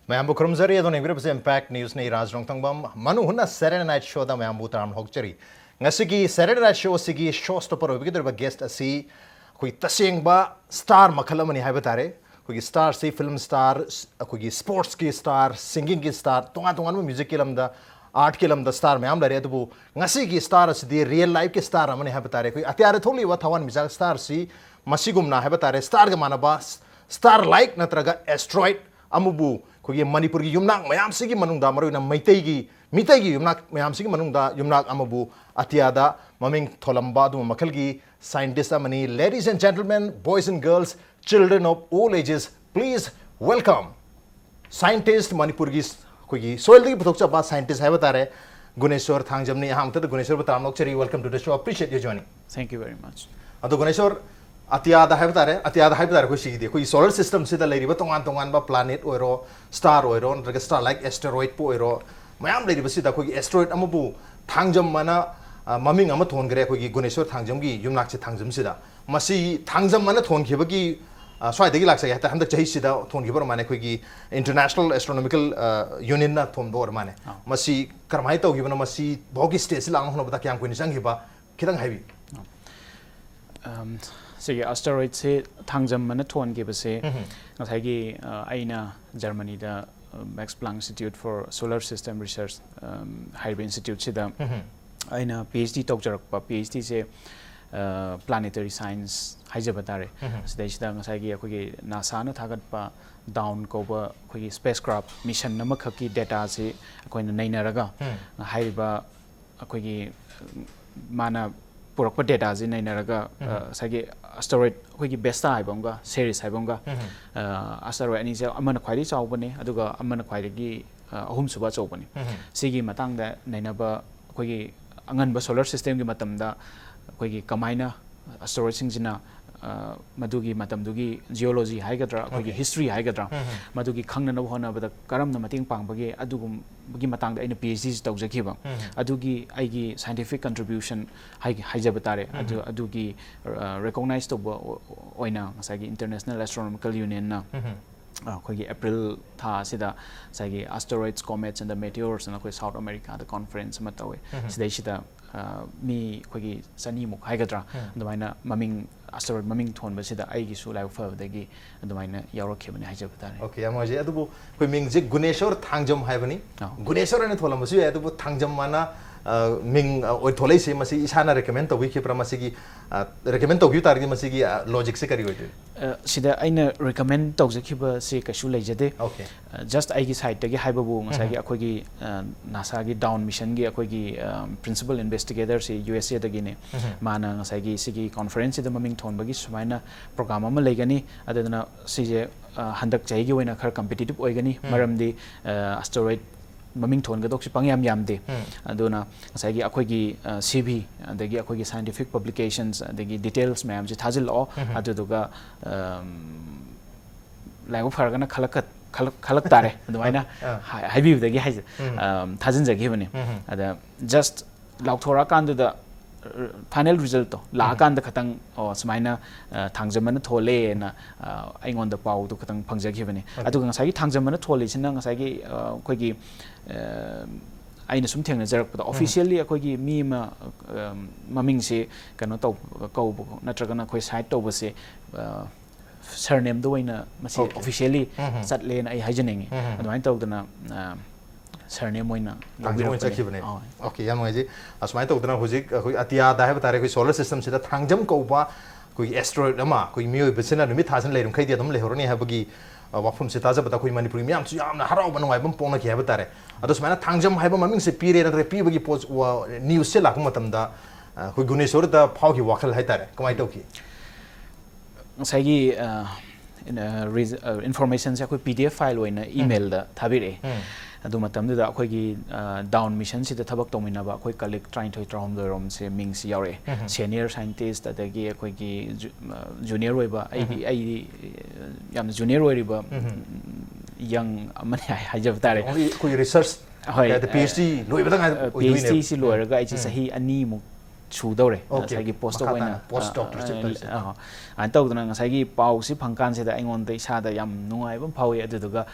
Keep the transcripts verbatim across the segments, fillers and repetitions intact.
ꯃꯌꯥꯝꯕꯨ ꯈꯨꯔꯨꯝꯖꯔꯤ꯫ ꯑꯗꯣꯝꯅ ꯌꯦꯡꯕꯤꯔꯤꯕꯁꯤ Impact News ꯅꯤ, ꯔꯥꯖ ꯔꯣꯡꯊꯪꯕꯝ꯫ ꯃꯅꯨ ꯍꯨꯟꯅ Saturday Night Show ꯗ ꯃꯌꯥꯝꯕꯨ ꯇꯔꯥꯝꯅ ꯍꯧꯆꯔꯤ꯫ ꯉꯁꯤꯒꯤ Saturday Night Show ꯑꯁꯤꯒꯤ show stopper ꯑꯣꯏꯕꯤꯒꯗꯧꯔꯤꯕ guest ꯑꯁꯤ ꯑꯩꯈꯣꯏ ꯇꯁꯦꯡꯕ star ꯃꯈꯜ ꯑꯃꯅꯤ ꯍꯥꯏꯕ ꯇꯥꯔꯦ꯫ ꯑꯩꯈꯣꯏꯒꯤ star ꯁꯤ film star, ꯑꯩꯈꯣꯏꯒꯤ sports ꯀꯤ star, singing ꯒꯤ star, ꯇꯣꯉꯥꯟ ꯇꯣꯉꯥꯟꯕ music ꯀꯤ ꯂꯝꯗ, art ꯀꯤ ꯂꯝꯗ star ꯃꯌꯥꯝ ꯂꯩꯔꯦ꯫ ꯑꯗꯨꯕꯨ ꯉꯁꯤꯒꯤ star ꯑꯁꯤꯗꯤ real life ꯀꯤ star ꯑꯃꯅꯤ ꯍꯥꯏꯕ ꯇꯥꯔꯦ꯫ ꯑꯩꯈꯣꯏ ꯑꯇꯤꯌꯥꯗ ꯊꯣꯛꯂꯤꯕ ꯊꯋꯥꯟꯃꯤꯆꯥꯛ star ꯁꯤ ꯃꯁꯤꯒꯨꯝꯅ ꯍꯥꯏꯕ ꯇꯥꯔꯦ, star ꯒ ꯃꯥꯟꯅꯕ star like ꯅꯠꯇ꯭ꯔꯒ asteroid ꯑꯃꯕꯨ ꯑꯩꯈꯣꯏꯒꯤ ꯃꯅꯤꯄꯨꯔꯒꯤ ꯌꯨꯝꯅꯥꯛ ꯃꯌꯥꯝꯁꯤꯒꯤ ꯃꯅꯨꯡꯗ, ꯃꯔꯨꯑꯣꯏꯅ ꯃꯩꯇꯩꯒꯤ, ꯃꯤꯇꯩꯒꯤ ꯌꯨꯝꯅꯥꯛ ꯃꯌꯥꯝꯁꯤꯒꯤ ꯃꯅꯨꯡꯗ ꯌꯨꯝꯅꯥꯛ ꯑꯃꯕꯨ ꯑꯇꯤꯌꯥꯗ ꯃꯃꯤꯡ ꯊꯣꯜꯂꯝꯕ ꯑꯗꯨꯒꯨꯝꯕ ꯃꯈꯜꯒꯤ scientist ꯑꯃꯅꯤ꯫ Ladies and gentlemen, boys and girls, children of all ages, please welcome scientist, ꯃꯅꯤꯄꯨꯔꯒꯤ ꯑꯩꯈꯣꯏꯒꯤ soil ꯗꯒꯤ ꯄꯨꯊꯣꯛꯆꯕ scientist ꯍꯥꯏꯕ ꯇꯥꯔꯦ, ꯒꯨꯅꯦꯁꯣꯔ ꯊꯥꯡꯖꯝꯅꯤ꯫ ꯑꯍꯥꯟꯕꯗ ꯒꯨꯅꯦꯁꯣꯔꯕꯨ ꯇꯔꯥꯝꯅ ꯑꯣꯛꯆꯔꯤ, welcome to the show, appreciate you joining꯫ Thank you very much. ꯑꯗꯣ ꯒꯨꯅꯦꯁꯣꯔ, ꯑꯇꯤꯌꯥꯗ ꯍꯥꯏꯕ ꯇꯥꯔꯦ, ꯑꯇꯤꯌꯥꯗ ꯍꯥꯏꯕ ꯇꯥꯔꯦ, ꯑꯩꯈꯣꯏ ꯁꯤꯒꯤꯗꯤ ꯑꯩꯈꯣꯏꯒꯤ solar system ꯁꯤꯗ ꯂꯩꯔꯤꯕ ꯇꯣꯉꯥꯟ ꯇꯣꯉꯥꯟꯕ planet ꯑꯣꯏꯔꯣ, star ꯑꯣꯏꯔꯣ, ꯅꯠꯇ꯭ꯔꯒ star like asteroid ꯄꯨ ꯑꯣꯏꯔꯣ, ꯃꯌꯥꯝ ꯂꯩꯔꯤꯕꯁꯤꯗ ꯑꯩꯈꯣꯏꯒꯤ asteroid ꯑꯃꯕꯨ ꯊꯥꯡꯖꯝ ꯑꯅ, ꯑ, ꯃꯃꯤꯡ ꯑꯃ ꯊꯣꯟꯈ꯭ꯔꯦ ꯑꯩꯈꯣꯏꯒꯤ ꯒꯨꯅꯦꯁꯣꯔ ꯊꯥꯡꯖꯝꯒꯤ ꯌꯨꯝꯅꯥꯛꯁꯦ ꯊꯥꯡꯖꯝꯁꯤꯗ꯫ ꯃꯁꯤ ꯊꯥꯡꯖꯝ ꯑꯅ ꯊꯣꯟꯈꯤꯕꯒꯤ, ꯑ, ꯁ꯭ꯋꯥꯏꯗꯒꯤ ꯂꯥꯛꯆꯒꯦ ꯍꯥꯏ ꯇꯥꯔꯦ, ꯍꯟꯗꯛ ꯆꯍꯤꯁꯤꯗ ꯊꯣꯟꯈꯤꯕ ꯑꯣꯏꯔ ꯃꯥꯜꯂꯦ, ꯑꯩꯈꯣꯏꯒꯤ International Astronomical, ꯑ, Union ꯅ ꯊꯣꯟꯕ ꯑꯣꯏꯔ ꯃꯥꯜꯂꯦ꯫ ꯑꯥ꯫ ꯃꯁꯤ ꯀꯔꯝꯍꯥꯏꯅ ꯇꯧꯈꯤꯕꯅꯣ, ꯃꯁꯤ ꯐꯥꯎꯒꯤ stage ꯁꯤ ꯂꯥꯛꯅ ꯍꯣꯠꯅꯕꯗ ꯀꯌꯥꯝ ꯀꯨꯏꯅ ꯆꯪꯈꯤꯕ? ꯈꯤꯇꯪ ꯍꯥꯏꯕꯤꯌꯨ꯫ ꯑꯝ, ꯁꯤꯒꯤ asteroid ꯁꯤ ꯊꯥꯡꯖꯝ ꯑꯅ ꯊꯣꯟꯈꯤꯕꯁꯦ ꯎꯝ꯫ ꯉꯁꯥꯏꯒꯤ, ꯑ, ꯑꯩꯅ ꯖꯔꯃꯅꯤꯗ, ꯑ, Max Planck Institute for Solar System Research, ꯑꯝ, ꯍꯥꯏꯔꯤꯕ institute ꯁꯤꯗ ꯎꯝ꯫ ꯑꯩꯅ PhD ꯇꯧꯖꯔꯛꯄ, PhD ꯁꯦ, ꯑ, planetary science ꯍꯥꯏꯖꯕ ꯇꯥꯔꯦ꯫ ꯎꯝ꯫ ꯁꯤꯗꯩꯁꯤꯗ ꯉꯁꯥꯏꯒꯤ ꯑꯩꯈꯣꯏꯒꯤ ꯅꯥꯁꯥꯅ ꯊꯥꯒꯠꯄ DAWN ꯀꯧꯕ ꯑꯩꯈꯣꯏꯒꯤ spacecraft mission ꯑꯃꯈꯛꯀꯤ data ꯁꯤ ꯑꯩꯈꯣꯏꯅ ꯅꯩꯅꯔꯒ ꯎꯝ꯫ ꯍꯥꯏꯔꯤꯕ ꯑꯩꯈꯣꯏꯒꯤ, ꯃꯥꯅ ꯄꯨꯔꯛꯄ data ꯁꯤ ꯅꯩꯅꯔꯒ, ꯎꯝ꯫ ꯑ, ꯉꯁꯥꯏꯒꯤ asteroid ꯑꯩꯈꯣꯏꯒꯤ Vesta ꯍꯥꯏꯕ ꯑꯃꯒ Ceres ꯍꯥꯏꯕ ꯑꯃꯒ, ꯎꯝ꯫ ꯑ, asteroid ꯑꯅꯤꯁꯦ ꯑꯃꯅ ꯈ꯭ꯋꯥꯏꯗꯒꯤ ꯆꯥꯎꯕꯅꯦ, ꯑꯗꯨꯒ ꯑꯃꯅ ꯈ꯭ꯋꯥꯏꯗꯒꯤ, ꯑ, ꯑꯍꯨꯝꯁꯨꯕ ꯑꯆꯧꯕꯅꯤ꯫ ꯎꯝ꯫ ꯁꯤꯒꯤ ꯃꯇꯥꯡꯗ ꯅꯩꯅꯕ ꯑꯩꯈꯣꯏꯒꯤ ꯑꯉꯟꯕ solar system ꯒꯤ ꯃꯇꯝꯗ ꯑꯩꯈꯣꯏꯒꯤ ꯀꯃꯥꯏꯅ asteroid ꯁꯤꯡꯁꯤꯅ, ꯑ, ꯃꯗꯨꯒꯤ ꯃꯇꯝꯗꯨꯒꯤ geology ꯍꯥꯏꯒꯗ꯭ꯔꯥ, ꯑꯩꯈꯣꯏꯒꯤ Okay. history ꯍꯥꯏꯒꯗ꯭ꯔꯥ, ꯎꯝ꯫ ꯃꯗꯨꯒꯤ ꯈꯪꯅꯅꯕ ꯍꯣꯠꯅꯕꯗ ꯀꯔꯝꯅ ꯃꯇꯦꯡ ꯄꯥꯡꯕꯒꯦ, ꯑꯗꯨꯒꯨꯝꯕꯒꯤ ꯃꯇꯥꯡꯗ ꯑꯩꯅ PhD ꯁꯤ ꯇꯧꯖꯈꯤꯕ꯫ ꯎꯝ꯫ ꯑꯗꯨꯒꯤ ꯑꯩꯒꯤ scientific contribution ꯍꯥꯏ-, ꯍꯥꯏꯖꯕ ꯇꯥꯔꯦ꯫ ꯎꯝ꯫ ꯑꯗꯨ, ꯑꯗꯨꯒꯤ, ꯑ, recognize ꯇꯧꯕ ꯑꯣ-, ꯑꯣꯏꯅ ꯉꯁꯥꯏꯒꯤ International Astronomical Union ꯅ ꯎꯝ꯫ ꯑꯩꯈꯣꯏꯒꯤ ꯑꯦꯄ꯭ꯔꯤꯜ ꯊꯥ ꯑꯁꯤꯗ ꯉꯁꯥꯏꯒꯤ Asteroids, Comets and the Meteors ꯑꯅ ꯑꯩꯈꯣꯏ ꯁꯥꯎꯠ ꯑꯃꯦꯔꯤꯀꯥꯗ ꯀꯣꯟꯐꯔꯦꯟꯁ ꯑꯃ ꯇꯧꯋꯦ꯫ ꯁꯤꯗꯩꯁꯤꯗ ꯑ, ꯃꯤ ꯑꯩꯈꯣꯏꯒꯤ ꯆꯅꯤꯃꯨꯛ ꯍꯥꯏꯒꯗ꯭ꯔꯥ, ꯑꯗꯨꯃꯥꯏꯅ ꯃꯃꯤꯡ, ꯑꯦꯁꯇꯦꯔꯣꯏꯗ ꯃꯃꯤꯡ ꯊꯣꯟꯕꯁꯤꯗ ꯑꯩꯒꯤꯁꯨ ꯂꯥꯏꯕꯛ ꯐꯕꯗꯒꯤ ꯑꯗꯨꯃꯥꯏꯅ ꯌꯥꯎꯔꯛꯈꯤꯕꯅꯤ ꯍꯥꯏꯖꯕ ꯇꯥꯔꯦ꯫ ꯑꯣꯀꯦ, ꯌꯥꯝ ꯅꯨꯡꯉꯥꯏꯖꯩ꯫ ꯑꯗꯨꯕꯨ ꯑꯩꯈꯣꯏ ꯃꯤꯡꯁꯦ ꯒꯨꯅꯦꯁꯣꯔ ꯊꯥꯡꯖꯝ ꯍꯥꯏꯕꯅꯤ꯫ ꯑꯥ꯫ ꯒꯨꯅꯦꯁꯣꯔ ꯍꯥꯏꯅ ꯊꯣꯜꯂꯝꯕꯁꯨ ꯌꯥꯏ, ꯑꯗꯨꯕꯨ ꯊꯥꯡꯖꯝ ꯍꯥꯏꯅ, ꯑ, ꯃꯤꯡ, ꯑ, ꯑꯣꯏ ꯊꯣꯛꯂꯛꯏꯁꯦ, ꯃꯁꯤ ꯏꯁꯥꯅ ꯔꯤꯀꯃꯦꯟ ꯇꯧꯕꯤꯈꯤꯕ꯭ꯔꯥ? ꯃꯁꯤꯒꯤ, ꯑ, ꯔꯤꯀꯃꯦꯟ ꯇꯧꯕꯤꯕ ꯇꯥꯔꯒꯗꯤ ꯃꯁꯤꯒꯤ, ꯑ, ꯂꯣꯖꯤꯛꯁꯦ ꯀꯔꯤ ꯑꯣꯏꯗꯣꯏꯅꯣ? ꯑ, ꯁꯤꯗ ꯑꯩꯅ ꯔꯤꯀꯃꯦꯟ ꯇꯧꯖꯈꯤꯕꯁꯤ ꯀꯩꯁꯨ ꯂꯩꯖꯗꯦ꯫ ꯑꯣꯀꯦ꯫ ꯑ, ꯖꯁ ꯑꯩꯒꯤ ꯁꯥꯏꯠꯇꯒꯤ ꯍꯥꯏꯕꯕꯨ ꯉꯁꯥꯏꯒꯤ ꯑꯩꯈꯣꯏꯒꯤ, ꯑ, ꯅꯥꯁꯥꯒꯤ ꯗꯥꯎꯟ ꯃꯤꯁꯟꯒꯤ ꯑꯩꯈꯣꯏꯒꯤ, ꯑ, ꯄ꯭ꯔꯤꯟꯁꯤꯄꯜ ꯏꯟꯚꯦꯁꯇꯤꯒꯦꯇꯔꯁꯤ ꯌꯨ ꯑꯦꯁ ꯑꯦꯗꯒꯤꯅꯦ꯫ ꯃꯥꯅ ꯉꯁꯥꯏꯒꯤ ꯁꯤꯒꯤ ꯀꯣꯟꯐꯔꯦꯟꯁꯁꯤꯗ ꯃꯃꯤꯡ ꯊꯣꯟꯕꯒꯤ ꯁꯨꯃꯥꯏꯅ ꯄ꯭ꯔꯣꯒ꯭ꯔꯥꯝ ꯑꯃ ꯂꯩꯒꯅꯤ, ꯑꯗꯨꯗꯨꯅ ꯁꯤꯁꯦ, ꯑ, ꯍꯟꯗꯛ ꯆꯍꯤꯒꯤ ꯑꯣꯏꯅ ꯈꯔ ꯀꯝꯄꯤꯇꯤꯇꯤꯞ ꯑꯣꯏꯒꯅꯤ, ꯃꯔꯝꯗꯤ, ꯑ, ꯑꯦꯁꯇꯦꯔꯣꯏꯗ ꯃꯃꯤꯡ ꯊꯣꯟꯒꯗꯧꯁꯤ ꯄꯪꯌꯥꯝ ꯌꯥꯝꯗꯦ꯫ ꯑꯗꯨꯅ ꯉꯁꯥꯏꯒꯤ ꯑꯩꯈꯣꯏꯒꯤ, ꯑ, ꯁꯤ ꯚꯤ, ꯑꯗꯒꯤ ꯑꯩꯈꯣꯏꯒꯤ ꯁꯥꯏꯟꯇꯤꯐꯤꯛ ꯄꯕ꯭ꯂꯤꯀꯦꯁꯟꯁ, ꯑꯗꯒꯤ ꯗꯤꯇꯦꯜꯁ ꯃꯌꯥꯝꯁꯦ ꯊꯥꯖꯤꯜꯂꯛꯑꯣ, ꯑꯗꯨꯗꯨꯒ, ꯑꯝ, ꯂꯥꯏꯕꯛ ꯐꯔꯒꯅ ꯈꯜꯂꯛꯀ-, ꯈꯜꯂꯛ-, ꯈꯜꯂꯛ ꯇꯥꯔꯦ ꯑꯗꯨꯃꯥꯏꯅ ꯑꯥ꯫ ꯍꯥꯏ-, ꯍꯥꯏꯕꯤꯕꯗꯒꯤ ꯍꯥꯏꯖ-, ꯑꯝ, ꯊꯥꯖꯤꯟꯖꯈꯤꯕꯅꯦ꯫ ꯑꯗ ꯖꯁ ꯂꯥꯎꯊꯣꯔꯛꯑꯀꯥꯟꯗꯨꯗ, ꯐꯥꯏꯅꯦꯜ ꯔꯤꯖꯜꯠꯇꯣ ꯂꯥꯛꯑꯀꯥꯟꯗ ꯈꯇꯪ, ꯑꯣ, ꯁꯨꯃꯥꯏꯅ, ꯑ, ꯊꯥꯡꯖꯝꯕꯅ ꯊꯣꯜꯂꯦꯅ, ꯑ, ꯑꯩꯉꯣꯟꯗ ꯄꯥꯎꯗꯣ ꯈꯇꯪ ꯐꯪꯖꯈꯤꯕꯅꯦ꯫ ꯑꯗꯨꯒ ꯉꯁꯥꯏꯒꯤ ꯊꯥꯡꯖꯝꯕꯅ ꯊꯣꯜꯂꯤꯁꯤꯅ ꯉꯁꯥꯏꯒꯤ, ꯑ, ꯑꯩꯈꯣꯏꯒꯤ, ꯑ, ꯑꯩꯅ ꯁꯨꯝ ꯊꯦꯡꯅꯖꯔꯛꯄꯗ, ꯑꯣꯐꯤꯁꯤꯌꯦꯜꯂꯤ ꯑꯩꯈꯣꯏꯒꯤ ꯃꯤ ꯑꯃ, ꯑ, ꯃꯃꯤꯡꯁꯦ ꯀꯩꯅꯣ ꯇꯧ-, ꯀꯧꯕ ꯅꯠꯇ꯭ꯔꯒꯅ ꯑꯩꯈꯣꯏ ꯁꯥꯏꯠ ꯇꯧꯕꯁꯦ, ꯑ, ꯁꯔꯅꯦꯝꯗ ꯑꯣꯏꯅ ꯃꯁꯤ ꯑꯣꯀꯦ꯫ ꯑꯣꯐꯤꯁꯤꯌꯦꯜꯂꯤ ꯆꯠꯂꯦꯅ ꯑꯩ ꯍꯥꯏꯖꯅꯤꯡꯉꯤ꯫ ꯑꯗꯨꯃꯥꯏꯅ ꯇꯧꯗꯅ, ꯑ, ꯁꯔꯅꯦꯝ ꯑꯣꯏꯅ ꯊꯥꯡꯖꯝ ꯑꯣꯏꯅ ꯂꯧꯕꯤꯔꯛꯄꯅꯦ꯫ ꯆꯠꯈꯤꯕꯅꯦ꯫ ꯑꯧ꯫ ꯑꯣꯀꯦ, ꯌꯥꯝ ꯅꯨꯡꯉꯥꯏꯖꯩ꯫ ꯑꯁꯨꯃꯥꯏꯅ ꯇꯧꯗꯅ ꯍꯧꯖꯤꯛ ꯑꯩꯈꯣꯏ ꯑꯇꯤꯌꯥꯗ ꯍꯥꯏꯕ ꯇꯥꯔꯦ, ꯑꯩꯈꯣꯏ ꯁꯣꯂꯔ ꯁꯤꯁꯇꯝꯁꯤꯗ ꯊꯥꯡꯖꯝ ꯀꯧꯕ ꯑꯩꯈꯣꯏꯒꯤ ꯑꯦꯁꯇ꯭ꯔꯣꯏꯗ ꯑꯃ ꯑꯩꯈꯣꯏꯒꯤ ꯃꯤꯑꯣꯏꯕꯁꯤꯅ ꯅꯨꯃꯤꯠ ꯊꯥꯁꯤꯅ ꯂꯩꯔꯝꯈꯩꯗꯤ ꯑꯗꯨꯝ ꯂꯩꯍꯧꯔꯅꯤ ꯍꯥꯏꯕꯒꯤ, ꯑ, ꯋꯥꯐꯝꯁꯦ ꯇꯥꯖꯕꯗ ꯑꯩꯈꯣꯏ ꯃꯅꯤꯄꯨꯔꯒꯤ ꯃꯤꯌꯥꯝꯁꯨ ꯌꯥꯝꯅ ꯍꯔꯥꯎꯕ ꯅꯨꯡꯉꯥꯏꯕ ꯑꯃ ꯄꯣꯛꯅꯈꯤ ꯍꯥꯏꯕ ꯇꯥꯔꯦ꯫ ꯑꯗꯣ ꯁꯨꯃꯥꯏꯅ ꯊꯥꯡꯖꯝ ꯍꯥꯏꯕ ꯃꯃꯤꯡꯁꯦ ꯄꯤꯔꯦ ꯅꯠꯇ꯭ꯔꯒ ꯄꯤꯕꯒꯤ ꯄꯣꯠ, ꯋꯥ-, ꯅ꯭ꯌꯨꯁꯁꯦ ꯂꯥꯛꯄ ꯃꯇꯝꯗ, ꯑ, ꯑꯩꯈꯣꯏ ꯒꯨꯅꯦꯁꯣꯔꯗ ꯐꯥꯎꯈꯤꯕ ꯋꯥꯈꯜ ꯍꯥꯏ ꯇꯥꯔꯦ, ꯀꯃꯥꯏꯅ ꯇꯧꯈꯤ? ꯉꯁꯥꯏꯒꯤ, ꯑ, ꯏꯟ-, ꯑ, ꯔꯤꯖ-, ꯑ, ꯏꯟꯐꯣꯔꯃꯦꯁꯟꯁꯦ ꯑꯩꯈꯣꯏ ꯄꯤ ꯗꯤ ꯑꯦꯐ ꯐꯥꯏꯜ ꯑꯣꯏꯅ ꯏꯃꯦꯜꯗ ꯊꯥꯕꯤꯔꯛꯑꯦ꯫ ꯑꯗꯨ ꯃꯇꯝꯗꯨꯗ ꯑꯩꯈꯣꯏꯒꯤ, ꯑ, ꯗꯥꯎꯟ ꯃꯤꯁꯟꯁꯤꯗ ꯊꯕꯛ ꯇꯧꯃꯤꯟꯅꯕ ꯑꯩꯈꯣꯏ ꯀꯂꯤꯛ ꯇꯔꯥꯅꯤꯊꯣꯏ ꯇꯔꯥꯍꯨꯝꯗꯣꯏꯔꯣꯝꯁꯦ ꯃꯤꯡꯁꯤ ꯌꯥꯎꯔꯛꯑꯦ꯫ ꯁꯦꯅꯤꯌꯔ ꯁꯥꯏꯟꯇꯤꯁ, ꯑꯗꯒꯤ ꯑꯩꯈꯣꯏꯒꯤ ꯖꯨ-, ꯑ, ꯖꯨꯅꯤꯌꯔ ꯑꯣꯏꯕ, ꯑꯩꯗꯤ, ꯑꯩꯗꯤ, ꯑ, ꯌꯥꯝꯅ ꯖꯨꯅꯤꯌꯔ ꯑꯣꯏꯔꯤꯕ, ꯌꯪ ꯑꯃꯅꯤ ꯍꯥꯏ-, ꯍꯥꯏꯖꯕ ꯇꯥꯔꯦ꯫ Only ꯑꯩꯈꯣꯏꯒꯤ ꯔꯤꯁꯔꯁ ꯍꯣꯏ, ꯍꯥꯏꯗꯤ ꯄꯤ ꯑꯩꯆ ꯗꯤ ꯂꯣꯏꯕꯗ ꯉꯥꯏ ꯑ, ꯑꯣꯏꯗꯣꯏꯅꯦꯕ꯫ ꯄꯤ ꯑꯩꯆ ꯗꯤ ꯁꯤ ꯂꯣꯏꯔꯒ ꯑꯩꯁꯦ ꯆꯍꯤ ꯑꯅꯤꯃꯨꯛ ꯁꯨꯗꯧꯔꯦ Okay. ꯉꯁꯥꯏꯒꯤ ꯄꯣꯁ ꯃꯈꯥ ꯑꯣꯏꯅ ꯇꯥꯅ post doctorship ꯇꯧꯔꯤꯁꯦ꯫ ꯑ, ꯑꯗꯨꯃꯥꯏꯅ ꯇꯧꯗꯅ ꯉꯁꯥꯏꯒꯤ ꯄꯥꯎꯁꯤ ꯐꯪꯀꯥꯟꯁꯤꯗ ꯑꯩꯉꯣꯟꯗ ꯏꯁꯥꯗ ꯌꯥꯝ ꯅꯨꯡꯉꯥꯏꯕ ꯑꯃ ꯐꯥꯎꯏ꯫ ꯑꯗꯨꯗꯨꯒ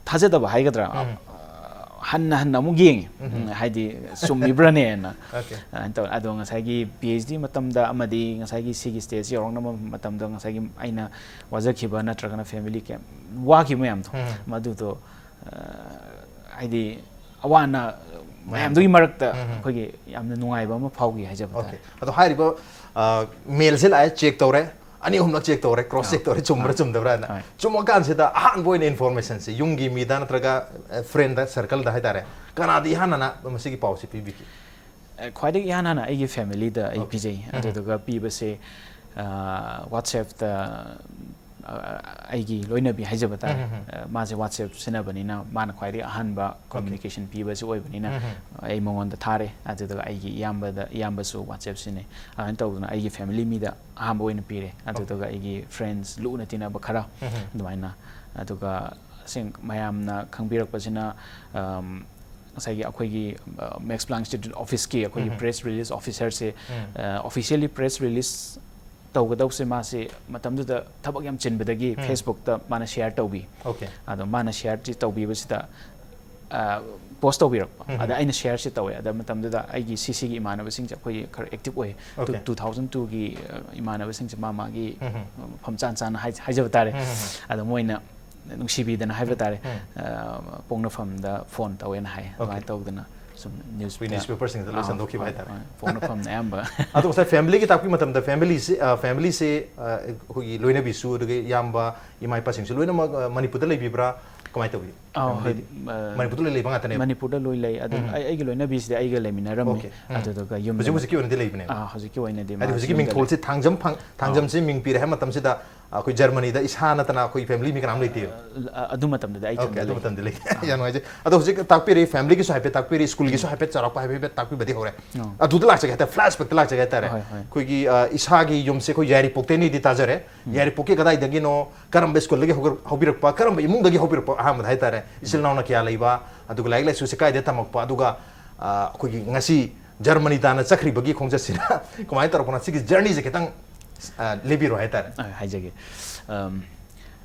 ꯊꯥꯖꯗꯕ ꯍꯥꯏꯒꯗ꯭ꯔꯥ, ꯎꯝ. ꯍꯟꯅ ꯍꯟꯅ ꯑꯃꯨꯛ ꯌꯦꯡꯉꯤ꯫ ꯎꯝ. ꯎꯝ, ꯍꯥꯏꯗꯤ ꯆꯨꯝꯃꯤꯕ꯭ꯔꯥꯅꯦꯅ꯫ Okay. ꯑꯗꯨꯃꯥꯏꯅ ꯇꯧꯋꯦ꯫ ꯑꯗꯣ ꯉꯁꯥꯏꯒꯤ ꯄꯤ ꯑꯩꯆ ꯗꯤ ꯃꯇꯝꯗ ꯑꯃꯗꯤ ꯉꯁꯥꯏꯒꯤ ꯁꯤꯒꯤ ꯁ꯭ꯇꯦꯖ ꯌꯧꯔꯛꯅꯕ ꯃꯇꯝꯗ ꯉꯁꯥꯏꯒꯤ ꯑꯩꯅ ꯋꯥꯖꯈꯤꯕ ꯅꯠꯇ꯭ꯔꯒꯅ ꯐꯦꯃꯤꯂꯤ ꯀꯌꯥꯝ ꯋꯥꯈꯤꯕ ꯃꯌꯥꯝꯗꯣ, ꯎꯝ. ꯃꯗꯨꯗꯣ, ꯑ, ꯍꯥꯏꯗꯤ ꯑꯋꯥ ꯑꯅꯥ ꯃꯌꯥꯝꯗꯨꯒꯤ ꯃꯔꯛꯇ ꯎꯝ. ꯑꯩꯈꯣꯏꯒꯤ ꯌꯥꯝꯅ ꯅꯨꯡꯉꯥꯏꯕ ꯑꯃ ꯐꯥꯎꯈꯤ ꯍꯥꯏꯖꯕ ꯇꯥꯔꯦ꯫ Okay. ꯑꯗꯣ ꯍꯥꯏꯔꯤꯕ, ꯑ, ꯃꯦꯜꯁꯦ ꯂꯥꯛꯑꯦ, ꯆꯦꯛ ꯇꯧꯔꯦ, ꯑꯅꯤ ꯑꯍꯨꯝꯂꯛ ꯆꯦꯛ ꯇꯧꯔꯦ, ꯀ꯭ꯔꯣꯁ ꯆꯦꯛ ꯇꯧꯔꯦ, ꯆꯨꯝꯕ꯭ꯔꯥ ꯑꯥ. ꯆꯨꯝꯗꯕ꯭ꯔꯥꯅ꯫ ꯍꯣꯏ. ꯆꯨꯝꯃꯀꯥꯟꯁꯤꯗ ꯑꯍꯥꯟꯕ ꯑꯣꯏꯅ ꯏꯟꯐꯣꯔꯃꯦꯁꯟꯁꯦ ꯌꯨꯝꯒꯤ ꯃꯤꯗ ꯅꯠꯇ꯭ꯔꯒ ꯐ꯭ꯔꯦꯟꯗ, ꯁꯔꯀꯜꯗ ꯍꯥꯏꯇꯥꯔꯦ, ꯀꯅꯥꯗ ꯏꯍꯥꯟ ꯍꯥꯟꯅ ꯃꯁꯤꯒꯤ ꯄꯥꯎꯁꯤ ꯄꯤꯕꯤꯈꯤ? ꯑ, ꯈ꯭ꯋꯥꯏꯗꯒꯤ ꯏꯍꯥꯟ ꯍꯥꯟꯅ ꯑꯩꯒꯤ ꯐꯦꯃꯤꯂꯤꯗ ꯑꯩ Okay. ꯄꯤꯖꯩ꯫ ꯎꯝ. ꯑꯗꯨꯗꯨꯒ ꯄꯤꯕꯁꯦ, ꯑ, ꯋꯥꯠꯁꯑꯦꯞꯇ, ꯑ, ꯑꯩꯒꯤ ꯂꯣꯏꯅꯕꯤ ꯍꯥꯏꯖꯕ ꯇꯥꯔꯦ꯫ ꯎꯝ, ꯎꯝ, ꯎꯝ. ꯑ, ꯃꯥꯁꯦ ꯋꯥꯠꯁꯑꯦꯞ ꯁꯤꯖꯤꯟꯅꯕꯅꯤꯅ ꯃꯥꯅ ꯈ꯭ꯋꯥꯏꯗꯒꯤ ꯑꯍꯥꯟꯕ ꯀꯝꯃ꯭ꯌꯨꯅꯤꯀꯦꯁꯟ ꯄꯤꯕꯁꯨ ꯑꯣꯏꯕꯅꯤꯅ ꯎꯝ, ꯎꯝ. ꯑꯩ ꯃꯉꯣꯟꯗ ꯊꯥꯔꯦ꯫ ꯑꯗꯨꯗꯨꯒ ꯑꯩꯒꯤ ꯏꯌꯥꯝꯕꯗ, ꯏꯌꯥꯝꯕꯁꯨ ꯋꯥꯠꯁꯑꯦꯞ ꯁꯤꯖꯤꯟꯅꯩ꯫ ꯑꯗꯨꯃꯥꯏꯅ ꯇꯧꯗꯅ ꯑꯩꯒꯤ ꯐꯦꯃꯤꯂꯤ ꯃꯤꯗ ꯑꯍꯥꯟꯕ ꯑꯣꯏꯅ ꯄꯤꯔꯦ꯫ ꯑꯗꯨꯗꯨꯒ ꯑꯩꯒꯤ ꯐ꯭ꯔꯦꯟꯁ ꯂꯨꯅ ꯇꯤꯟꯅꯕ ꯈꯔ ꯎꯝ, ꯎꯝ. ꯑꯗꯨꯃꯥꯏꯅ꯫ ꯑꯗꯨꯒ ꯑꯁꯦꯡ-, ꯃꯌꯥꯝꯅ ꯈꯪꯕꯤꯔꯛꯄꯁꯤꯅ, ꯑꯝ, ꯉꯁꯥꯏꯒꯤ ꯑꯩꯈꯣꯏꯒꯤ, ꯑ, ꯃꯦꯛꯁ ꯄ꯭ꯂꯥꯡꯛ ꯏꯟꯁꯇꯤꯇ꯭ꯌꯨꯠ ꯑꯣꯐꯤꯁꯀꯤ ꯑꯩꯈꯣꯏꯒꯤ ꯎꯝ. ꯄ꯭ꯔꯦꯁ ꯔꯤꯂꯤꯁ ꯑꯣꯐꯤꯁꯔꯁꯦ, ꯎꯝ. ꯑ, ꯑꯣꯐꯤꯁꯤꯌꯦꯜꯂꯤ ꯄ꯭ꯔꯦꯁ ꯔꯤꯂꯤꯁ ꯇꯧꯒꯗꯧꯁꯦ ꯃꯥꯁꯦ ꯃꯇꯝꯗꯨꯗ ꯊꯕꯛ ꯌꯥꯝ ꯆꯤꯟꯕꯗꯒꯤ ꯎꯝ. ꯐꯦꯁꯕꯨꯛꯇ ꯃꯥꯅ ꯁꯤꯌꯥꯔ ꯇꯧꯕꯤ꯫ Okay. ꯑꯗꯣ ꯃꯥꯅ ꯁꯤꯌꯥꯔꯁꯤ ꯇꯧꯕꯤꯕꯁꯤꯗ, ꯑ, ꯄꯣꯁ ꯇꯧꯕꯤꯔꯛꯄ꯫ ꯎꯝ. ꯑꯗ ꯑꯩꯅ ꯁꯤꯌꯥꯔꯁꯤ ꯇꯧꯋꯦ꯫ ꯑꯗ ꯃꯇꯝꯗꯨꯗ ꯑꯩꯒꯤ ꯁꯤꯁꯤꯒꯤ ꯏꯃꯥꯟꯅꯕꯁꯤꯡꯁꯦ ꯑꯩꯈꯣꯏꯒꯤ ꯈꯔ ꯑꯦꯛꯇꯤꯚ ꯑꯣꯏ꯫ Okay. ꯇꯨ ꯊꯥꯎꯖꯟ ꯇꯨꯒꯤ, ꯑ, ꯏꯃꯥꯟꯅꯕꯁꯤꯡꯁꯦ ꯃꯥ ꯃꯥꯒꯤ, ꯎꯝ. ꯑ, ꯃꯐꯝ ꯆꯥꯟ ꯆꯥꯅ ꯍꯥꯏ-, ꯍꯥꯏꯖꯕ ꯇꯥꯔꯦ꯫ ꯎꯝ. ꯑꯗꯣ ꯃꯣꯏꯅ ꯅꯨꯡꯁꯤꯕꯤꯗꯅ ꯍꯥꯏꯕ ꯇꯥꯔꯦ, ꯎꯝ. ꯑ, ꯄꯣꯛꯅꯐꯝꯗ ꯐꯣꯟ ꯇꯧꯋꯦꯅ ꯍꯥꯏ꯫ ꯑꯗꯨꯃꯥꯏꯅ Okay. ꯇꯧꯗꯅ ꯁꯨꯝ ꯅ꯭ꯌꯨꯁ ꯑꯩꯈꯣꯏ ꯅ꯭ꯌꯨꯁꯄꯦꯄꯔꯁꯤꯡꯗ ꯂꯣꯏ ꯁꯟꯗꯣꯛꯈꯤꯕ ꯍꯥꯏꯇꯥꯔꯦ꯫ ꯄꯣꯛꯅꯐꯝꯅ ꯑꯌꯥꯝꯕ꯫ ꯑꯗꯣ ꯉꯁꯥꯏ ꯐꯦꯃꯤꯂꯤꯒꯤ ꯇꯥꯛꯄꯤ ꯃꯇꯝꯗ ꯐꯦꯃꯤꯂꯤꯁꯤ, ꯑ, ꯐꯦꯃꯤꯂꯤꯁꯤ, ꯑ, ꯑꯩꯈꯣꯏꯒꯤ ꯂꯣꯏꯅꯕꯤꯁꯨ, ꯑꯗꯨꯒ ꯏꯌꯥꯝꯕ, ꯏꯃꯥ ꯏꯄꯥꯁꯤꯡꯁꯨ ꯂꯣꯏꯅꯃꯛ, ꯑ, ꯃꯅꯤꯄꯨꯔꯗ ꯂꯩꯕꯤꯕ꯭ꯔꯥ? ꯀꯃꯥꯏꯅ ꯇꯧꯕꯤ? ꯑꯥ, ꯍꯣꯏ, ꯐꯦꯃꯤꯂꯤꯗꯤ? ꯑ, ꯃꯅꯤꯄꯨꯔꯗ ꯂꯣꯏ ꯂꯩꯕ ꯉꯥꯛꯇꯅꯦꯕ? ꯃꯅꯤꯄꯨꯔꯗ ꯂꯣꯏ ꯂꯩ꯫ ꯑꯗꯨꯝ ꯎꯝ. ꯑꯩ-, ꯑꯩꯒꯤ ꯂꯣꯏꯅꯕꯤꯁꯤꯗꯤ ꯑꯩꯒ ꯂꯩꯃꯤꯟꯅꯔꯝꯃꯤ꯫ Okay. ꯎꯝ. ꯑꯗꯨꯗꯨꯒ ꯌꯨꯝꯗ ꯍꯧꯖꯤꯛ ꯂꯩ꯫ ꯍꯧꯖꯤꯛꯀꯤ ꯑꯣꯏꯅꯗꯤ ꯂꯩꯕꯅꯦꯕ? ꯑꯥ, ꯍꯧꯖꯤꯛꯀꯤ ꯑꯣꯏꯅꯗꯤ ꯍꯥꯏꯗꯤ ꯃꯥ ꯍꯧꯖꯤꯛꯀꯤ ꯌꯨꯝꯗ ꯃꯤꯡꯊꯣꯜꯁꯤ ꯊꯥꯡꯖꯝ ꯐꯪ-, ꯊꯥꯡꯖꯝꯁꯤ ꯃꯤꯡ ꯄꯤꯔꯦ ꯍꯥꯏꯕ ꯃꯇꯝꯁꯤꯗ ꯑꯩꯈꯣꯏ ꯖꯔꯃꯅꯤꯗ ꯏꯁꯥ ꯅꯠꯇꯅ ꯑꯩꯈꯣꯏ ꯐꯦꯃꯤꯂꯤ ꯃꯤ ꯀꯅꯥꯝ ꯂꯩꯇꯦꯕ? ꯑ, ꯑꯗꯨ ꯃꯇꯝꯗꯨꯗ ꯑꯩ Okay, ꯏꯊꯟꯗ ꯑꯗꯨ ꯂꯩ꯫ ꯃꯇꯝꯗ ꯂꯩ꯫ ꯑꯥ. ꯌꯥꯝ ꯅꯨꯡꯉꯥꯏꯖꯩ꯫ ꯑꯗꯣ ꯍꯧꯖꯤꯛ ꯇꯥꯛꯄꯤꯔꯤ, ꯐꯦꯃꯤꯂꯤꯒꯤꯁꯨ ꯍꯥꯏꯐꯦꯠ ꯇꯥꯛꯄꯤꯔꯤ, ꯁ꯭ꯀꯨꯜꯒꯤꯁꯨ ꯍꯥꯏꯐꯦꯠ ꯆꯥꯎꯔꯥꯛꯄ ꯍꯥꯏꯐꯦꯠ ꯇꯥꯛꯄꯤꯕꯗꯤ ꯍꯧꯔꯦ꯫ ꯑꯥ. ꯑꯗꯨꯗ ꯂꯥꯛꯆꯒꯦ ꯍꯥꯏꯇꯥꯔꯦ, flashbackꯇ ꯂꯥꯛꯆꯒꯦ ꯍꯥꯏꯇꯥꯔꯦ꯫ ꯍꯣꯏ, ꯍꯣꯏ. ꯑꯩꯈꯣꯏꯒꯤ, ꯑ, ꯏꯁꯥꯒꯤ ꯌꯨꯝꯁꯦ ꯑꯩꯈꯣꯏ ꯌꯥꯏꯔꯤꯄꯣꯛꯇꯩꯅꯤꯗꯤ ꯇꯥꯖꯔꯦ꯫ ꯎꯝ. ꯌꯥꯏꯔꯤꯄꯣꯛꯀꯤ ꯀꯗꯥꯏꯗꯒꯤꯅꯣ, ꯀꯔꯝꯕ ꯁ꯭ꯀꯨꯜꯗꯒꯤ ꯍꯧꯒꯠ-, ꯍꯧꯕꯤꯔꯛꯄ, ꯀꯔꯝꯕ ꯏꯃꯨꯡꯗꯒꯤ ꯍꯧꯕꯤꯔꯛꯄ, ꯑꯍꯥꯟꯕꯗ ꯍꯥꯏꯇꯥꯔꯦ, ꯏꯆꯤꯜ ꯏꯅꯥꯎꯅ ꯀꯌꯥ ꯂꯩꯕ, ꯑꯗꯨꯒ ꯂꯥꯏꯔꯤꯛ ꯂꯥꯏꯁꯨꯁꯦ ꯀꯥꯏꯗ ꯇꯝꯃꯛꯄ, ꯑꯗꯨꯒ, ꯑ, ꯑꯩꯈꯣꯏꯒꯤ ꯉꯁꯤ ꯖꯔꯃꯅꯤ ꯇꯥꯟꯅ ꯆꯠꯈ꯭ꯔꯤꯕꯒꯤ ꯈꯣꯡꯆꯠꯁꯤꯅ ꯀꯃꯥꯏꯅ ꯇꯧꯔꯛꯄꯅꯣ, ꯁꯤꯒꯤ ꯖꯔꯅꯤꯁꯦ ꯈꯤꯇꯪ ꯑ, ꯂꯤꯕꯤꯔꯣ ꯍꯥꯏꯇꯥꯔꯦ꯫ ꯑ, ꯍꯥꯏꯖꯒꯦ꯫ ꯑꯝ,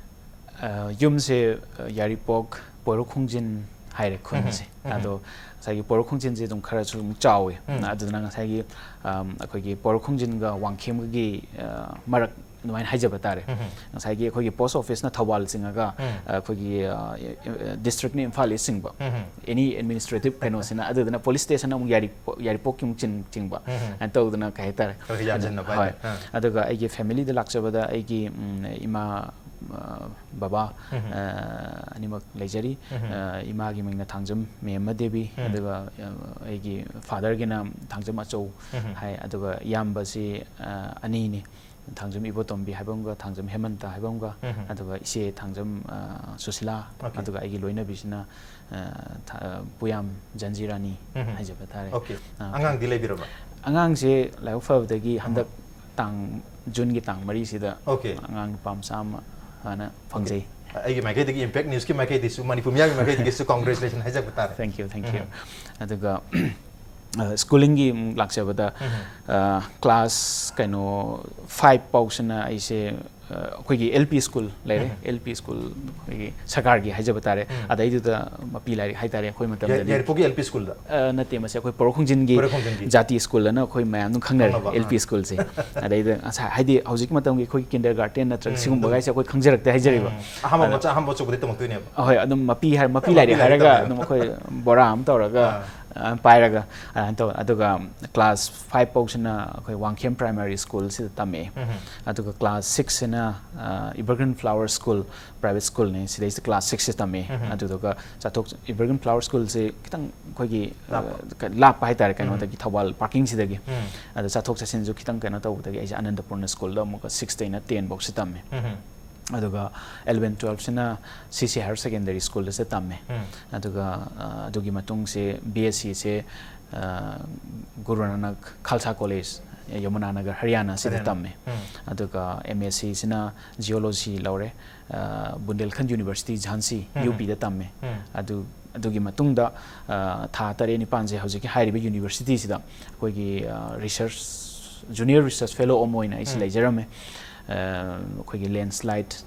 ꯑ, ꯌꯨꯝꯁꯦ, ꯑ, ꯌꯥꯏꯔꯤꯄꯣꯛ ꯄꯣꯏꯔꯧ ꯈꯣꯡꯖꯤꯟ ꯍꯥꯏꯔꯦ ꯈꯨꯟꯁꯦ꯫ ꯎꯝ, ꯎꯝ꯫ ꯑꯗꯣ ꯉꯁꯥꯏꯒꯤ ꯄꯣꯏꯔꯧ ꯈꯣꯡꯖꯤꯟꯁꯦ ꯑꯗꯨꯝ ꯈꯔꯁꯨ ꯑꯗꯨꯝ ꯆꯥꯎꯋꯤ꯫ ꯎꯝ꯫ ꯑꯗꯨꯗꯨꯅ ꯉꯁꯥꯏꯒꯤ, ꯑꯝ, ꯑꯩꯈꯣꯏꯒꯤ ꯄꯣꯏꯔꯧ ꯈꯣꯡꯖꯤꯟꯒ ꯋꯥꯡꯈꯦꯝꯒꯒꯤ, ꯑ, ꯃꯔꯛ ꯑꯗꯨꯃꯥꯏꯅ ꯍꯥꯏꯖꯕ ꯇꯥꯔꯦ꯫ ꯎꯝ꯫ ꯉꯁꯥꯏꯒꯤ ꯑꯩꯈꯣꯏꯒꯤ ꯄꯣꯁ ꯑꯣꯐꯤꯁꯅ ꯊꯧꯕꯥꯜ ꯆꯤꯡꯉꯒ, ꯎꯝ꯫ ꯑ, ꯑꯩꯈꯣꯏꯒꯤ, ꯑ, ꯑ, ꯗꯤꯁꯇ꯭ꯔꯤꯛꯅ ꯏꯝꯐꯥꯜ ꯏꯁ ꯆꯤꯡꯕ꯫ ꯎꯝ꯫ ꯑꯦꯅꯤ ꯑꯦꯗꯃꯤꯅꯤꯁꯇ꯭ꯔꯦꯇꯤꯚ ꯀꯩꯅꯣꯁꯤꯅ, ꯑꯗꯨꯗꯨꯅ ꯄꯨꯂꯤꯁ ꯁ꯭ꯇꯦꯁꯟ ꯑꯃꯨꯛ ꯌꯥꯏꯔꯤꯄꯣꯛ, ꯌꯥꯏꯔꯤꯄꯣꯛꯀꯤ ꯑꯃꯨꯛ ꯆꯤꯡ-, ꯆꯤꯡꯕ꯫ ꯎꯝ꯫ ꯑꯗꯨꯃꯥꯏꯅ ꯇꯧꯗꯅ ꯀꯩ ꯍꯥꯏꯇꯥꯔꯦ꯫ ꯈꯔ ꯌꯥꯟꯁꯤꯟꯅꯕ ꯍꯣꯏ꯫ ꯍꯥꯏꯇꯥꯔꯦ꯫ ꯑꯥ꯫ ꯑꯗꯨꯒ ꯑꯩꯒꯤ ꯐꯦꯃꯤꯂꯤꯗ ꯂꯥꯛꯆꯕꯗ ꯑꯩꯒꯤ, ꯎꯝ, ꯏꯃꯥ, ꯑ, ꯕꯕꯥ, ꯎꯝ꯫ ꯑ, ꯑꯅꯤꯃꯛ ꯂꯩꯖꯔꯤ꯫ ꯎꯝ꯫ ꯑ, ꯏꯃꯥꯒꯤ ꯃꯤꯡꯅ ꯊꯥꯡꯖꯝ ꯃꯦꯝꯃ ꯗꯦꯕꯤ, ꯎꯝ꯫ ꯑꯗꯨꯒ, ꯑ, ꯑꯩꯒꯤ ꯐꯥꯗꯔꯒꯤꯅ ꯊꯥꯡꯖꯝ ꯑꯆꯧ ꯎꯝ꯫ ꯍꯥꯏ꯫ ꯑꯗꯨꯒ ꯏꯌꯥꯝꯕꯁꯤ, ꯑ, ꯑꯅꯤꯅꯤ꯫ ꯊꯥꯡꯖꯝ ꯏꯕꯣꯇꯣꯝꯕꯤ ꯍꯥꯏꯕ ꯑꯃꯒ, ꯊꯥꯡꯖꯝ ꯍꯦꯃꯟꯇ ꯍꯥꯏꯕ ꯑꯃꯒ, ꯎꯝ꯫ ꯑꯗꯨꯒ ꯏꯆꯦ ꯊꯥꯡꯖꯝ, ꯑ, ꯁꯨꯁꯤꯂꯥ, Okay꯫ ꯑꯗꯨꯒ ꯑꯩꯒꯤ ꯂꯣꯏꯅꯕꯤꯁꯤꯅ, ꯑ, ꯊ-, ꯑ, ꯄꯨꯌꯥꯝ ꯖꯟꯖꯤꯔꯥꯅꯤ ꯎꯝ꯫ ꯍꯥꯏꯖꯕ ꯇꯥꯔꯦ꯫ Okay꯫ ꯑ, ꯑꯉꯥꯡꯗꯤ ꯂꯩꯕꯤꯔꯕ? ꯑꯉꯥꯡꯁꯦ ꯂꯥꯏꯕꯛ ꯐꯕꯗꯒꯤ ꯍꯟꯗꯛ ꯎꯝ꯫ ꯇꯥꯡ, ꯖꯨꯟꯒꯤ ꯇꯥꯡ ꯃꯔꯤꯁꯤꯗ Okay꯫ ꯑꯉꯥꯡ ꯅꯨꯄꯥ ꯃꯆꯥ ꯑꯃ ꯍꯥꯟꯅ ꯐꯪꯖꯩ꯫ ꯑꯩꯒꯤ ꯃꯥꯏꯀꯩꯗꯒꯤ, ꯏꯝꯄꯦꯛ ꯅ꯭ꯌꯨꯁꯀꯤ ꯃꯥꯏꯀꯩꯗꯒꯤꯁꯨ, ꯃꯅꯤꯄꯨꯔ ꯃꯤꯌꯥꯝꯒꯤ ꯃꯥꯏꯀꯩꯗꯒꯤꯁꯨ congratulation ꯍꯥꯏꯖꯕ ꯇꯥꯔꯦ꯫ Thank you, thank you꯫ ꯎꯝ꯫ ꯑꯗꯨꯒ, ꯑ, ꯁ꯭ꯀꯨꯂꯤꯡꯒꯤ ꯑꯃꯨꯛ ꯂꯥꯛꯆꯕꯗ, ꯎꯝ꯫ ꯑ, ꯀ꯭ꯂꯥꯁ ꯀꯩꯅꯣ five ꯐꯥꯎꯁꯤꯅ ꯑꯩꯁꯦ, ꯑ, ꯑꯩꯈꯣꯏꯒꯤ L P ꯁ꯭ꯀꯨꯜ ꯂꯩꯔꯦ, ꯎꯝ꯫ L P ꯁ꯭ꯀꯨꯜ ꯑꯩꯈꯣꯏꯒꯤ ꯁꯔꯀꯥꯔꯒꯤ ꯍꯥꯏꯖꯕ ꯇꯥꯔꯦ, ꯎꯝ꯫ ꯑꯗꯩꯗꯨꯗ ꯃꯄꯤ ꯂꯥꯏꯔꯤꯛ ꯍꯥꯏꯇꯥꯔꯦ ꯑꯩꯈꯣꯏ ꯌꯥ-, ꯃꯇꯝꯗꯗꯤ꯫ ꯌꯥꯏꯔꯤꯄꯣꯛꯀꯤ L P ꯁ꯭ꯀꯨꯜꯗ? ꯑ, ꯅꯠꯇꯦ, ꯃꯁꯤ ꯑꯩꯈꯣꯏ ꯄꯣꯏꯔꯧ ꯈꯣꯡꯖꯤꯟꯒꯤ ꯄꯣꯏꯔꯧ ꯈꯣꯡꯖꯤꯟꯒꯤ꯫ ꯖꯥꯇꯤ ꯁ꯭ꯀꯨꯜ ꯑꯅ ꯑꯩꯈꯣꯏ ꯃꯌꯥꯝ ꯑꯗꯨꯝ ꯈꯪꯅꯔꯦ, ꯈꯪꯅꯕ, L P ꯑꯥ꯫ ꯁ꯭ꯀꯨꯜꯁꯦ꯫ ꯑꯗꯩꯗ ꯉꯁꯥꯏ ꯍꯥꯏꯗꯤ ꯍꯧꯖꯤꯛꯀꯤ ꯃꯇꯝꯒꯤ ꯑꯩꯈꯣꯏꯒꯤ ꯀꯤꯟꯗꯔ ꯒꯥꯔꯇꯦꯟ ꯅꯠꯇ꯭ꯔꯒ ꯎꯝ, ꯁꯤꯒꯨꯝꯕ ꯑꯗꯨꯝ꯫ ꯒꯥꯏꯁꯦ ꯑꯩꯈꯣꯏ ꯈꯪꯖꯔꯛꯇꯦ ꯍꯥꯏꯖꯔꯤꯕ꯫ ꯎꯝ꯫ ꯑꯍꯥꯟꯕ ꯑꯗ ꯃꯆꯥ, ꯑꯍꯥꯟꯕ ꯑꯆꯧꯕꯗꯤ ꯇꯝꯃꯛꯇꯣꯏꯅꯦꯕ꯫ ꯍꯣꯏ, ꯑꯗꯨꯝ ꯃꯄꯤ ꯍꯥꯏ-, ꯃꯄꯤ ꯃꯄꯤ ꯂꯥꯏꯔꯤꯛ ꯂꯥꯏꯔꯤꯛ ꯍꯥꯏꯔꯒ ꯇꯝꯃꯦꯕ꯫ ꯑꯗꯨꯝ ꯑꯩꯈꯣꯏ ꯕꯣꯔꯥ ꯑꯃ ꯇꯧꯔꯒ, ꯑꯥ꯫ ꯑ, ꯄꯥꯏꯔꯒ ꯑꯗꯨꯃꯥꯏꯅ ꯇꯧꯋꯦ꯫ ꯑꯗꯨꯒ ꯀ꯭ꯂꯥꯁ five ꯐꯥꯎꯁꯤꯅ ꯑꯩꯈꯣꯏ ꯋꯥꯡꯈꯦꯝ ꯄ꯭ꯔꯥꯏꯃꯥꯔꯤ ꯁ꯭ꯀꯨꯜꯁꯤꯗ ꯇꯝꯃꯛꯑꯦ꯫ ꯎꯝ꯫ ꯑꯗꯨꯒ ꯀ꯭ꯂꯥꯁ ꯁꯤꯛꯁꯁꯤꯅ, ꯑ, ꯏꯚꯔꯒ꯭ꯔꯤꯟ ꯐ꯭ꯂꯥꯋꯔ ꯁ꯭ꯀꯨꯜ, ꯄ꯭ꯔꯥꯏꯚꯦꯠ ꯁ꯭ꯀꯨꯜꯅꯤ, ꯁꯤꯗꯩꯁꯤꯗ ꯀ꯭ꯂꯥꯁ ꯁꯤꯛꯁꯁꯦ ꯇꯝꯃꯛꯑꯦ꯫ ꯑꯗꯨꯗꯨꯒ ꯆꯥꯊꯣꯛ-, ꯏꯚꯔꯒ꯭ꯔꯤꯟ ꯐ꯭ꯂꯥꯋꯔ ꯁ꯭ꯀꯨꯜꯁꯦ ꯈꯤꯇꯪ ꯑꯩꯈꯣꯏꯒꯤ, ꯑ, ꯂꯥꯞꯄ꯫ ꯀ-, ꯂꯥꯞꯄ ꯍꯥꯏꯇꯥꯔꯦ, ꯎꯝ꯫ ꯀꯩꯅꯣꯗꯒꯤ, ꯊꯧꯕꯥꯜ ꯄꯥꯔꯀꯤꯡꯁꯤꯗꯒꯤ꯫ ꯎꯝ꯫ ꯑꯗꯣ ꯆꯠꯊꯣꯛ ꯆꯠꯁꯤꯟꯁꯨ ꯈꯤꯇꯪ ꯀꯩꯅꯣ ꯇꯧꯕꯗꯒꯤ ꯑꯩꯁꯦ ꯑꯅꯟꯗꯄꯨꯔꯅ ꯁ꯭ꯀꯨꯜꯗ ꯑꯃꯨꯛꯀ six ꯇꯩꯅ ten ꯐꯥꯎꯁꯦ ꯇꯝꯃꯦ꯫ ꯎꯝ꯫ ꯑꯗꯨꯒ eleven twelve ꯁꯤꯅ C C Higher Secondary ꯁ꯭ꯀꯨꯜꯗꯁꯨ ꯇꯝꯃꯦ꯫ ꯎꯝ꯫ ꯑꯗꯨꯒ, ꯑ, ꯑꯗꯨꯒꯤ ꯃꯇꯨꯡꯁꯦ B S C ꯁꯦ, ꯑ, ꯒꯨꯔꯨ ꯅꯥꯅꯛ ꯈꯥꯜꯁꯥ ꯀꯣꯂꯦꯖ, ꯌꯃꯨꯅꯥꯅꯒꯔ, ꯍꯔꯤꯌꯥꯅꯥ ꯁꯤꯗ ꯍꯔꯤꯌꯥꯅꯥ꯫ ꯇꯝꯃꯦ꯫ ꯎꯝ꯫ ꯑꯗꯨꯒ M S C ꯁꯤꯅ Geology ꯂꯧꯔꯦ, ꯑ, ꯕꯨꯟꯗꯦꯜꯈꯟ ꯌꯨꯅꯤꯚꯔꯁꯤꯇꯤ ꯖꯥꯟꯁꯤ, ꯎꯝ꯫ U P ꯗ ꯇꯝꯃꯦ꯫ ꯎꯝ꯫ ꯑꯗꯨ ꯑꯗꯨꯒꯤ ꯃꯇꯨꯡꯗ, ꯑ, ꯊꯥ ꯇꯔꯦꯠ ꯅꯤꯄꯥꯟꯁꯦ ꯍꯧꯖꯤꯛꯀꯤ ꯍꯥꯏꯔꯤꯕ ꯌꯨꯅꯤꯚꯔꯁꯤꯇꯤꯁꯤꯗ ꯑꯩꯈꯣꯏꯒꯤ, ꯑ, ꯔꯤꯁꯔꯁ, ꯖꯨꯅꯤꯌꯔ ꯔꯤꯁꯔꯁ ꯐꯦꯂꯣ ꯑꯃ ꯑꯣꯏꯅ ꯑꯩꯁꯦ ꯎꯝ꯫ ꯂꯩꯖꯔꯝꯃꯦ꯫ ꯑ, ꯑꯩꯈꯣꯏꯒꯤ ꯂꯦꯟꯁ꯭ꯂꯥꯏꯠ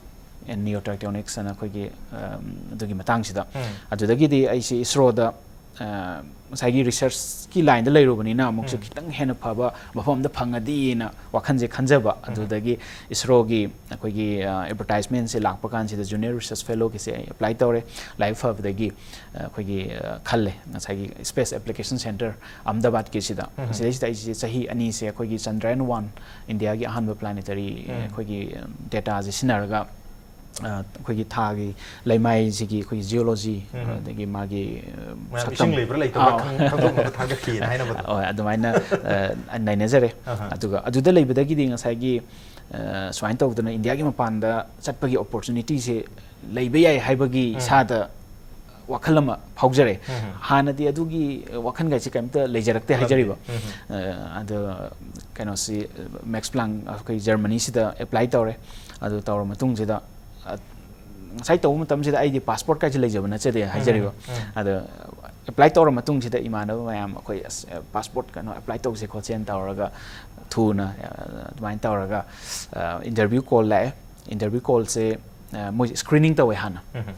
ꯑꯦꯟ ꯅꯤꯌꯣꯇꯦꯛꯇꯣꯅꯤꯛꯁ ꯑꯅ ꯑꯩꯈꯣꯏꯒꯤ, ꯑ, ꯑꯗꯨꯒꯤ ꯃꯇꯥꯡꯁꯤꯗ꯫ ꯎꯝ꯫ ꯑꯗꯨꯗꯒꯤꯗꯤ ꯑꯩꯁꯦ ꯏꯁꯔꯣꯗ, ꯑ, ꯉꯁꯥꯏꯒꯤ ꯔꯤꯁꯔꯁꯀꯤ ꯂꯥꯏꯟꯗ ꯂꯩꯔꯨꯕꯅꯤꯅ ꯑꯃꯨꯛꯁꯨ ꯎꯝ꯫ ꯈꯤꯇꯪ ꯍꯦꯟꯅ ꯐꯕ ꯃꯐꯝ ꯑꯃꯗ ꯐꯪꯉꯗꯤꯅ ꯋꯥꯈꯜꯁꯦ ꯈꯟꯖꯕ꯫ ꯎꯝ꯫ ꯑꯗꯨꯗꯒꯤ ꯏꯁꯔꯣꯒꯤ ꯑꯩꯈꯣꯏꯒꯤ, ꯑ, ꯑꯦꯗꯚꯔꯇꯥꯏꯖꯃꯦꯟꯁꯦ ꯂꯥꯛꯄ ꯀꯥꯟꯁꯤꯗ ꯖꯨꯅꯤꯌꯔ ꯔꯤꯁꯔꯁ ꯐꯦꯂꯣꯒꯤꯁꯦ ꯑꯩ ꯑꯦꯄ꯭ꯂꯥꯏ ꯇꯧꯔꯦ꯫ ꯂꯥꯏꯕꯛ ꯐꯕꯗꯒꯤ, ꯑ, ꯑꯩꯈꯣꯏꯒꯤ, ꯑ, ꯈꯜꯂꯦ, ꯉꯁꯥꯏꯒꯤ ꯁ꯭ꯄꯦꯁ ꯑꯦꯄ꯭ꯂꯤꯀꯦꯁꯟ ꯁꯦꯟꯇꯔ ꯑꯍꯃꯗꯥꯕꯥꯗꯀꯤꯁꯤꯗ꯫ ꯎꯝ꯫ ꯁꯤꯗꯩꯁꯤꯗ ꯑꯩꯁꯦ ꯆꯍꯤ ꯑꯅꯤꯁꯦ ꯑꯩꯈꯣꯏꯒꯤ ꯆꯟꯗ꯭ꯔꯌꯥꯟ ꯋꯥꯟ, ꯏꯟꯗꯤꯌꯥꯒꯤ ꯑꯍꯥꯟꯕ ꯄ꯭ꯂꯥꯅꯦꯇꯔꯤ, ꯎꯝ꯫ ꯑꯩꯈꯣꯏꯒꯤ, ꯑ, ꯗꯦꯇꯥꯁꯦ ꯁꯤꯖꯤꯟꯅꯔꯒ, ꯑ, ꯑꯩꯈꯣꯏꯒꯤ ꯊꯥꯒꯤ ꯂꯩꯃꯥꯏꯁꯤꯒꯤ ꯑꯩꯈꯣꯏꯒꯤ ꯖꯤꯑꯣꯂꯣꯖꯤ, ꯎꯝ꯫ ꯑꯗꯒꯤ ꯃꯥꯒꯤ, ꯑ, ꯃꯌꯥꯝ ꯁꯛꯇꯝ, ꯏꯁꯤꯡ ꯂꯩꯕ꯭ꯔꯥ ꯂꯩꯇꯕ꯭ꯔꯥ ꯑꯥꯎ꯫ ꯈꯪ-, ꯈꯪꯗꯣꯛꯅꯕ ꯊꯥꯒꯠꯈꯤꯅ ꯍꯥꯏꯅꯕꯗꯣ꯫ ꯍꯣꯏ, ꯑꯗꯨꯃꯥꯏꯅ, ꯑ, ꯅꯩꯅꯖꯔꯦ꯫ ꯑꯍꯥ꯫ ꯑꯗꯨꯒ ꯑꯗꯨꯗ ꯂꯩꯕꯗꯒꯤꯗꯤ ꯉꯁꯥꯏꯒꯤ, ꯑ, ꯁꯨꯃꯥꯏꯅ ꯇꯧꯗꯅ ꯏꯟꯗꯤꯌꯥꯒꯤ ꯃꯄꯥꯟꯗ ꯆꯠꯄꯒꯤ ꯑꯣꯄꯣꯔꯆꯨꯅꯤꯇꯤꯁꯦ ꯂꯩꯕ ꯌꯥꯏ ꯍꯥꯏꯕꯒꯤ ꯎꯝ꯫ ꯏꯁꯥꯗ ꯋꯥꯈꯜ ꯑꯃ ꯐꯥꯎꯖꯔꯦ꯫ ꯎꯝ꯫ ꯍꯥꯟꯅꯗꯤ ꯑꯗꯨꯒꯤ ꯋꯥꯈꯜꯒꯁꯦ ꯀꯩꯝꯇ ꯂꯩꯖꯔꯛꯇꯦ ꯈꯜꯂꯝꯗꯦ꯫ ꯍꯥꯏꯖꯔꯤꯕ꯫ ꯎꯝ꯫ ꯑ, ꯑꯗꯣ ꯀꯩꯅꯣꯁꯤ, ꯃꯦꯛꯁ ꯄ꯭ꯂꯥꯡ ꯑꯩꯈꯣꯏ ꯖꯔꯃꯅꯤꯁꯤꯗ ꯑꯦꯄ꯭ꯂꯥꯏ ꯇꯧꯔꯦ꯫ ꯑꯗꯨ ꯇꯧꯔ ꯃꯇꯨꯡꯁꯤꯗ, ꯑ, ꯉꯁꯥꯏ ꯇꯧꯕ ꯃꯇꯝꯁꯤꯗ ꯑꯩꯗꯤ ꯄꯥꯁꯄꯣꯔꯠ ꯀꯥꯏꯁꯦ ꯂꯩꯖꯕ ꯅꯠꯆꯗꯦ ꯍꯥꯏꯖꯔꯤꯕ꯫ ꯎꯝ꯫ ꯑꯗꯣ ꯑꯦꯄ꯭ꯂꯥꯏ ꯇꯧꯔ ꯃꯇꯨꯡꯁꯤꯗ ꯏꯃꯥꯟꯅꯕ ꯃꯌꯥꯝ ꯑꯩꯈꯣꯏ, "ꯑꯁ, ꯄꯥꯁꯄꯣꯔꯠ ꯀꯩꯅꯣ ꯑꯦꯄ꯭ꯂꯥꯏ ꯇꯧꯁꯦ ꯈꯣꯠꯁꯦꯅ" ꯇꯧꯔꯒ ꯊꯨꯅ, ꯑ, ꯑꯗꯨꯃꯥꯏꯅ ꯇꯧꯔꯒ, ꯑ, ꯏꯟꯇꯔꯚ꯭ꯌꯨ ꯀꯣꯜ ꯂꯥꯛꯑꯦ꯫ ꯏꯟꯇꯔꯚ꯭ꯌꯨ ꯀꯣꯜꯁꯦ, ꯑ, ꯃꯣꯏ ꯁ꯭ꯀ꯭ꯔꯤꯅꯤꯡ ꯇꯧꯋꯦ ꯍꯥꯟꯅ꯫ ꯎꯝ꯫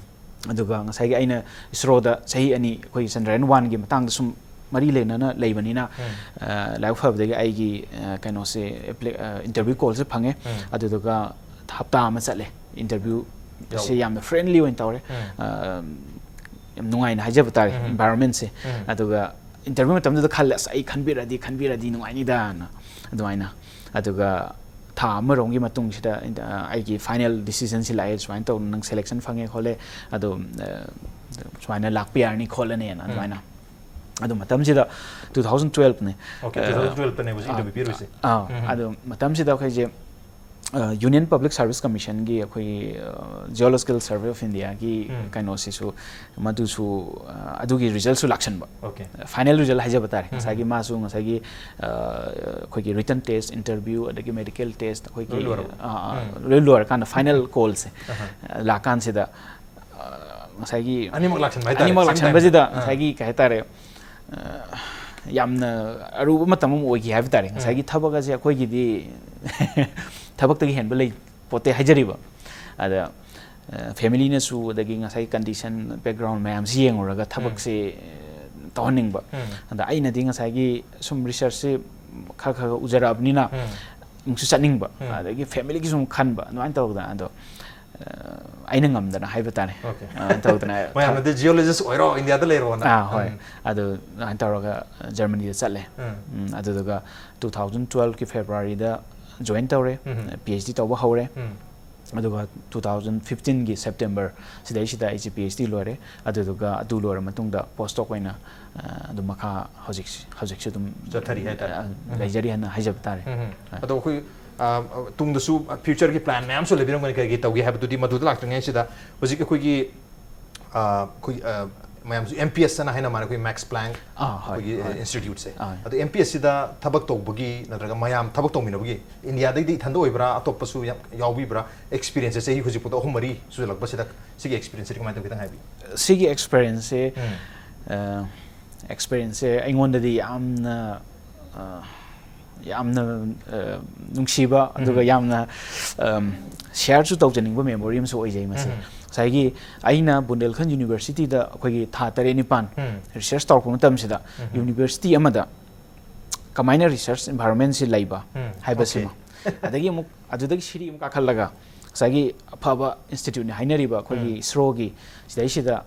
ꯑꯗꯨꯒ ꯉꯁꯥꯏꯒꯤ ꯑꯩꯅ ꯏꯁꯔꯣꯗ ꯆꯍꯤ ꯑꯅꯤ ꯑꯩꯈꯣꯏꯒꯤ ꯆꯟꯗ꯭ꯔꯌꯥꯟ ꯋꯥꯟꯒꯤ ꯃꯇꯥꯡꯗ ꯁꯨꯝ ꯃꯔꯤ ꯂꯩꯅꯅ ꯂꯩꯕꯅꯤꯅ, ꯎꯝ꯫ ꯑ, ꯂꯥꯏꯕꯛ ꯐꯕꯗꯒꯤ ꯑꯩꯒꯤ, ꯑ, ꯀꯩꯅꯣꯁꯦ, ꯑꯦꯄ꯭ꯂꯤ-, ꯑ, ꯏꯟꯇꯔꯚ꯭ꯌꯨ ꯀꯣꯜꯁꯦ ꯐꯪꯉꯦ꯫ ꯎꯝ꯫ ꯑꯗꯨꯗꯨꯒ ꯍꯞꯇꯥ ꯑꯃ ꯆꯠꯂꯦ꯫ ꯏꯟꯇꯔꯚ꯭ꯌꯨꯁꯦ ꯌꯥꯎ꯫ ꯌꯥꯝꯅ ꯐ꯭ꯔꯦꯟꯂꯤ ꯑꯣꯏꯅ ꯇꯧꯔꯦ꯫ ꯎꯝ꯫ ꯑ, ꯌꯥꯝ ꯅꯨꯡꯉꯥꯏꯅ ꯍꯥꯏꯖꯕ ꯇꯥꯔꯦ, ꯎꯝ꯫ ꯏꯟꯚꯥꯏꯔꯣꯟꯃꯦꯟꯁꯦ꯫ ꯎꯝ꯫ ꯑꯗꯨꯒ ꯏꯟꯇꯔꯚ꯭ꯌꯨ ꯃꯇꯝꯗꯨꯗ ꯈꯜꯂꯦ, "ꯑꯁ, ꯑꯩ ꯈꯟꯕꯤꯔꯗꯤ, ꯈꯟꯕꯤꯔꯗꯤ ꯅꯨꯡꯉꯥꯏꯅꯤꯗꯥꯅ", ꯑꯗꯨꯃꯥꯏꯅ꯫ ꯑꯗꯨꯒ ꯊꯥ ꯑꯃꯔꯣꯝꯒꯤ ꯃꯇꯨꯡꯁꯤꯗ, ꯑ, ꯑꯩꯒꯤ ꯐꯥꯏꯅꯦꯜ ꯗꯤꯁꯤꯖꯟꯁꯤ ꯂꯥꯛꯑꯦ, "ꯁꯨꯃꯥꯏꯅ ꯇꯧꯗꯅ ꯅꯪ ꯁꯦꯂꯦꯛꯁꯟ ꯐꯪꯉꯦ ꯈꯣꯠꯂꯦ, ꯑꯗꯣ, ꯑ, ꯁꯨꯃꯥꯏꯅ ꯂꯥꯛꯄ ꯌꯥꯔꯅꯤ ꯈꯣꯠꯂꯅꯤꯅ", ꯎꯝ꯫ ꯑꯗꯨꯃꯥꯏꯅ꯫ ꯑꯗꯨ ꯃꯇꯝꯁꯤꯗ two thousand twelve ꯅꯦ꯫ Okay, ꯑ, two thousand twelve ꯇꯅꯦꯕ ꯁꯤ ꯑ, interview ꯄꯤꯔꯨꯁꯦ꯫ ꯑ, ꯎꯝ꯫ ꯑꯗꯨ ꯃꯇꯝꯁꯤꯗ ꯑꯩꯈꯣꯏꯁꯦ, ꯑ, Union Public Service Commission ꯒꯤ ꯑꯩꯈꯣꯏꯒꯤ, ꯑ, Geological Survey of India ꯒꯤ ꯎꯝ꯫ ꯀꯩꯅꯣꯁꯤꯁꯨ, ꯃꯗꯨꯁꯨ, ꯑ, ꯑꯗꯨꯒꯤ ꯔꯤꯖꯜꯁꯨ ꯂꯥꯛꯁꯟꯕ꯫ Okay꯫ ꯐꯥꯏꯅꯦꯜ ꯔꯤꯖꯜ ꯍꯥꯏꯖꯕ ꯇꯥꯔꯦ꯫ ꯎꯝ꯫ ꯉꯁꯥꯏꯒꯤ ꯃꯥꯁꯨ ꯉꯁꯥꯏꯒꯤ, ꯑ, ꯑꯩꯈꯣꯏꯒꯤ written test, interview, ꯑꯗꯒꯤ medical test, ꯑꯩꯈꯣꯏꯒꯤ, ꯂꯣꯏ ꯂꯣꯏꯔꯕ? ꯑ, ꯑ, ꯎꯝ꯫ ꯂꯣꯏ ꯂꯣꯏꯔꯀꯥꯟꯗ ꯐꯥꯏꯅꯦꯜ ꯀꯣꯜꯁꯦ, ꯑꯍ꯫ ꯑ, ꯂꯥꯛꯀꯥꯟꯁꯤꯗ, ꯑ, ꯉꯁꯥꯏꯒꯤ ꯑꯅꯤꯃꯛ ꯂꯥꯛꯁꯟꯕ ꯍꯥꯏꯇꯥꯔꯦ, ꯑꯅꯤꯃꯛ same ꯂꯥꯛꯁꯟꯕꯁꯤꯗ time. ꯑꯥ. ꯉꯁꯥꯏꯒꯤ ꯀꯩ ꯍꯥꯏꯇꯥꯔꯦ, ꯑ, ꯌꯥꯝꯅ ꯑꯔꯨꯕ ꯃꯇꯝ ꯑꯃ ꯑꯣꯏꯈꯤ ꯍꯥꯏꯕ ꯇꯥꯔꯦ꯫ ꯉꯁꯥꯏꯒꯤ ꯊꯕꯛ ꯑꯁꯦ ꯑꯩꯈꯣꯏꯒꯤꯗꯤ ꯊꯕꯛꯇꯒꯤ ꯍꯦꯟꯕ ꯂꯩ ꯄꯣꯠꯇꯦ ꯍꯥꯏꯖꯔꯤꯕ꯫ ꯑꯗ ꯐꯦꯃꯤꯂꯤꯅꯁꯨ, ꯑꯗꯒꯤ ꯉꯁꯥꯏ ꯀꯟꯗꯤꯁꯟ, ꯕꯦꯛꯒ꯭ꯔꯥꯎꯟ ꯃꯌꯥꯝꯁꯤ ꯌꯦꯡꯉꯨꯔꯒ ꯊꯕꯛꯁꯦ ꯇꯧꯍꯟꯅꯤꯡꯕ꯫ ꯎꯝ. ꯑꯗ ꯑꯩꯅꯗꯤ ꯉꯁꯥꯏꯒꯤ ꯁꯨꯝ ꯔꯤꯁꯔꯁꯁꯦ ꯈꯔ ꯈꯔ ꯎꯖꯔꯛꯑꯕꯅꯤꯅ ꯎꯝ. ꯑꯃꯨꯛꯁꯨ ꯆꯠꯅꯤꯡꯕ, ꯎꯝ. ꯑꯗꯒꯤ ꯐꯦꯃꯤꯂꯤꯒꯤꯁꯨ ꯑꯃꯨꯛ ꯈꯟꯕ, ꯑꯗꯨꯃꯥꯏꯅ ꯇꯧꯗꯅ ꯑꯗꯣ, ꯑ, ꯑꯩꯅ ꯉꯝꯗꯅ ꯍꯥꯏꯕ ꯇꯥꯔꯦ꯫ Okay. ꯑ, ꯇꯧꯗꯅ ꯃꯌꯥꯝꯅꯗꯤ "Geologist ꯑꯣꯏꯔꯣ, ꯏꯟꯗꯤꯌꯥꯗ ꯂꯩꯔꯣꯅ"꯫ ꯑꯥ, ꯍꯣꯏ꯫ ꯎꯝ. ꯑꯗꯨ ꯑꯗꯨꯃꯥꯏꯅ ꯇꯧꯔꯒ ꯖꯔꯃꯅꯤꯗ ꯆꯠꯂꯦ꯫ ꯎꯝ. ꯎꯝ, ꯑꯗꯨꯗꯨꯒ two thousand twelve ꯀꯤ February ꯗ join ꯇꯧꯔꯦ, ꯎꯝ. ꯄꯤ ꯑꯩꯆ ꯗꯤ ꯇꯧꯕ ꯍꯧꯔꯦ꯫ ꯎꯝ. ꯑꯗꯨꯒ two thousand fifteen ꯒꯤ September ꯁꯤꯗꯩꯁꯤꯗ ꯑꯩꯁꯦ ꯄꯤ ꯑꯩꯆ ꯗꯤ ꯂꯣꯏꯔꯦ꯫ ꯑꯗꯨꯗꯨꯒ ꯑꯗꯨ ꯂꯣꯏꯔ ꯃꯇꯨꯡꯗ post doc ꯑꯣꯏꯅ, ꯑ, ꯑꯗꯨꯝ ꯃꯈꯥ ꯍꯧꯖꯤꯛ, ꯍꯧꯖꯤꯛꯁꯨ ꯑꯗꯨꯝ, ꯆꯠꯊꯔꯤ ꯍꯥꯏꯇꯥꯔꯦ꯫ ꯑ, ꯎꯝ. ꯂꯩꯖꯔꯤ ꯍꯥꯏꯅ ꯍꯥꯏꯖꯕ ꯇꯥꯔꯦ꯫ ꯎꯝ. ꯍꯣꯏ꯫ ꯑꯗꯣ ꯑꯩꯈꯣꯏ, ꯑ, ꯇꯨꯡꯗꯁꯨ future ꯒꯤ plan ꯃꯌꯥꯝꯁꯨ ꯂꯩꯕꯤꯔꯝꯒꯅꯤ, ꯀꯔꯤ ꯀꯔꯤ ꯇꯧꯒꯦ ꯍꯥꯏꯕꯗꯨꯗꯤ꯫ ꯃꯗꯨꯗ ꯂꯥꯛꯇ꯭ꯔꯤꯉꯩꯁꯤꯗ ꯍꯧꯖꯤꯛ ꯑꯩꯈꯣꯏꯒꯤ, ꯑ, ꯑꯩꯈꯣꯏ, ꯑ, ꯃꯌꯥꯝꯁꯨ M P S ꯑꯅ ꯍꯥꯏꯅ ꯃꯥꯅ ꯑꯩꯈꯣꯏ Max Planck ꯑꯥ, ꯍꯣꯏ, ꯑꯩꯈꯣꯏꯒꯤ ꯍꯣꯏ꯫ Institute ꯁꯦ꯫ ꯑꯥ꯫ ꯑꯗꯣ M P S ꯁꯤꯗ ꯊꯕꯛ ꯇꯧꯕꯒꯤ ꯅꯠꯇ꯭ꯔꯒ ꯃꯌꯥꯝ ꯊꯕꯛ ꯇꯧꯃꯤꯟꯅꯕꯒꯤ ꯏꯟꯗꯤꯌꯥꯗꯩꯗꯤ ꯏꯊꯟꯗ ꯑꯣꯏꯕ꯭ꯔꯥ, ꯑꯇꯣꯞꯄꯁꯨ ꯌꯥꯝ ꯌꯥꯎꯕꯤꯕ꯭ꯔꯥ? Experience ꯁꯦ ꯆꯍꯤ ꯍꯧꯖꯤꯛ ꯐꯥꯎꯗ ꯑꯍꯨꯝ ꯃꯔꯤ ꯁꯨꯖꯜꯂꯛꯄꯁꯤꯗ ꯁꯤꯒꯤ experience ꯁꯤꯗꯤ ꯀꯃꯥꯏꯅ ꯇꯧꯒꯦ, ꯈꯤꯇꯪ ꯍꯥꯏꯕꯤꯌꯨ꯫ ꯁꯤꯒꯤ experience ꯁꯦ, ꯎꯝ. ꯑ, experience ꯁꯦ ꯑꯩꯉꯣꯟꯗꯗꯤ ꯌꯥꯝꯅ, ꯑ, ꯌꯥꯝꯅ, ꯑ, ꯅꯨꯡꯁꯤꯕ, ꯑꯗꯨꯒ ꯎꯝ. ꯌꯥꯝꯅ, ꯑꯝ, share ꯁꯨ ꯇꯧꯖꯅꯤꯡꯕ memory ꯑꯃꯁꯨ ꯑꯣꯏꯖꯩ ꯃꯁꯤ꯫ ꯎꯝ. ꯉꯁꯥꯏꯒꯤ ꯑꯩꯅ Bundelkhand University ꯗ ꯑꯩꯈꯣꯏꯒꯤ ꯊꯥ ꯇꯔꯦꯠ ꯅꯤꯄꯥꯟ ꯎꯝ. research ꯇꯧꯔꯛꯄ ꯃꯇꯝꯁꯤꯗ ꯎꯝ. University ꯑꯃꯗ ꯀꯃꯥꯏꯅ research environment ꯁꯤ ꯂꯩꯕ ꯎꯝ. ꯍꯥꯏꯕꯁꯤꯃ, Okay. ꯑꯗꯒꯤ ꯑꯃꯨꯛ ꯑꯗꯨꯗꯒꯤ ꯁꯤꯔꯤ ꯑꯃꯨꯛ ꯀꯥꯈꯠꯂꯒ ꯉꯁꯥꯏꯒꯤ ꯑꯐꯕ institute ꯅꯤ ꯍꯥꯏꯅꯔꯤꯕ ꯑꯩꯈꯣꯏꯒꯤ ꯎꯝ. ꯏꯁꯔꯣꯒꯤ, ꯁꯤꯗꯩꯁꯤꯗ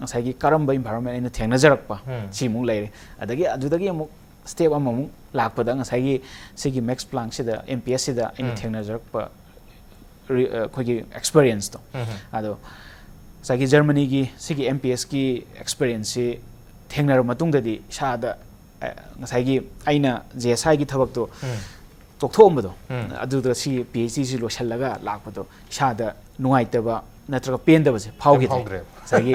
ꯉꯁꯥꯏꯒꯤ ꯀꯔꯝꯕ environment ꯑꯩꯅ ꯊꯦꯡꯅꯖꯔꯛꯄ ꯎꯝ. ꯁꯤꯃꯨꯛ ꯂꯩꯔꯦ꯫ ꯑꯗꯒꯤ ꯑꯗꯨꯗꯒꯤ ꯑꯃꯨꯛ step ꯑꯃꯃꯨꯛ ꯂꯥꯛꯄꯗ ꯉꯁꯥꯏꯒꯤ ꯁꯤꯒꯤ Max Planck ꯁꯤꯗ, M P S ꯁꯤꯗ ꯑꯩꯅ ꯎꯝ. ꯊꯦꯡꯅꯖꯔꯛꯄ ꯔꯤ-, ꯑ, ꯑꯩꯈꯣꯏꯒꯤ experience ꯇꯣ꯫ ꯎꯝ. ꯑꯗꯣ ꯉꯁꯥꯏꯒꯤ ꯖꯔꯃꯅꯤꯒꯤ ꯁꯤꯒꯤ M P S ꯀꯤ experience ꯁꯤ ꯊꯦꯡꯅꯔꯕ ꯃꯇꯨꯡꯗꯗꯤ ꯏꯁꯥꯗ, ꯑ, ꯉꯁꯥꯏꯒꯤ ꯑꯩꯅ J S I ꯒꯤ ꯊꯕꯛꯇꯣ ꯎꯝ. ꯇꯣꯛꯊꯣꯛꯑꯝꯕꯗꯣ, ꯎꯝ. ꯑꯗꯨꯗ ꯁꯤ P H D ꯁꯤ ꯂꯣꯏꯁꯤꯜꯂꯒ ꯂꯥꯛꯄꯗꯣ ꯏꯁꯥꯗ ꯅꯨꯡꯉꯥꯏꯇꯕ ꯅꯠꯇ꯭ꯔꯒ ꯄꯦꯟꯗꯕꯁꯦ ꯐꯥꯎꯈꯤꯗ꯭ꯔꯦ꯫ ꯐꯥꯎꯗ꯭ꯔꯦ꯫ ꯉꯁꯥꯏꯒꯤ,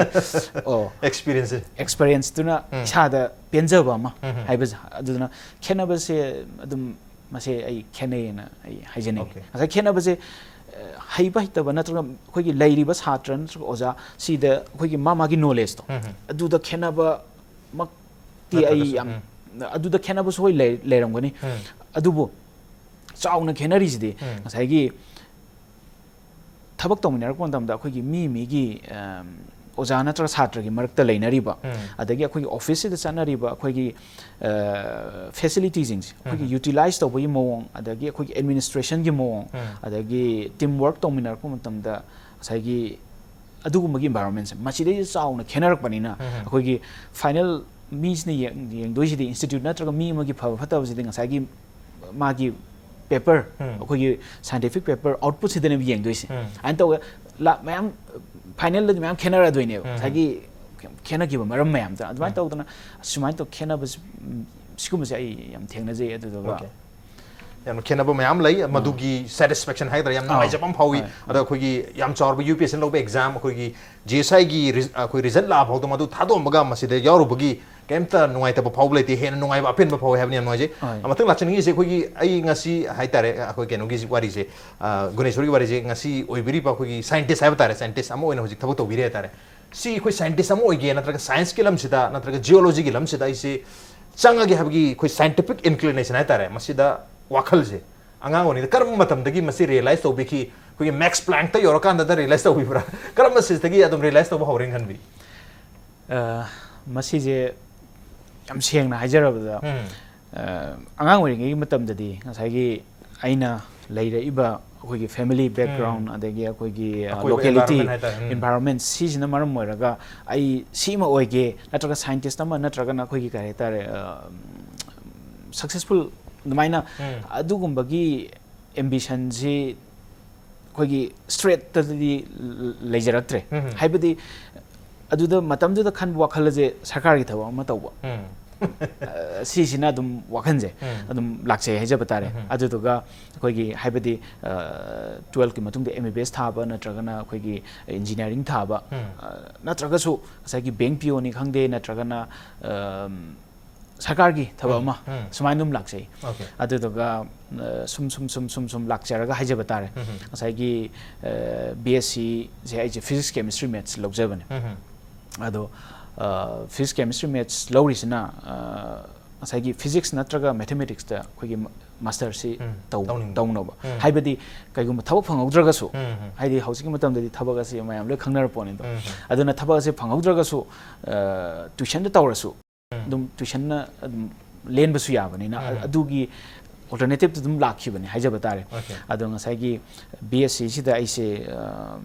ꯑꯣ, Experience ꯁꯦ꯫ experience ꯇꯨꯅ ꯎꯝ. ꯏꯁꯥꯗ ꯄꯦꯟꯖꯕ ꯑꯃ ꯎꯝ. ꯍꯥꯏꯕꯁꯦ꯫ ꯑꯗꯨꯗꯨꯅ ꯈꯦꯠꯅꯕꯁꯦ ꯑꯗꯨꯝ ꯃꯁꯦ ꯑꯩ ꯈꯦꯠꯅꯩꯌꯦꯅ ꯑꯩ ꯍꯥꯏꯖꯅꯤꯡꯉꯤ꯫ Okay. ꯉꯁꯥꯏ ꯈꯦꯠꯅꯕꯁꯦ, ꯑ, ꯍꯩꯕ ꯍꯩꯇꯕ ꯅꯠꯇ꯭ꯔꯒ ꯑꯩꯈꯣꯏꯒꯤ ꯂꯩꯔꯤꯕ ꯁꯥꯇ꯭ꯔ ꯅꯠꯇ꯭ꯔꯒ ꯑꯣꯖꯥ ꯁꯤꯗ ꯑꯩꯈꯣꯏꯒꯤ ꯃꯥ ꯃꯥꯒꯤ ꯅꯣꯂꯦꯖꯇꯣ, ꯎꯝ, ꯎꯝ꯫ ꯑꯗꯨꯗ ꯈꯦꯠꯅꯕꯃꯛꯇꯤ ꯑꯩ ꯅꯠꯇ꯭ꯔꯒꯁꯨ, ꯌꯥꯝ ꯎꯝ꯫ ꯑꯗꯨꯗ ꯈꯦꯠꯅꯕꯁꯨ ꯍꯣꯏ ꯂꯩ- ꯂꯩꯔꯝꯒꯅꯤ꯫ ꯎꯝ꯫ ꯑꯗꯨꯕꯨ ꯆꯥꯎꯅ ꯈꯦꯠꯅꯔꯤꯁꯤꯗꯤ ꯎꯝ꯫ ꯉꯁꯥꯏꯒꯤ ꯊꯕꯛ ꯇꯧꯃꯤꯟꯅꯔꯛꯄ ꯃꯇꯝꯗ ꯑꯩꯈꯣꯏꯒꯤ ꯃꯤ ꯃꯤꯒꯤ, ꯑꯝ, ꯑꯣꯖꯥ ꯅꯠꯇ꯭ꯔꯒ ꯁꯥꯇ꯭ꯔꯒꯤ ꯃꯔꯛꯇ ꯂꯩꯅꯔꯤꯕ, ꯎꯝ꯫ ꯑꯗꯒꯤ ꯑꯩꯈꯣꯏꯒꯤ ꯑꯣꯐꯤꯁꯁꯤꯗ ꯆꯠꯅꯔꯤꯕ ꯑꯩꯈꯣꯏꯒꯤ, ꯑ, ꯐꯦꯁꯤꯂꯤꯇꯤꯁꯤꯡꯁꯦ, ꯑꯩꯈꯣꯏꯒꯤ ꯎꯝ꯫ ꯌꯨꯇꯤꯂꯥꯏꯁ ꯇꯧꯕꯒꯤ ꯃꯑꯣꯡ, ꯑꯗꯒꯤ ꯑꯩꯈꯣꯏꯒꯤ ꯑꯦꯗꯃꯤꯅꯤꯁꯇ꯭ꯔꯦꯁꯟꯒꯤ ꯃꯑꯣꯡ, ꯎꯝ꯫ ꯑꯗꯒꯤ ꯇꯤꯝ ꯋꯥꯔꯛ ꯇꯧꯃꯤꯟꯅꯔꯛꯄ ꯃꯇꯝꯗ ꯉꯁꯥꯏꯒꯤ ꯑꯗꯨꯒꯨꯝꯕꯒꯤ ꯏꯟꯚꯥꯏꯔꯣꯟꯃꯦꯟꯁꯦ ꯃꯁꯤꯗꯩꯁꯤ ꯆꯥꯎꯅ ꯈꯦꯠꯅꯔꯛꯄꯅꯤꯅ, ꯎꯝ꯫ ꯑꯩꯈꯣꯏꯒꯤ ꯐꯥꯏꯅꯦꯜ ꯃꯤꯁꯤꯅ ꯌꯦꯡ-, ꯌꯦꯡꯗꯣꯏꯁꯤꯗꯤ ꯏꯟꯁꯇꯤꯇ꯭ꯌꯨꯠ ꯅꯠꯇ꯭ꯔꯒ ꯃꯤ ꯑꯃꯒꯤ ꯐꯕ ꯐꯠꯇꯕꯁꯤꯗꯤ ꯉꯁꯥꯏꯒꯤ ꯃꯥꯒꯤ ꯄꯦꯄꯔ, ꯎꯝ꯫ ꯑꯩꯈꯣꯏꯒꯤ ꯁꯥꯏꯟꯇꯤꯐꯤꯛ ꯄꯦꯄꯔ ꯑꯥꯎꯠꯄꯨꯠꯁꯤꯗꯅꯦꯕ ꯌꯦꯡꯗꯣꯏꯁꯦ꯫ ꯎꯝ꯫ ꯑꯗꯨꯃꯥꯏꯅ ꯇꯧꯋꯦ, ꯂꯥ-, ꯃꯌꯥꯝ ꯐꯥꯏꯅꯦꯜꯗꯗꯤ ꯃꯌꯥꯝ ꯈꯦꯠꯅꯔꯗꯣꯏꯅꯦꯕ꯫ ꯎꯝ꯫ ꯉꯁꯥꯏꯒꯤ ꯈꯦꯠꯅꯈꯤꯕ ꯃꯔꯝ ꯃꯌꯥꯝꯗ ꯑꯗꯨꯃꯥꯏꯅ ꯎꯝ꯫ ꯇꯧꯗꯅ ꯁꯨꯃꯥꯏꯅ ꯇꯧ ꯈꯦꯠꯅꯕꯁꯤ, ꯎꯝ, ꯁꯤꯒꯨꯝꯕꯁꯦ ꯑꯩ ꯌꯥꯝ ꯊꯦꯡꯅꯖꯩ꯫ ꯑꯗꯨꯗꯨꯒ ꯑꯣꯀꯦ꯫ ꯌꯥꯝꯅ ꯈꯦꯠꯅꯕ ꯃꯌꯥꯝ ꯂꯩ꯫ ꯃꯗꯨꯒꯤ ꯁꯦꯇꯤꯁꯐꯦꯛꯁꯟ ꯍꯥꯏꯒꯗ꯭ꯔꯥ, ꯌꯥꯝ ꯑꯥ꯫ ꯅꯨꯡꯉꯥꯏꯖꯕ ꯑꯃ ꯐꯥꯎꯏ꯫ ꯍꯣꯏ꯫ ꯑꯗ ꯑꯩꯈꯣꯏꯒꯤ ꯌꯥꯝ ꯆꯥꯎꯔꯕ ꯌꯨ ꯄꯤ ꯑꯦꯁ ꯁꯤꯅ ꯂꯧꯕ ꯑꯦꯛꯖꯥꯝ, ꯑꯩꯈꯣꯏꯒꯤ ꯖꯤ ꯑꯦꯁ ꯑꯥꯏꯒꯤ ꯔꯤꯖ-, ꯑꯩꯈꯣꯏ ꯔꯤꯖꯜ ꯂꯥꯛꯑ ꯐꯥꯎꯗ ꯃꯗꯨ ꯊꯥꯗꯣꯛꯑꯝꯃꯒ ꯃꯁꯤꯗ ꯌꯥꯎꯔꯨꯕꯒꯤ ꯀꯩꯝꯇ ꯅꯨꯡꯉꯥꯏꯇꯕ ꯐꯥꯎꯕ ꯂꯩꯇꯦ꯫ ꯍꯦꯟꯅ ꯅꯨꯡꯉꯥꯏꯕ ꯑꯄꯦꯟꯕ ꯐꯥꯎꯋꯦ ꯍꯥꯏꯕꯅꯤ꯫ ꯌꯥꯝ ꯅꯨꯡꯉꯥꯏꯖꯩ꯫ ꯍꯣꯏ꯫ ꯑꯃꯇꯪ ꯂꯥꯛꯆꯅꯤꯡꯉꯤꯁꯦ, ꯑꯩꯈꯣꯏꯒꯤ, ꯑꯩ ꯉꯁꯤ ꯍꯥꯏꯇꯥꯔꯦ, ꯑꯩꯈꯣꯏ ꯀꯩꯅꯣꯒꯤ ꯋꯥꯔꯤꯁꯦ, ꯑ, ꯒꯨꯅꯦꯁꯣꯔꯒꯤ ꯋꯥꯔꯤꯁꯦ, ꯉꯁꯤ ꯑꯣꯏꯕꯤꯔꯤꯕ ꯑꯩꯈꯣꯏꯒꯤ ꯁꯥꯏꯟꯇꯤꯁ ꯍꯥꯏꯕ ꯇꯥꯔꯦ, ꯁꯥꯏꯟꯇꯤꯁ ꯑꯃ ꯑꯣꯏꯅ ꯍꯧꯖꯤꯛ ꯊꯕꯛ ꯇꯧꯕꯤꯔꯤ ꯍꯥꯏꯇꯥꯔꯦ꯫ ꯁꯤ ꯑꯩꯈꯣꯏ ꯁꯥꯏꯟꯇꯤꯁ ꯑꯃ ꯑꯣꯏꯒꯦ ꯅꯠꯇ꯭ꯔꯒ ꯁꯥꯏꯟꯁꯀꯤ ꯂꯝꯁꯤꯗ ꯅꯠꯇ꯭ꯔꯒ ꯖꯤꯑꯣꯂꯣꯖꯤꯒꯤ ꯂꯝꯁꯤꯗ ꯑꯩꯁꯦ ꯆꯪꯉꯒꯦ ꯍꯥꯏꯕꯒꯤ ꯑꯩꯈꯣꯏ ꯁꯥꯏꯟꯇꯤꯐꯤꯛ ꯏꯟꯀ꯭ꯂꯤꯅꯦꯁꯟ ꯍꯥꯏꯇꯥꯔꯦ, ꯃꯁꯤꯗ ꯋꯥꯈꯜꯁꯦ ꯑꯉꯥꯡ ꯑꯣꯏꯔꯤꯉꯩꯗ ꯀꯔꯝꯕ ꯃꯇꯝꯗꯒꯤ ꯃꯁꯤ ꯔꯤꯌꯦꯂꯥꯏꯁ ꯇꯧꯕꯤꯈꯤ? ꯑꯩꯈꯣꯏꯒꯤ ꯃꯦꯛꯁ ꯄ꯭ꯂꯥꯡꯛꯇ ꯌꯧꯔꯀꯥꯟꯗꯗ ꯔꯤꯌꯦꯂꯥꯏꯁ ꯇꯧꯕꯤꯕ꯭ꯔꯥ? ꯀꯔꯝꯕ ꯁꯤꯁꯇꯒꯤ ꯑꯗꯨꯝ ꯔꯤꯌꯦꯂꯥꯏꯁ ꯇꯧꯕ ꯍꯧꯔꯦꯅ ꯈꯟꯕꯤ? ꯑ, ꯃꯁꯤꯁꯦ ꯌꯥꯝ ꯁꯦꯡꯅ ꯍꯥꯏꯖꯔꯕꯗ, ꯎꯝ꯫ ꯑ, ꯑꯉꯥꯡ ꯑꯣꯏꯔꯤꯉꯩꯒꯤ ꯃꯇꯝꯗꯗꯤ ꯉꯁꯥꯏꯒꯤ ꯑꯩꯅ ꯂꯩꯔꯛꯏꯕ ꯑꯩꯈꯣꯏꯒꯤ ꯐꯦꯃꯤꯂꯤ ꯕꯦꯛꯒ꯭ꯔꯥꯎꯟ, ꯎꯝ꯫ ꯑꯗꯒꯤ ꯑꯩꯈꯣꯏꯒꯤ, ꯑ, ꯑꯀꯣꯏꯕ ꯂꯣꯀꯦꯂꯤꯇꯤ, environment ꯍꯥꯏꯇꯥꯔꯦ꯫ ꯎꯝ꯫ ꯏꯟꯚꯥꯏꯔꯣꯟꯃꯦꯟ, ꯁꯤꯁꯤꯅ ꯃꯔꯝ ꯑꯣꯏꯔꯒ ꯑꯩ ꯁꯤꯃ ꯑꯣꯏꯒꯦ, ꯅꯠꯇ꯭ꯔꯒ ꯁꯥꯏꯟꯇꯤꯁ ꯑꯃ, ꯅꯠꯇ꯭ꯔꯒꯅ ꯑꯩꯈꯣꯏꯒꯤ ꯀꯔꯤ ꯍꯥꯏꯇꯥꯔꯦ, ꯑ, ꯁꯛꯁꯦꯁꯐꯨꯜ ꯑꯗꯨꯃꯥꯏꯅ ꯎꯝ꯫ ꯑꯗꯨꯒꯨꯝꯕꯒꯤ ꯑꯦꯝꯕꯤꯁꯟꯁꯤ ꯑꯩꯈꯣꯏꯒꯤ ꯁ꯭ꯇ꯭ꯔꯦꯠꯇꯗꯤ ꯂꯩꯖꯔꯛꯇ꯭ꯔꯦ꯫ ꯎꯝ꯫ ꯍꯥꯏꯕꯗꯤ ꯑꯗꯨꯗ ꯃꯇꯝꯗꯨꯗ ꯈꯟꯕ ꯋꯥꯈꯜ ꯑꯁꯦ ꯁꯔꯀꯥꯔꯒꯤ ꯊꯕꯛ ꯑꯃ ꯇꯧꯕ꯫ ꯎꯝ꯫ ꯑ, ꯁꯤꯁꯤꯅ ꯑꯗꯨꯝ ꯋꯥꯈꯜꯁꯦ ꯎꯝ꯫ ꯑꯗꯨꯝ ꯂꯥꯛꯆꯩ ꯍꯥꯏꯖꯕ ꯇꯥꯔꯦ꯫ ꯎꯝ꯫ ꯑꯗꯨꯗꯨꯒ ꯑꯩꯈꯣꯏꯒꯤ ꯍꯥꯏꯕꯗꯤ, ꯑ, ꯇꯨꯋꯦꯜꯐꯀꯤ ꯃꯇꯨꯡꯗ ꯑꯦꯝ ꯕꯤ ꯕꯤ ꯑꯦꯁ ꯊꯥꯕ ꯅꯠꯇ꯭ꯔꯒꯅ ꯑꯩꯈꯣꯏꯒꯤ ꯏꯟꯖꯤꯅꯤꯌꯥꯔꯤꯡ ꯊꯥꯕ, ꯎꯝ꯫ ꯑ, ꯅꯠꯇ꯭ꯔꯒꯁꯨ ꯉꯁꯥꯏꯒꯤ ꯕꯦꯡꯛ ꯄꯤ ꯑꯣꯅꯤ ꯈꯪꯗꯦ, ꯅꯠꯇ꯭ꯔꯒꯅ, ꯑꯝ, ꯁꯔꯀꯥꯔꯒꯤ ꯊꯕꯛ ꯑꯃ ꯎꯝ. ꯁꯨꯃꯥꯏꯅ ꯑꯗꯨꯝ ꯂꯥꯛꯆꯩ꯫ Okay. ꯑꯗꯨꯗꯨꯒ ꯑ, ꯁꯨꯝ ꯁꯨꯝ ꯁꯨꯝ ꯁꯨꯝ ꯁꯨꯝ ꯂꯥꯛꯆꯔꯒ ꯍꯥꯏꯖꯕ ꯇꯥꯔꯦ꯫ ꯎꯝ. ꯉꯁꯥꯏꯒꯤ ꯕꯤ ꯑꯦꯁ ꯁꯤꯁꯦ ꯑꯩꯁꯦ ꯐꯤꯖꯤꯛꯁ, ꯀꯦꯃꯤꯁꯇ꯭ꯔꯤ, ꯃꯦꯠꯁ ꯂꯧꯖꯕꯅꯦ꯫ ꯎꯝ. ꯑꯗꯣ ꯐꯤꯖꯤꯛꯁ, ꯀꯦꯃꯤꯁꯇ꯭ꯔꯤ, ꯃꯦꯠꯁ ꯂꯧꯔꯤꯁꯤꯅ ꯑ, ꯉꯁꯥꯏꯒꯤ ꯐꯤꯖꯤꯛꯁ ꯅꯠꯇ꯭ꯔꯒ ꯃꯦꯊꯃꯦꯇꯤꯛꯁꯇ ꯑꯩꯈꯣꯏꯒꯤ ꯃꯥꯁꯇꯔꯁꯤ ꯎꯝ. ꯇꯧ- ꯇꯧꯅꯤꯡꯕ. ꯇꯧꯅꯕ꯫ ꯎꯝ. ꯍꯥꯏꯕꯗꯤ ꯀꯩꯒꯨꯝꯕ ꯊꯕꯛ ꯐꯪꯍꯧꯗ꯭ꯔꯒꯁꯨ, ꯎꯝ. ꯍꯥꯏꯗꯤ ꯍꯧꯖꯤꯛꯀꯤ ꯃꯇꯝꯗꯗꯤ ꯊꯕꯛ ꯑꯁꯤ ꯃꯌꯥꯝ ꯂꯣꯏ ꯈꯪꯅꯔ ꯄꯣꯠꯅꯤꯗꯣ꯫ ꯎꯝ. ꯑꯗꯨꯅ ꯊꯕꯛ ꯑꯁꯤ ꯐꯪꯍꯧꯗ꯭ꯔꯒꯁꯨ, ꯇ꯭ꯋꯤꯁꯟꯗ ꯇꯧꯔꯁꯨ, ꯎꯝ. ꯑꯗꯨꯝ ꯇ꯭ꯋꯤꯁꯟꯅ ꯑꯗꯨꯝ ꯂꯦꯟꯕꯁꯨ ꯌꯥꯕꯅꯤꯅ, ꯎꯝ. ꯑꯗꯨꯒꯤ ꯑꯣꯜꯇꯔꯅꯦꯇꯤꯞꯇꯨ ꯑꯗꯨꯝ ꯂꯥꯛꯈꯤꯕꯅꯤ ꯍꯥꯏꯖꯕ ꯇꯥꯔꯦ꯫ Okay. ꯑꯗꯣ ꯉꯁꯥꯏꯒꯤ ꯕꯤ ꯑꯦꯁ ꯁꯤꯁꯤꯗ ꯑꯩꯁꯦ, ꯑ,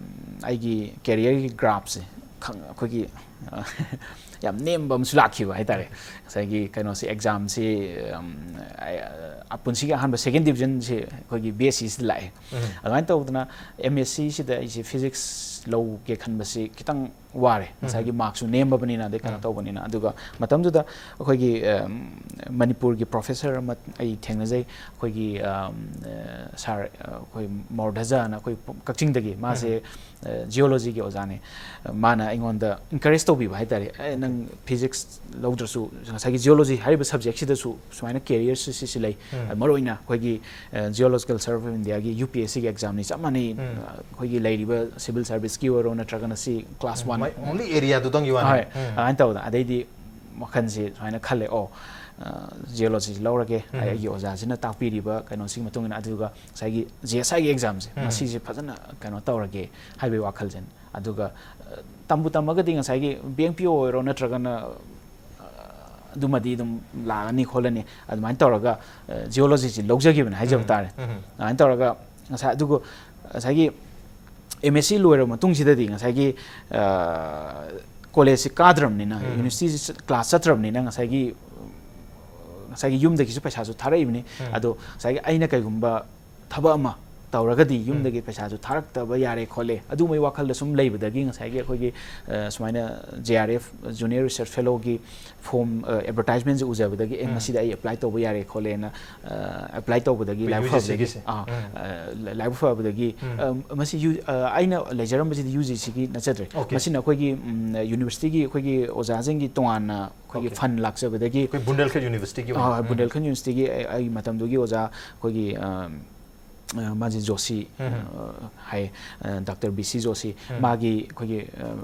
ꯑꯩꯒꯤ ꯀꯦꯔꯤꯌꯔꯒꯤ ꯒ꯭ꯔꯥꯐꯁꯦ ꯑꯩꯈꯣꯏꯒꯤ, ꯑ, ꯌꯥꯝ ꯅꯦꯝꯕ ꯑꯃꯁꯨ ꯂꯥꯛꯈꯤꯕ ꯍꯥꯏꯇꯥꯔꯦ꯫ ꯉꯁꯥꯏꯒꯤ ꯀꯩꯅꯣꯁꯤ, ꯑꯦꯛꯖꯥꯝꯁꯤ, ꯑꯝ, ꯑꯩ, ꯑ, ꯄꯨꯟꯁꯤꯒꯤ ꯑꯍꯥꯟꯕ ꯁꯦꯀꯦꯟ ꯗꯤꯕꯤꯖꯟꯁꯤ ꯑꯩꯈꯣꯏꯒꯤ ꯕꯤ ꯑꯦꯁ ꯁꯤꯁꯤꯗ ꯂꯥꯛꯑꯦ꯫ ꯎꯝ. ꯑꯗꯨꯃꯥꯏꯅ ꯇꯧꯗꯅ ꯑꯦꯝ ꯑꯦꯁ ꯁꯤꯁꯤꯗ ꯑꯩꯁꯦ ꯐꯤꯖꯤꯛꯁ ꯂꯧꯒꯦ ꯈꯟꯕꯁꯤ ꯈꯤꯇꯪ ꯋꯥꯔꯦ, ꯉꯁꯥꯏꯒꯤ ꯃꯥꯔꯛꯁꯨ ꯅꯦꯝꯕꯅꯤꯅ, ꯑꯗꯩ ꯀꯩꯅꯣ ꯎꯝ. ꯇꯧꯕꯅꯤꯅ꯫ ꯑꯗꯨꯒ ꯃꯇꯝꯗꯨꯗ ꯑꯩꯈꯣꯏꯒꯤ, ꯑꯝ, ꯃꯅꯤꯄꯨꯔꯒꯤ ꯄ꯭ꯔꯣꯐꯦꯁꯔ ꯑꯃ ꯑꯩ ꯊꯦꯡꯅꯖꯩ, ꯑꯩꯈꯣꯏꯒꯤ, ꯑꯝ, ꯑ, ꯁꯥꯔ, ꯑ, ꯑꯩꯈꯣꯏ ꯃꯣꯔꯙꯖꯥꯅ, ꯑꯩꯈꯣꯏ ꯄꯨ-, ꯀꯛꯆꯤꯡꯗꯒꯤ, ꯃꯥꯁꯦ, ꯎꯝ. ꯑ, ꯖꯤꯑꯣꯂꯣꯖꯤꯒꯤ ꯑꯣꯖꯥꯅꯦ꯫ ꯃꯥꯅ ꯑꯩꯉꯣꯟꯗ ꯏꯟꯀꯔꯦꯖ ꯇꯧꯕꯤꯕ ꯍꯥꯏꯇꯥꯔꯦ, "ꯑꯦ, ꯅꯪ ꯐꯤꯖꯤꯛꯁ ꯂꯧꯗ꯭ꯔꯁꯨ ꯉꯁꯥꯏꯒꯤ ꯖꯤꯑꯣꯂꯣꯖꯤ ꯍꯥꯏꯔꯤꯕ ꯁꯕꯖꯦꯛꯁꯤꯗꯁꯨ ꯁꯨꯃꯥꯏꯅ ꯀꯦꯔꯤꯌꯔꯁꯤ ꯁꯤꯁꯤ ꯂꯩ"꯫ ꯎꯝ. ꯑ, ꯃꯔꯨꯑꯣꯏꯅ ꯑꯩꯈꯣꯏꯒꯤ, ꯑ, ꯖꯤꯑꯣꯂꯣꯖꯤꯀꯦꯜ ꯁꯔꯚꯦ ꯑꯣꯐ ꯏꯟꯗꯤꯌꯥꯒꯤ, ꯌꯨ ꯄꯤ ꯑꯦꯁ ꯁꯤꯒꯤ ꯑꯦꯛꯖꯥꯝꯅꯤ, ꯆꯞ ꯃꯥꯟꯅꯩ꯫ ꯎꯝ. ꯑ, ꯑꯩꯈꯣꯏꯒꯤ ꯂꯩꯔꯤꯕ ꯁꯤꯚꯤꯜ ꯁꯥꯔꯚꯤꯁꯀꯤ ꯑꯣꯏꯔꯣ, ꯅꯠꯇ꯭ꯔꯒꯅ ꯁꯤ ꯀ꯭ꯂꯥꯁ ꯋꯥꯟ, ꯃꯥꯏ only areaꯗꯨꯗꯪꯒꯤ ꯋꯥꯅꯤ꯫ ꯍꯣꯏ, ꯎꯝ. ꯑꯗꯨꯃꯥꯏꯅ ꯇꯧꯗꯅ꯫ ꯑꯗꯩꯗꯤ ꯋꯥꯈꯜꯁꯦ ꯁꯨꯃꯥꯏꯅ ꯈꯜꯂꯦ, "ꯑꯣ, ꯑ, ꯖꯤꯑꯣꯂꯣꯖꯤ ꯂꯧꯔꯒꯦ, ꯎꯝ. ꯑꯩꯒꯤ ꯑꯣꯖꯥꯁꯤꯅ ꯇꯥꯛꯄꯤꯔꯤꯕ ꯀꯩꯅꯣꯁꯤꯒꯤ ꯃꯇꯨꯡ ꯏꯟꯅ", ꯑꯗꯨꯒ ꯉꯁꯥꯏꯒꯤ ꯖꯤ ꯑꯦꯁ ꯑꯥꯏꯒꯤ ꯑꯦꯛꯖꯥꯝꯁꯦ, ꯎꯝ. ꯃꯁꯤꯁꯦ ꯐꯖꯅ ꯀꯩꯅꯣ ꯇꯧꯔꯒꯦ ꯍꯥꯏꯕꯒꯤ ꯋꯥꯈꯜꯁꯦ꯫ ꯑꯗꯨꯒ, ꯑ, ꯇꯝꯕꯨ ꯇꯝꯃꯒꯗꯤ ꯉꯁꯥꯏꯒꯤ ꯕꯦꯡ ꯄꯤ ꯑꯣ ꯑꯣꯏꯔꯣ, ꯅꯠꯇ꯭ꯔꯒꯅ, ꯑ, ꯑꯗꯨꯃꯗꯤ ꯑꯗꯨꯝ ꯂꯥꯛꯑꯅꯤ ꯈꯣꯠꯂꯅꯤ, ꯑꯗꯨꯃꯥꯏꯅ ꯇꯧꯔꯒ, ꯑ, ꯖꯤꯑꯣꯂꯣꯖꯤꯁꯤ ꯂꯧꯖꯈꯤꯕꯅꯦ ꯍꯥꯏꯖꯕ ꯎꯝ. ꯇꯥꯔꯦ꯫ ꯎꯝ. ꯑꯗꯨꯃꯥꯏꯅ ꯇꯧꯔꯒ ꯉꯁꯥꯏ, ꯑꯗꯨꯒ ꯉꯁꯥꯏꯒꯤ ꯑꯦꯝ ꯑꯦꯁ ꯁꯤ ꯂꯣꯏꯔꯕ ꯃꯇꯨꯡꯁꯤꯗꯗꯤ ꯉꯁꯥꯏꯒꯤ, ꯑ, ꯀꯣꯂꯦꯖꯁꯤ ꯀꯥꯗ꯭ꯔꯕꯅꯤꯅ, ꯎꯝ. ꯌꯨꯅꯤꯚꯔꯁꯤꯇꯤ ꯀ꯭ꯂꯥꯁ ꯆꯠꯇ꯭ꯔꯕꯅꯤꯅ, ꯉꯁꯥꯏꯒꯤ, ꯉꯁꯥꯏꯒꯤ ꯌꯨꯝꯗꯒꯤꯁꯨ ꯄꯩꯁꯥꯁꯨ ꯊꯥꯔꯛꯏꯕꯅꯤ꯫ ꯎꯝ. ꯑꯗꯣ ꯉꯁꯥꯏꯒꯤ ꯑꯩꯅ ꯀꯩꯒꯨꯝꯕ ꯊꯕꯛ ꯑꯃ ꯇꯧꯔꯒꯗꯤ ꯌꯨꯝꯗꯒꯤ ꯄꯩꯁꯥꯁꯨ ꯊꯥꯔꯛꯇꯕ ꯌꯥꯔꯦ ꯈꯣꯠꯂꯦ, ꯑꯗꯨꯝꯕꯒꯤ ꯋꯥꯈꯜꯗ ꯁꯨꯝ ꯂꯩꯕꯗꯒꯤ ꯉꯁꯥꯏꯒꯤ ꯑꯩꯈꯣꯏꯒꯤ, ꯑ, ꯁꯨꯃꯥꯏꯅ J R F, Junior Research Fellowꯒꯤ form, ꯑ, advertisementꯁꯦ ꯎꯖꯕꯗꯒꯤ, "ꯑꯦ, ꯎꯝ꯫ ꯃꯁꯤꯗ ꯑꯩ apply ꯇꯧꯕ ꯌꯥꯔꯦ" ꯈꯣꯠꯂꯦꯅ, ꯑ, apply ꯇꯧꯕꯗꯒꯤ ꯑꯩꯈꯣꯏ ꯂꯥꯏꯕꯛ ꯐꯕꯗꯒꯤ, UGCꯒꯤꯁꯦ? ꯑꯥ, ꯎꯝ꯫ ꯑ, ꯂꯥꯏꯕꯛ ꯐꯕꯗꯒꯤ, ꯎꯝ꯫ ꯑ, ꯃꯁꯤ ꯌꯨ-, ꯑ, ꯑꯩꯅ ꯂꯩꯖꯔꯝꯕꯁꯤꯗꯤ UGCꯒꯤ ꯅꯠꯆꯗ꯭ꯔꯦ꯫ OK꯫ ꯃꯁꯤꯅ ꯑꯩꯈꯣꯏꯒꯤ, ꯎꯝ, universityꯒꯤ ꯑꯩꯈꯣꯏꯒꯤ ꯑꯣꯖꯥꯁꯤꯡꯒꯤ ꯇꯣꯉꯥꯟꯅ ꯑꯩꯈꯣꯏꯒꯤ OK꯫ Fund ꯂꯥꯛꯆꯕꯗꯒꯤ, ꯑꯩꯈꯣꯏ ꯕꯨꯟꯗꯦꯜꯈꯟꯗ universityꯒꯤ ꯑꯣꯏꯅ꯫ ꯑꯥ, ꯎꯝ꯫ ꯕꯨꯟꯗꯦꯜꯈꯟꯗ universityꯒꯤ ꯑꯩ, ꯑꯩ ꯃꯇꯝꯗꯨꯒꯤ ꯑꯣꯖꯥ ꯑꯩꯈꯣꯏꯒꯤ, ꯑ, ꯑ, ꯃꯥꯁꯦ ꯖꯣꯁꯤ, ꯎꯝ꯫ ꯑ, ꯍꯥꯏ, ꯑ, Doctor B C ꯖꯣꯁꯤ, ꯎꯝ꯫ ꯃꯥꯒꯤ ꯑꯩꯈꯣꯏꯒꯤ, ꯑ,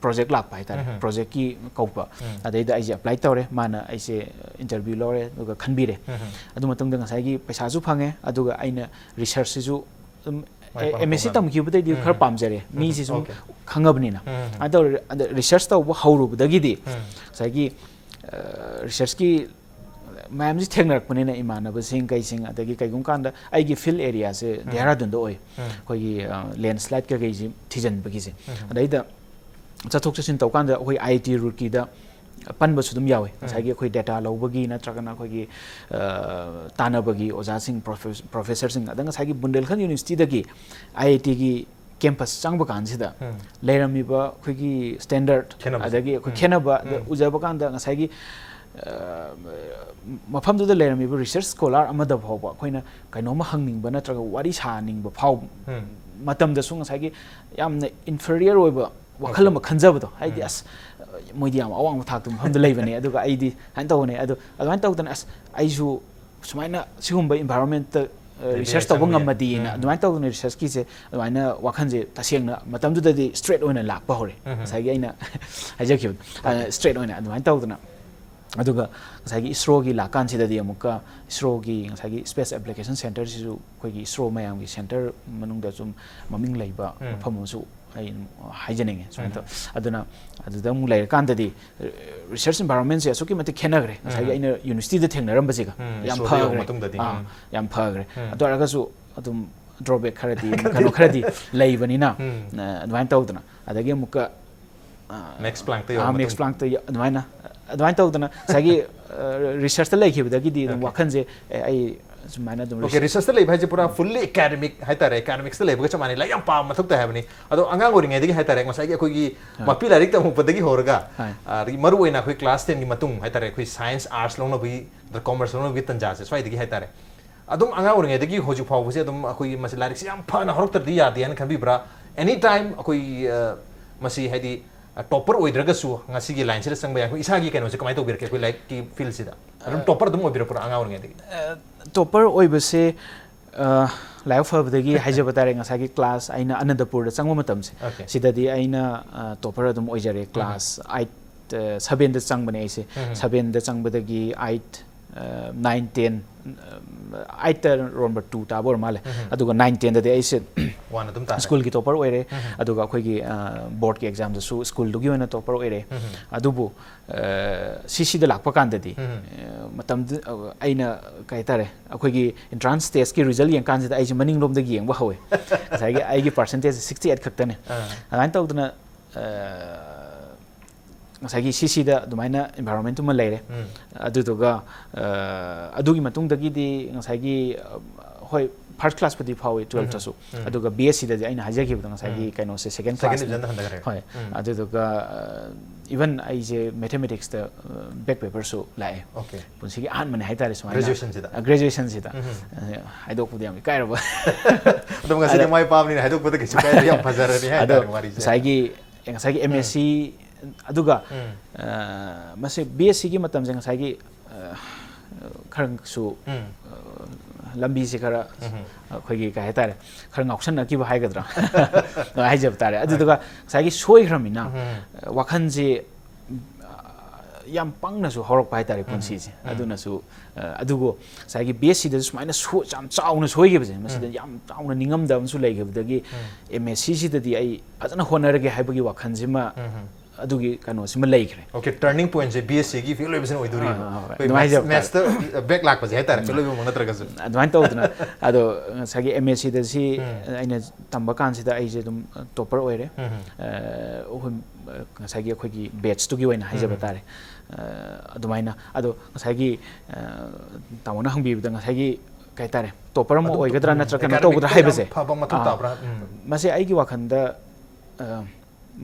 project ꯂꯥꯛꯄ ꯍꯥꯏꯇꯥꯔꯦ, ꯎꯝ꯫ Projectꯀꯤ ꯀꯧꯕ꯫ ꯎꯝ꯫ ꯑꯗꯩꯗ ꯑꯩꯁꯦ apply ꯇꯧꯔꯦ, ꯃꯥꯅ ꯑꯩꯁꯦ interview ꯂꯧꯔꯦ, ꯑꯗꯨꯒ ꯈꯟꯕꯤꯔꯦ꯫ ꯎꯝ꯫ ꯑꯗꯨ ꯃꯇꯨꯡꯗ ꯉꯁꯥꯏꯒꯤ ꯄꯩꯁꯥꯁꯨ ꯐꯪꯉꯦ, ꯑꯗꯨꯒ ꯑꯩꯅ researchꯁꯤꯁꯨ ꯑꯗꯨꯝ, ꯃꯥꯏ ꯑꯦ, ꯄꯥꯛꯅ MSc ꯄꯥꯛꯅ꯫ ꯇꯝꯈꯤꯕꯗꯩꯗꯤ ꯎꯝ꯫ ꯈꯔ ꯄꯥꯝꯖꯔꯦ, ꯎꯝ꯫ ꯃꯤꯁꯤ ꯁꯨꯝ OK꯫ ꯈꯪꯉꯕꯅꯤꯅ꯫ ꯎꯝ꯫ ꯑꯗꯨꯃꯥꯏꯅ ꯇꯧꯔꯦ, ꯑꯗ research ꯇꯧꯕ ꯍꯧꯔꯨꯕꯗꯒꯤꯗꯤ ꯎꯝ꯫ ꯉꯁꯥꯏꯒꯤ, ꯑ, researchꯀꯤ ꯃꯌꯥꯝꯁꯤ ꯊꯦꯡꯅꯔꯛꯄꯅꯤꯅ, ꯏꯃꯥꯟꯅꯕꯁꯤꯡ ꯀꯩꯁꯤꯡ, ꯑꯗꯒꯤ ꯀꯩꯒꯨꯝꯕ ꯀꯥꯟꯗ ꯑꯩꯒꯤ field areaꯁꯦ ꯎꯝ꯫ ꯗꯦꯍꯔꯥꯗꯨꯟꯗ ꯑꯣꯏ꯫ ꯎꯝ꯫ ꯑꯩꯈꯣꯏꯒꯤ, ꯑ, landslide ꯀꯩꯀꯩꯁꯤ ꯊꯤꯖꯤꯟꯕꯒꯤꯁꯦ꯫ ꯎꯝ꯫ ꯑꯗꯩꯗ ꯆꯠꯊꯣꯛ ꯆꯠꯁꯤꯟ ꯇꯧꯀꯥꯟꯗ ꯑꯩꯈꯣꯏ IIT Roorkeeꯗ ꯄꯟꯕꯁꯨ ꯑꯗꯨꯝ ꯌꯥꯎꯋꯦ꯫ ꯎꯝ꯫ ꯉꯁꯥꯏꯒꯤ ꯑꯩꯈꯣꯏ data ꯂꯧꯕꯒꯤ ꯅꯠꯇ꯭ꯔꯒꯅ ꯑꯩꯈꯣꯏꯒꯤ, ꯑ, ꯇꯥꯟꯅꯕꯒꯤ ꯑꯣꯖꯥꯁꯤꯡ, professor-, professorꯁꯤꯡ, ꯑꯗ ꯉꯁꯥꯏꯒꯤ ꯕꯨꯟꯗꯦꯜꯈꯟꯗ universityꯗꯒꯤ IITꯒꯤ campus ꯆꯪꯕ ꯀꯥꯟꯁꯤꯗ ꯎꯝ꯫ ꯂꯩꯔꯝꯃꯤꯕ ꯑꯩꯈꯣꯏꯒꯤ standard, ꯈꯦꯠꯅꯕꯁꯦ꯫ ꯑꯗꯒꯤ ꯑꯩꯈꯣꯏ ꯎꯝ꯫ ꯈꯦꯠꯅꯕꯗ ꯎꯝ꯫ ꯎꯖꯕ ꯀꯥꯟꯗ ꯉꯁꯥꯏꯒꯤ, ꯑ, ꯃꯐꯝꯗꯨꯗ ꯂꯩꯔꯝꯃꯤꯕ research scholar ꯑꯃꯗ ꯐꯥꯎꯕ ꯑꯩꯈꯣꯏꯅ ꯀꯩꯅꯣꯝꯃ ꯍꯪꯅꯤꯡꯕ ꯅꯠꯇ꯭ꯔꯒ ꯋꯥꯔꯤ ꯁꯥꯅꯤꯡꯕ ꯐꯥꯎ ꯎꯝ꯫ ꯃꯇꯝꯗꯁꯨ ꯉꯁꯥꯏꯒꯤ ꯌꯥꯝꯅ inferior ꯑꯣꯏꯕ ꯋꯥꯈꯜ OK꯫ ꯑꯃ ꯈꯟꯖꯕꯗꯣ, ꯍꯥꯏꯗꯤ, ꯎꯝ꯫ "ꯑꯁ, ꯃꯣꯏꯗꯤ ꯌꯥꯝ ꯑꯋꯥꯡꯕ ꯊꯥꯛꯇ ꯃꯐꯝꯗ ꯂꯩꯕꯅꯦ, ꯑꯗꯨꯒ ꯑꯩꯗꯤ ꯁꯨꯃꯥꯏꯅ ꯇꯧꯕꯅꯦ", ꯑꯗꯣ ꯑꯗꯨꯃꯥꯏꯅ ꯇꯧꯗꯅ, "ꯑꯁ, ꯑꯩꯁꯨ ꯁꯨꯃꯥꯏꯅ ꯁꯤꯒꯨꯝꯕ environmentꯇ, ꯑ, ꯂꯩꯕ research ꯌꯥꯏ, ꯇꯧꯕ ꯆꯪꯕ ꯌꯥꯏ꯫ ꯉꯝꯃꯗꯤꯅ", ꯎꯝ꯫ ꯑꯗꯨꯃꯥꯏꯅ ꯇꯧꯗꯅ researchꯀꯤꯁꯦ ꯑꯗꯨꯃꯥꯏꯅ ꯋꯥꯈꯜꯁꯦ ꯇꯁꯦꯡꯅ ꯃꯇꯝꯗꯨꯗꯗꯤ straight ꯑꯣꯏꯅ ꯂꯥꯛꯄ ꯍꯧꯔꯦ꯫ ꯎꯝ꯫ ꯉꯁꯥꯏꯒꯤ ꯑꯩꯅ ꯍꯥꯏꯖꯈꯤꯕꯗꯣ, ꯑ, OK꯫ Straight ꯑꯣꯏꯅ ꯑꯗꯨꯃꯥꯏꯅ ꯇꯧꯗꯅ꯫ ꯑꯗꯨꯒ ꯉꯁꯥꯏꯒꯤ ISROꯒꯤ ꯂꯥꯛꯀꯥꯟꯁꯤꯗꯗꯤ ꯑꯃꯨꯛꯀ ISROꯒꯤ ꯉꯁꯥꯏꯒꯤ Space Application Centreꯁꯤꯁꯨ ꯑꯩꯈꯣꯏꯒꯤ ISRO ꯃꯌꯥꯝꯒꯤ centre ꯃꯅꯨꯡꯗ ꯁꯨꯝ ꯃꯃꯤꯡ ꯂꯩꯕ ꯎꯝ꯫ ꯃꯐꯝ ꯑꯃꯁꯨ ꯑꯩ ꯑꯗꯨꯝ ꯍꯥꯏꯖꯅꯤꯡꯉꯦ ꯁꯨꯃꯥꯏꯅ ꯎꯝ꯫ ꯇꯧ-, ꯑꯗꯨꯅ ꯑꯗꯨꯗ ꯑꯃꯨꯛ ꯂꯩꯔꯀꯥꯟꯗꯗꯤ, ꯑ, research environmentꯁꯦ ꯑꯁꯨꯛꯀꯤ ꯃꯇꯤꯛ ꯈꯦꯠꯅꯈ꯭ꯔꯦ꯫ ꯉꯁꯥꯏꯒꯤ ꯎꯝ꯫ ꯑꯩꯅ universityꯗ ꯊꯦꯡꯅꯔꯝꯕꯁꯤꯒ ꯎꯝ, ꯌꯥꯝ ISROꯗ ꯌꯧꯔ ꯐꯈ꯭ꯔꯦ꯫ ꯃꯇꯨꯡꯗꯗꯤ, ꯑꯥ, ꯎꯝ꯫ ꯌꯥꯝ ꯐꯈ꯭ꯔꯦ꯫ ꯎꯝ꯫ ꯑꯗꯨ ꯑꯣꯏꯔꯒꯁꯨ ꯑꯗꯨꯝ drawback ꯈꯔꯗꯤ, ꯀꯩꯅꯣ ꯈꯔꯗꯤ ꯂꯩꯕꯅꯤꯅ, ꯎꯝ꯫ ꯑ, ꯑꯗꯨꯃꯥꯏꯅ ꯇꯧꯗꯅ꯫ ꯑꯗꯒꯤ ꯑꯃꯨꯛꯀ, ꯑ, Max Planckꯇ ꯌꯧꯔ ꯑꯥ, Max ꯃꯇꯨꯡ꯫ Planckꯇ ꯌ-, ꯑꯗꯨꯃꯥꯏꯅ, ꯑꯗꯨꯃꯥꯏꯅ ꯇꯧꯗꯅ ꯉꯁꯥꯏꯒꯤ, ꯑ, researchꯇ ꯂꯩꯈꯤꯕꯗꯒꯤꯗꯤ ꯑꯗꯨꯝ OK꯫ ꯋꯥꯈꯜꯁꯦ, ꯑꯦ, ꯑꯩ ꯁꯨꯃꯥꯏꯅ ꯑꯗꯨꯝ ꯑꯣꯀꯦ, ꯔꯤꯁꯔꯁꯇ ꯂꯩꯕ ꯍꯥꯏꯁꯦ ꯄꯨꯔꯥ ꯐꯨꯜꯂꯤ ꯑꯦꯀꯥꯗꯃꯤꯛ ꯍꯥꯏꯇꯥꯔꯦ, ꯑꯦꯀꯥꯗꯃꯤꯛꯁꯇ ꯂꯩꯕꯒ ꯆꯞ ꯃꯥꯟꯅꯩ, ꯂꯥꯏꯔꯤꯛ ꯌꯥꯝ ꯄꯥꯕ ꯃꯊꯧ ꯇꯥꯏ ꯍꯥꯏꯕꯅꯤ꯫ ꯑꯗꯣ ꯑꯉꯥꯡ ꯑꯣꯏꯔꯤꯉꯩꯗꯒꯤ ꯍꯥꯏꯇꯥꯔꯦ, ꯉꯁꯥꯏꯒꯤ ꯑꯩꯈꯣꯏꯒꯤ ꯍꯣꯏ꯫ ꯃꯄꯤ ꯂꯥꯏꯔꯤꯛ ꯇꯝꯃꯛꯄꯗꯒꯤ ꯍꯧꯔꯒ ꯍꯣꯏ꯫ ꯑ, ꯑꯗꯒꯤ ꯃꯔꯨ ꯑꯣꯏꯅ ꯑꯩꯈꯣꯏ ꯀ꯭ꯂꯥꯁ ꯇꯦꯟꯒꯤ ꯃꯇꯨꯡ ꯍꯥꯏꯇꯥꯔꯦ, ꯑꯩꯈꯣꯏ ꯁꯥꯏꯟꯁ, ꯑꯥꯔꯠꯁ ꯂꯧꯅꯕꯒꯤ, ꯀꯣꯃꯔꯁ ꯂꯧꯅꯕꯒꯤ ꯇꯟꯖꯥꯁꯦ ꯁ꯭ꯋꯥꯏꯗꯒꯤ ꯍꯥꯏꯇꯥꯔꯦ꯫ ꯑꯗꯨꯝ ꯑꯉꯥꯡ ꯑꯣꯏꯔꯤꯉꯩꯗꯒꯤ ꯍꯧꯖꯤꯛ ꯐꯥꯎꯕꯁꯦ ꯑꯗꯨꯝ ꯑꯩꯈꯣꯏꯒꯤ ꯃꯁꯤ ꯂꯥꯏꯔꯤꯛꯁꯦ ꯌꯥꯝ ꯐꯅ ꯍꯧꯔꯛꯇ꯭ꯔꯗꯤ ꯌꯥꯗꯦ ꯍꯥꯏꯅ ꯈꯟꯕꯤꯕ꯭ꯔꯥ? ꯑꯦꯅꯤ ꯇꯥꯏꯝ ꯑꯩꯈꯣꯏꯒꯤ, ꯑ, ꯃꯁꯤ ꯍꯥꯏꯗꯤ, ꯇꯣꯞꯄꯔ ꯑꯣꯏꯗ꯭ꯔꯒꯁꯨ ꯉꯁꯤꯒꯤ ꯂꯥꯏꯟꯁꯤꯗ ꯆꯪꯕ ꯌꯥꯏ꯫ ꯑꯩꯈꯣꯏ ꯏꯁꯥꯒꯤ ꯀꯩꯅꯣꯁꯦ ꯀꯃꯥꯏꯅ ꯇꯧꯕꯤꯔꯛꯀꯦ? ꯑꯩꯈꯣꯏ ꯂꯥꯏꯔꯤꯛꯀꯤ ꯐꯤꯜꯁꯤꯗ ꯑꯗꯨꯝ ꯇꯣꯞꯄꯔ ꯑꯗꯨꯝ ꯑꯣꯏꯕꯤꯔꯛꯄ꯭ꯔꯥ ꯑꯉꯥꯡ ꯑꯣꯏꯔꯤꯉꯩꯗꯒꯤ? ꯇꯣꯞꯄꯔ ꯑꯣꯏꯕꯁꯦ, ꯑ, ꯂꯥꯏꯕꯛ ꯐꯕꯗꯒꯤ ꯍꯥꯏꯖꯕ ꯇꯥꯔꯦ, ꯉꯁꯥꯏꯒꯤ ꯀ꯭ꯂꯥꯁ ꯑꯩꯅ ꯑꯅꯟꯗꯄꯨꯔꯗ ꯆꯪꯕ ꯃꯇꯝꯁꯦ, ꯑꯣꯀꯦ꯫ ꯁꯤꯗꯗꯤ ꯑꯩꯅ, ꯑ, ꯇꯣꯞꯄꯔ ꯑꯗꯨꯝ ꯑꯣꯏꯖꯔꯦ꯫ ꯀ꯭ꯂꯥꯁ ꯑꯥꯏꯠ, ꯑ, ꯁꯚꯦꯟꯗ ꯆꯪꯕꯅꯦ ꯑꯩꯁꯦ꯫ ꯁꯚꯦꯟꯗ ꯆꯪꯕꯗꯒꯤ ꯑꯥꯏꯠ, ꯑ, ꯅꯥꯏꯟ, ꯇꯦꯟ, ꯑ, ꯑꯥꯏꯠꯇ ꯔꯣꯜ ꯅꯝꯕꯔ ꯇꯨ ꯇꯥꯕ ꯑꯣꯏꯔ ꯃꯥꯜꯂꯦ꯫ ꯑꯗꯨꯒ ꯅꯥꯏꯟ, ꯇꯦꯟꯗꯗꯤ ꯑꯩꯁꯦ ꯋꯥꯟ ꯑꯗꯨꯝ ꯇꯥꯔꯦ꯫ ꯁ꯭ꯀꯨꯜꯒꯤ ꯇꯣꯞꯄꯔ ꯑꯣꯏꯔꯦ꯫ ꯑꯗꯨꯒ ꯑꯩꯈꯣꯏꯒꯤ, ꯑ, ꯕꯣꯔꯗꯀꯤ ꯑꯦꯛꯖꯥꯝꯗꯁꯨ ꯁ꯭ꯀꯨꯜꯗꯨꯒꯤ ꯑꯣꯏꯅ ꯇꯣꯞꯄꯔ ꯑꯣꯏꯔꯦ꯫ ꯑꯗꯨꯕꯨ, ꯑ, ꯁꯤ ꯁꯤꯗ ꯂꯥꯛꯄ ꯀꯥꯟꯗꯗꯤ, ꯑ, ꯃꯇꯝꯗꯨ, ꯑ, ꯑꯩꯅ, ꯀꯩ ꯍꯥꯏꯇꯥꯔꯦ, ꯑꯩꯈꯣꯏꯒꯤ ꯑꯦꯟꯇ꯭ꯔꯥꯟꯁ ꯇꯦꯁꯀꯤ ꯔꯤꯖꯜ ꯌꯦꯡꯀꯥꯟꯁꯤꯗ ꯑꯩꯁꯦ ꯃꯅꯤꯡꯂꯣꯝꯗꯒꯤ ꯌꯦꯡꯕ ꯍꯧꯋꯦ꯫ ꯉꯁꯥꯏꯒꯤ ꯑꯩꯒꯤ ꯄꯥꯔꯁꯦꯟꯇꯦꯖ ꯁꯤꯛꯁꯇꯤ ꯑꯩꯠ ꯈꯛꯇꯅꯦ꯫ ꯑꯥ꯫ ꯑꯗꯨꯃꯥꯏꯅ ꯇꯧꯗꯅ, ꯑ, ꯉꯁꯥꯏꯒꯤ ꯁꯤꯁꯤꯗ ꯑꯗꯨꯃꯥꯏꯅ ꯏꯟꯚꯥꯏꯔꯣꯟꯃꯦꯟ ꯑꯃ ꯂꯩꯔꯦ꯫ ꯑꯗꯨꯗꯨꯒ, ꯑ, ꯑꯗꯨꯒꯤ ꯃꯇꯨꯡꯗꯒꯤꯗꯤ ꯉꯁꯥꯏꯒꯤ, ꯑ, ꯍꯣꯏ, ꯐꯥꯔꯁ ꯀ꯭ꯂꯥꯁꯄꯨꯗꯤ ꯐꯥꯎꯏ ꯇꯨꯋꯦꯜꯐꯇꯁꯨ꯫ ꯑꯗꯨꯒ ꯕꯤ ꯑꯦꯁ ꯁꯤꯗꯗꯤ ꯑꯩꯅ ꯍꯥꯏꯖꯈꯤꯕꯗꯣ ꯉꯁꯥꯏꯒꯤ ꯀꯩꯅꯣꯁꯦ, ꯁꯦꯀꯦꯟ ꯁꯦꯀꯦꯟ ꯀ꯭ꯂꯥꯁ꯫ ꯗꯤꯕꯤꯖꯟꯗ ꯍꯟꯊꯈ꯭ꯔꯦ꯫ ꯍꯣꯏ꯫ ꯑꯗꯨꯗꯨꯒ, ꯑ, ꯏꯚꯟ ꯑꯩꯁꯦ ꯃꯦꯊꯃꯦꯇꯤꯛꯁꯇ, ꯑ, ꯕꯦꯛ ꯄꯦꯄꯔꯁꯨ ꯂꯥꯛꯑꯦ꯫ ꯑꯣꯀꯦ꯫ ꯄꯨꯟꯁꯤꯒꯤ ꯑꯍꯥꯟꯕꯅꯦ ꯍꯥꯏꯇꯥꯔꯦ ꯁꯨꯃꯥꯏꯅ꯫ ꯒ꯭ꯔꯦꯖꯨꯑꯦꯁꯟꯁꯤꯗ? ꯑ, ꯒ꯭ꯔꯦꯖꯨꯑꯦꯁꯟꯁꯤꯗ꯫ ꯑ, ꯍꯥꯏꯗꯣꯛꯄꯗꯤ ꯌꯥꯝ ꯏꯀꯥꯏꯔꯕ꯫ ꯑꯗꯨꯝ ꯉꯁꯤꯗꯤ ꯑꯗꯣ ꯃꯥꯏ ꯄꯥꯛꯄꯅꯤꯅ ꯍꯥꯏꯗꯣꯛꯄꯗ ꯀꯩꯁꯨ ꯀꯥꯏꯕ ꯌꯥꯝ ꯐꯖꯔꯅꯤ ꯑꯗꯣ ꯍꯥꯏꯇꯥꯔꯦ ꯋꯥꯔꯤꯁꯦ꯫ ꯉꯁꯥꯏꯒꯤ, ꯉꯁꯥꯏꯒꯤ ꯑꯦꯝ ꯑꯦꯁ ꯁꯤ, ꯑꯗꯨꯒ, ꯑ, ꯃꯁꯤ ꯕꯤ ꯑꯦꯁ ꯁꯤꯒꯤ ꯃꯇꯝꯁꯦ ꯉꯁꯥꯏꯒꯤ, ꯑ, ꯈꯔꯁꯨ, ꯑ, ꯂꯝꯕꯤꯁꯦ ꯈꯔ ꯑꯩꯈꯣꯏꯒꯤ ꯀꯩ ꯍꯥꯏꯇꯥꯔꯦ, ꯈꯔ ꯉꯥꯎꯁꯟꯅꯈꯤꯕ ꯍꯥꯏꯒꯗ꯭ꯔꯥ? ꯑꯗꯨꯃꯥꯏꯅ ꯍꯥꯏꯖꯕ ꯇꯥꯔꯦ꯫ ꯑꯗꯨꯗꯨꯒ ꯉꯁꯥꯏꯒꯤ ꯁꯣꯏꯈ꯭ꯔꯃꯤꯅ, ꯑ, ꯋꯥꯈꯜꯁꯦ, ꯑ, ꯌꯥꯝ ꯄꯪꯅꯁꯨ ꯍꯧꯔꯛꯄ ꯍꯥꯏꯇꯥꯔꯦ ꯄꯨꯟꯁꯤꯁꯦ꯫ ꯑꯗꯨꯅꯁꯨ, ꯑ, ꯑꯗꯨꯕꯨ ꯉꯁꯥꯏꯒꯤ ꯕꯤ ꯑꯦꯁ ꯁꯤꯗꯁꯨ ꯁꯨꯃꯥꯏꯅ ꯁꯣ-, ꯌꯥꯝ ꯆꯥꯎꯅ ꯁꯣꯏꯈꯤꯕꯁꯦ, ꯃꯁꯤꯗ ꯌꯥꯝ ꯆꯥꯎꯅ ꯅꯤꯡꯉꯝꯗꯕ ꯑꯃꯁꯨ ꯂꯩꯈꯤꯕꯗꯒꯤ, ꯑꯦꯝ ꯑꯦꯁ ꯁꯤꯁꯤꯗꯗꯤ ꯑꯩ ꯐꯖꯅ ꯍꯣꯠꯅꯔꯒꯦ ꯍꯥꯏꯕꯒꯤ ꯋꯥꯈꯜꯁꯤꯃ, ꯑꯗꯨꯒꯤ ꯀꯩꯅꯣꯁꯤꯃ ꯂꯩꯈ꯭ꯔꯦ꯫ ꯑꯣꯀꯦ, ꯇꯔꯅꯤꯡ ꯄꯣꯏꯟꯠꯁꯦ ꯕꯤ ꯑꯦꯁ ꯁꯤꯒꯤ ꯐꯦꯜ ꯑꯣꯏꯕꯁꯤꯅ ꯑꯣꯏꯗꯣꯔꯤꯕ꯫ ꯑꯥ, ꯑꯥ, ꯍꯣꯏ. ꯑꯩꯈꯣꯏ ꯑꯗꯨꯃꯥꯏꯅ ꯃꯦꯠꯁ-, ꯍꯥꯏꯖꯕ ꯇꯥꯔꯦ꯫ ꯃꯦꯠꯁꯇ ꯕꯦꯛ ꯂꯥꯛꯄꯁꯦ ꯍꯥꯏꯇꯥꯔꯦ, ꯐꯦꯜ ꯑꯣꯏꯕꯃꯛ ꯅꯠꯇ꯭ꯔꯒꯁꯨ꯫ ꯑꯗꯨꯃꯥꯏꯅ ꯇꯧꯗꯅ, ꯑꯗꯣ ꯉꯁꯥꯏꯒꯤ ꯑꯦꯝ ꯑꯦꯁ ꯁꯤꯗ ꯁꯤ ꯑꯩꯅ ꯇꯝꯕ ꯀꯥꯟꯁꯤꯗ ꯑꯩꯁꯦ ꯑꯗꯨꯝ ꯇꯣꯞꯄꯔ ꯑꯣꯏꯔꯦ꯫ ꯑ, ꯑꯩꯈꯣꯏ, ꯑ, ꯉꯁꯥꯏꯒꯤ ꯑꯩꯈꯣꯏꯒꯤ ꯕꯦꯠꯁꯇꯨꯒꯤ ꯑꯣꯏꯅ ꯍꯥꯏꯖꯕ ꯇꯥꯔꯦ꯫ ꯑ, ꯑꯗꯨꯃꯥꯏꯅ, ꯑꯗꯣ ꯉꯁꯥꯏꯒꯤ, ꯑ, ꯇꯥꯃꯣꯅ ꯍꯪꯕꯤꯕꯗ ꯉꯁꯥꯏꯒꯤ ꯀꯩ ꯍꯥꯏꯇꯥꯔꯦ, ꯇꯣꯄꯔ ꯑꯃ ꯑꯗꯨ, ꯑꯣꯏꯒꯗ꯭ꯔꯥ ꯎꯝ, ꯅꯠꯇ꯭ꯔꯒ ꯀꯩꯅꯣ academic ꯇꯧꯒꯗ꯭ꯔꯥ ꯇ ꯍꯥꯏꯕꯁꯦ ꯌꯥꯝ ꯐꯕ ꯃꯊꯧ ꯑꯥ, ꯇꯥꯕ꯭ꯔꯥ? ꯎꯝ. ꯃꯁꯤ ꯑꯩꯒꯤ ꯋꯥꯈꯜꯗ ꯑ,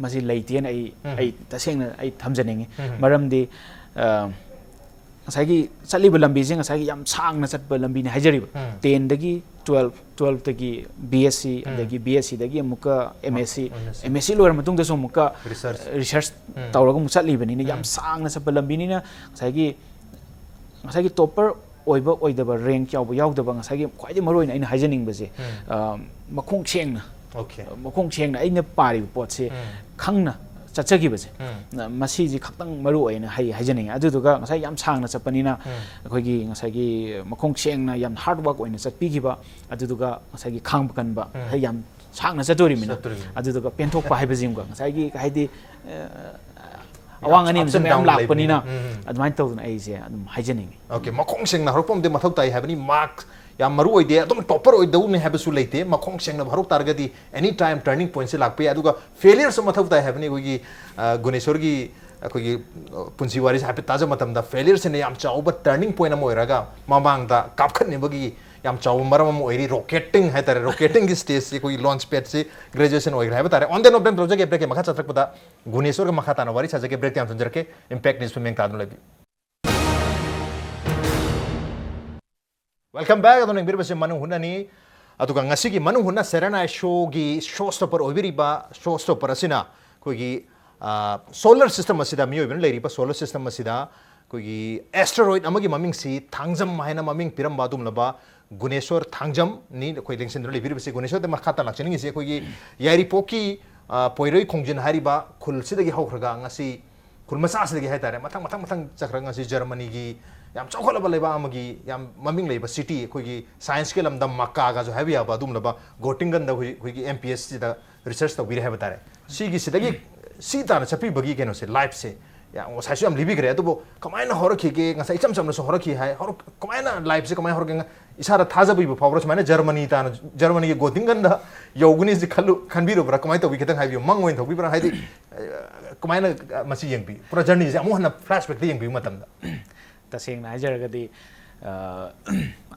ꯃꯁꯤ ꯂꯩꯇꯦꯅ ꯑꯩ ꯎꯝ. ꯑꯩ ꯇꯁꯦꯡꯅ ꯑꯩ ꯊꯝꯖꯅꯤꯡꯉꯤ꯫ ꯎꯝ. ꯃꯔꯝꯗꯤ ꯑ, ꯉꯁꯥꯏꯒꯤ ꯆꯠꯂꯤꯕ ꯂꯝꯕꯤꯁꯦ ꯉꯁꯥꯏꯒꯤ ꯌꯥꯝ ꯁꯥꯡꯅ ꯆꯠꯄ ꯂꯝꯕꯤꯅꯤ ꯍꯥꯏꯖꯔꯤꯕ꯫ ꯎꯝ. ꯇꯦꯟꯗꯒꯤ ꯇꯨꯋꯦꯜꯐ, ꯇꯨꯋꯦꯜꯐꯇꯒꯤ ꯕꯤ ꯑꯦꯁ ꯁꯤ, ꯎꯝ. ꯑꯗꯒꯤ ꯕꯤ ꯑꯦꯁ ꯁꯤꯗꯒꯤ ꯑꯃꯨꯛꯀ M S C, M S C. M S C ꯂꯣꯏꯔ ꯃꯇꯨꯡꯗꯁꯨ ꯑꯃꯨꯛꯀ Research. ꯔꯤꯁꯔꯁ ꯎꯝ. ꯇꯧꯔꯒ ꯑꯃꯨꯛ ꯆꯠꯂꯤꯕꯅꯤꯅ ꯌꯥꯝ ꯎꯝ. ꯁꯥꯡꯅ ꯆꯠꯄ ꯂꯝꯕꯤꯅꯤꯅ ꯉꯁꯥꯏꯒꯤ ꯉꯁꯥꯏꯒꯤ ꯇꯣꯄꯔ ꯑꯣꯏꯕ ꯑꯣꯏꯗꯕ, ꯔꯦꯡꯛ ꯌꯥꯎꯕ ꯌꯥꯎꯗꯕ, ꯉꯁꯥꯏꯒꯤ ꯈ꯭ꯋꯥꯏꯗꯒꯤ ꯃꯔꯨ ꯑꯣꯏꯅ ꯑꯩꯅ ꯍꯥꯏꯖꯅꯤꯡꯕꯁꯦ, ꯎꯝ. ꯑ, ꯃꯈꯣꯡ ꯁꯦꯡꯅ Okay. ꯃꯈꯣꯡ ꯁꯦꯡꯅ ꯑꯩꯅ ꯄꯥꯔꯤꯕ ꯄꯣꯠꯁꯦ ꯎꯝ. ꯈꯪꯅ ꯆꯠꯆꯈꯤꯕꯁꯦ, ꯎꯝ. ꯅ-, ꯃꯁꯤꯁꯦ ꯈꯛꯇꯪ ꯃꯔꯨ ꯑꯣꯏꯅ ꯍꯩ ꯍꯥꯏꯖꯅꯤꯡꯉꯤ꯫ ꯑꯗꯨꯗꯨꯒ ꯉꯁꯥꯏ ꯌꯥꯝ ꯁꯥꯡꯅ ꯆꯠꯄꯅꯤꯅ ꯎꯝ. ꯑꯩꯈꯣꯏꯒꯤ ꯉꯁꯥꯏꯒꯤ ꯃꯈꯣꯡ ꯁꯦꯡꯅ ꯌꯥꯝ ꯍꯥꯔꯗ ꯋꯥꯔꯛ ꯑꯣꯏꯅ ꯆꯠꯄꯤꯈꯤꯕ, ꯑꯗꯨꯗꯨꯒ ꯉꯁꯥꯏꯒꯤ ꯈꯥꯡꯕ ꯀꯟꯕ, ꯎꯝ. ꯉꯁꯥꯏ ꯌꯥꯝ ꯁꯥꯡꯅ ꯆꯠꯇꯣꯔꯤꯃꯤꯅ, ꯆꯠꯇꯣꯔꯤꯃꯤꯅ. ꯑꯗꯨꯗꯨꯒ ꯄꯦꯟꯊꯣꯛꯄ ꯍꯥꯏꯕꯁꯤꯡꯒ ꯉꯁꯥꯏꯒꯤ ꯍꯥꯏꯗꯤ, ꯑ, ꯑꯋꯥꯡ ꯑꯅꯦꯝꯁꯦ Ups and ꯃꯌꯥꯝ down ꯂꯥꯛꯄꯅꯤꯅ, ꯂꯩꯕꯅꯤꯅ. ꯎꯝ. ꯑꯗꯨꯃꯥꯏꯅ ꯇꯧꯗꯅ ꯑꯩꯁꯦ ꯑꯗꯨꯝ ꯍꯥꯏꯖꯅꯤꯡꯉꯤ꯫ Okay, ꯃꯈꯣꯡ ꯁꯦꯡꯅ ꯍꯧꯔꯛꯄ ꯑꯃꯗꯤ ꯃꯊꯧ ꯇꯥꯏ ꯍꯥꯏꯕꯅꯤ꯫ ꯃꯥꯔꯛ ꯌꯥꯝ ꯃꯔꯨ ꯑꯣꯏꯗꯦ, ꯑꯗꯨꯝ ꯇꯣꯄꯔ ꯑꯣꯏꯗꯧꯅꯦ ꯍꯥꯏꯕꯁꯨ ꯂꯩꯇꯦ꯫ ꯃꯈꯣꯡ ꯁꯦꯡꯅ ꯍꯧꯔꯛ ꯇꯥꯔꯒꯗꯤ any time turning pointꯁꯦ ꯂꯥꯛꯄ ꯌꯥꯏ꯫ ꯑꯗꯨꯒ ꯐꯦꯂꯤꯌꯔꯁꯨ ꯃꯊꯧ ꯇꯥꯏ ꯍꯥꯏꯕꯅꯤ꯫ ꯑꯩꯈꯣꯏꯒꯤ, ꯑ, ꯒꯨꯅꯦꯁꯣꯔꯒꯤ ꯑꯩꯈꯣꯏꯒꯤ, ꯑ, ꯄꯨꯟꯁꯤ ꯋꯥꯔꯤꯁꯦ ꯍꯥꯏꯐꯦꯠ ꯇꯥꯖꯕ ꯃꯇꯝꯗ ꯐꯦꯂꯤꯌꯔꯁꯤꯅ ꯌꯥꯝ ꯆꯥꯎꯕ turning point ꯑꯃ ꯑꯣꯏꯔꯒ ꯃꯃꯥꯡꯗ ꯀꯥꯞꯈꯠꯅꯕꯒꯤ ꯌꯥꯝ ꯆꯥꯎꯕ ꯃꯔꯝ ꯑꯃ ꯑꯣꯏꯔꯤ꯫ Rocketing ꯍꯥꯏꯇꯥꯔꯦ, rocketingꯒꯤ stageꯁꯤ ꯑꯩꯈꯣꯏꯒꯤ launch padꯁꯤ graduation ꯑꯣꯏꯈ꯭ꯔꯦ ꯍꯥꯏꯕ ꯇꯥꯔꯦ꯫ On the note ꯇꯧꯖꯒꯦ, breakꯀꯤ ꯃꯈꯥ ꯆꯠꯊꯔꯛꯄꯗ ꯒꯨꯅꯦꯁꯣꯔꯒ ꯃꯈꯥ ꯇꯥꯅ ꯋꯥꯔꯤ ꯁꯥꯖꯒꯦ꯫ Break ꯌꯥꯝ ꯊꯝꯖꯔꯛꯀꯦ꯫ Impact Newsꯄꯨ ꯃꯤꯠꯌꯦꯡ ꯇꯥꯗꯨꯅ ꯂꯩꯕꯤꯌꯨ꯫ Welcome back. ꯑꯗꯨꯝ ꯌꯦꯡꯕꯤꯔꯤꯕꯁꯤ ꯃꯅꯨꯡ ꯍꯨꯠꯅꯅꯤ꯫ ꯑꯗꯨꯒ ꯉꯁꯤꯒꯤ ꯃꯅꯨꯡ ꯍꯨꯠꯅ ꯁꯦꯔꯦꯅꯥꯏ ꯁꯣꯒꯤ show stopper ꯑꯣꯏꯕꯤꯔꯤꯕ show stopper ꯑꯁꯤꯅ ꯑꯩꯈꯣꯏꯒꯤ, ꯑ, solar system ꯑꯁꯤꯗ, ꯃꯤꯑꯣꯏꯕꯅ ꯂꯩꯔꯤꯕ solar system ꯑꯁꯤꯗ ꯑꯩꯈꯣꯏꯒꯤ asteroid ꯑꯃꯒꯤ ꯃꯃꯤꯡꯁꯤ ꯊꯥꯡꯖꯝ ꯍꯥꯏꯅ ꯃꯃꯤꯡ ꯄꯤꯔꯝꯕ ꯑꯗꯨꯒꯨꯝꯂꯕ ꯒꯨꯅꯦꯁꯣꯔ ꯊꯥꯡꯖꯝꯅꯤ ꯑꯩꯈꯣꯏ ꯂꯦꯡꯁꯤꯟꯗꯨꯅ ꯂꯩꯕꯤꯔꯤꯕꯁꯤ꯫ ꯒꯨꯅꯦꯁꯣꯔꯗ ꯃꯈꯥ ꯇꯥꯅ ꯂꯥꯛꯆꯅꯤꯡꯉꯤꯁꯤ ꯑꯩꯈꯣꯏꯒꯤ ꯌꯥꯏꯔꯤꯄꯣꯛꯀꯤ, ꯑ, ꯄꯣꯏꯔꯣꯏ ꯈꯣꯡꯖꯤꯟ ꯍꯥꯏꯔꯤꯕ ꯈꯨꯜꯁꯤꯗꯒꯤ ꯍꯧꯈ꯭ꯔꯒ ꯉꯁꯤ ꯈꯨꯜ ꯃꯆꯥꯁꯤꯗꯒꯤ ꯍꯥꯏꯇꯥꯔꯦ, ꯃꯊꯪ ꯃꯊꯪ ꯃꯊꯪ ꯆꯠꯈ꯭ꯔꯒ ꯉꯁꯤ ꯖꯔꯃꯅꯤꯒꯤ ꯌꯥꯝ ꯆꯥꯎꯈꯠꯂꯕ ꯂꯩꯕꯥꯛ ꯑꯃꯒꯤ ꯌꯥꯝ ꯃꯃꯤꯡ ꯂꯩꯕ city, ꯑꯩꯈꯣꯏꯒꯤ scienceꯀꯤ ꯂꯝꯗꯝ ꯃꯛꯀꯥꯒꯁꯨ ꯍꯥꯏꯕ ꯌꯥꯕ ꯑꯗꯨꯒꯨꯝꯂꯕ ꯒꯣꯇꯤꯡꯒꯟꯗ ꯍꯧꯖꯤꯛ ꯑꯩꯈꯣꯏꯒꯤ M P S ꯁꯤꯗ research ꯇꯧꯕꯤꯔꯦ ꯍꯥꯏꯕ ꯇꯥꯔꯦ꯫ ꯁꯤꯒꯤ ꯁꯤꯗꯒꯤ ꯁꯤ ꯇꯥꯟꯅ ꯆꯠꯄꯤꯕꯒꯤ ꯀꯩꯅꯣꯁꯦ, lifeꯁꯦ ꯌꯥꯝ ꯉꯁꯥꯏꯁꯨ ꯌꯥꯝ ꯂꯤꯕꯤꯈ꯭ꯔꯦ, ꯑꯗꯨꯕꯨ ꯀꯃꯥꯏꯅ ꯍꯧꯔꯛꯈꯤꯒꯦ? ꯉꯁꯥꯏ ꯏꯆꯝ ꯆꯝꯅꯁꯨ ꯍꯧꯔꯛꯈꯤ ꯍꯥꯏ, ꯍꯧꯔꯛ-, ꯀꯃꯥꯏꯅ lifeꯁꯦ ꯀꯃꯥꯏꯅ ꯍꯧꯔꯛꯀꯦ? ꯏꯁꯥꯗ ꯊꯥꯖꯕ ꯏꯕ ꯐꯥꯎꯕ꯭ꯔꯥ ꯁꯨꯃꯥꯏꯅ ꯖꯔꯃꯅꯤ ꯇꯥꯟꯅ, ꯖꯔꯃꯅꯤꯒꯤ ꯒꯣꯇꯤꯡꯒꯟꯗ ꯌꯧꯒꯅꯤꯁꯤ ꯈꯜꯂꯨ-, ꯈꯟꯕꯤꯔꯨꯕ꯭ꯔꯥ? ꯀꯃꯥꯏꯅ ꯇꯧꯕꯤ? ꯈꯤꯇꯪ ꯍꯥꯏꯕꯤꯌꯨ꯫ ꯃꯪ ꯑꯣꯏꯅ ꯊꯣꯛꯄꯤꯕ꯭ꯔꯥ? ꯍꯥꯏꯗꯤ, ꯑ, ꯀꯃꯥꯏꯅ, ꯑ, ꯃꯁꯤ ꯌꯦꯡꯕꯤ? ꯄꯨꯔꯥ journeyꯁꯦ ꯑꯃꯨꯛ ꯍꯟꯅ flashbackꯇ ꯌꯦꯡꯕꯤꯕ ꯃꯇꯝꯗ꯫ ꯇꯁꯦꯡꯅ ꯍꯥꯏꯖꯔꯒꯗꯤ, ꯑ,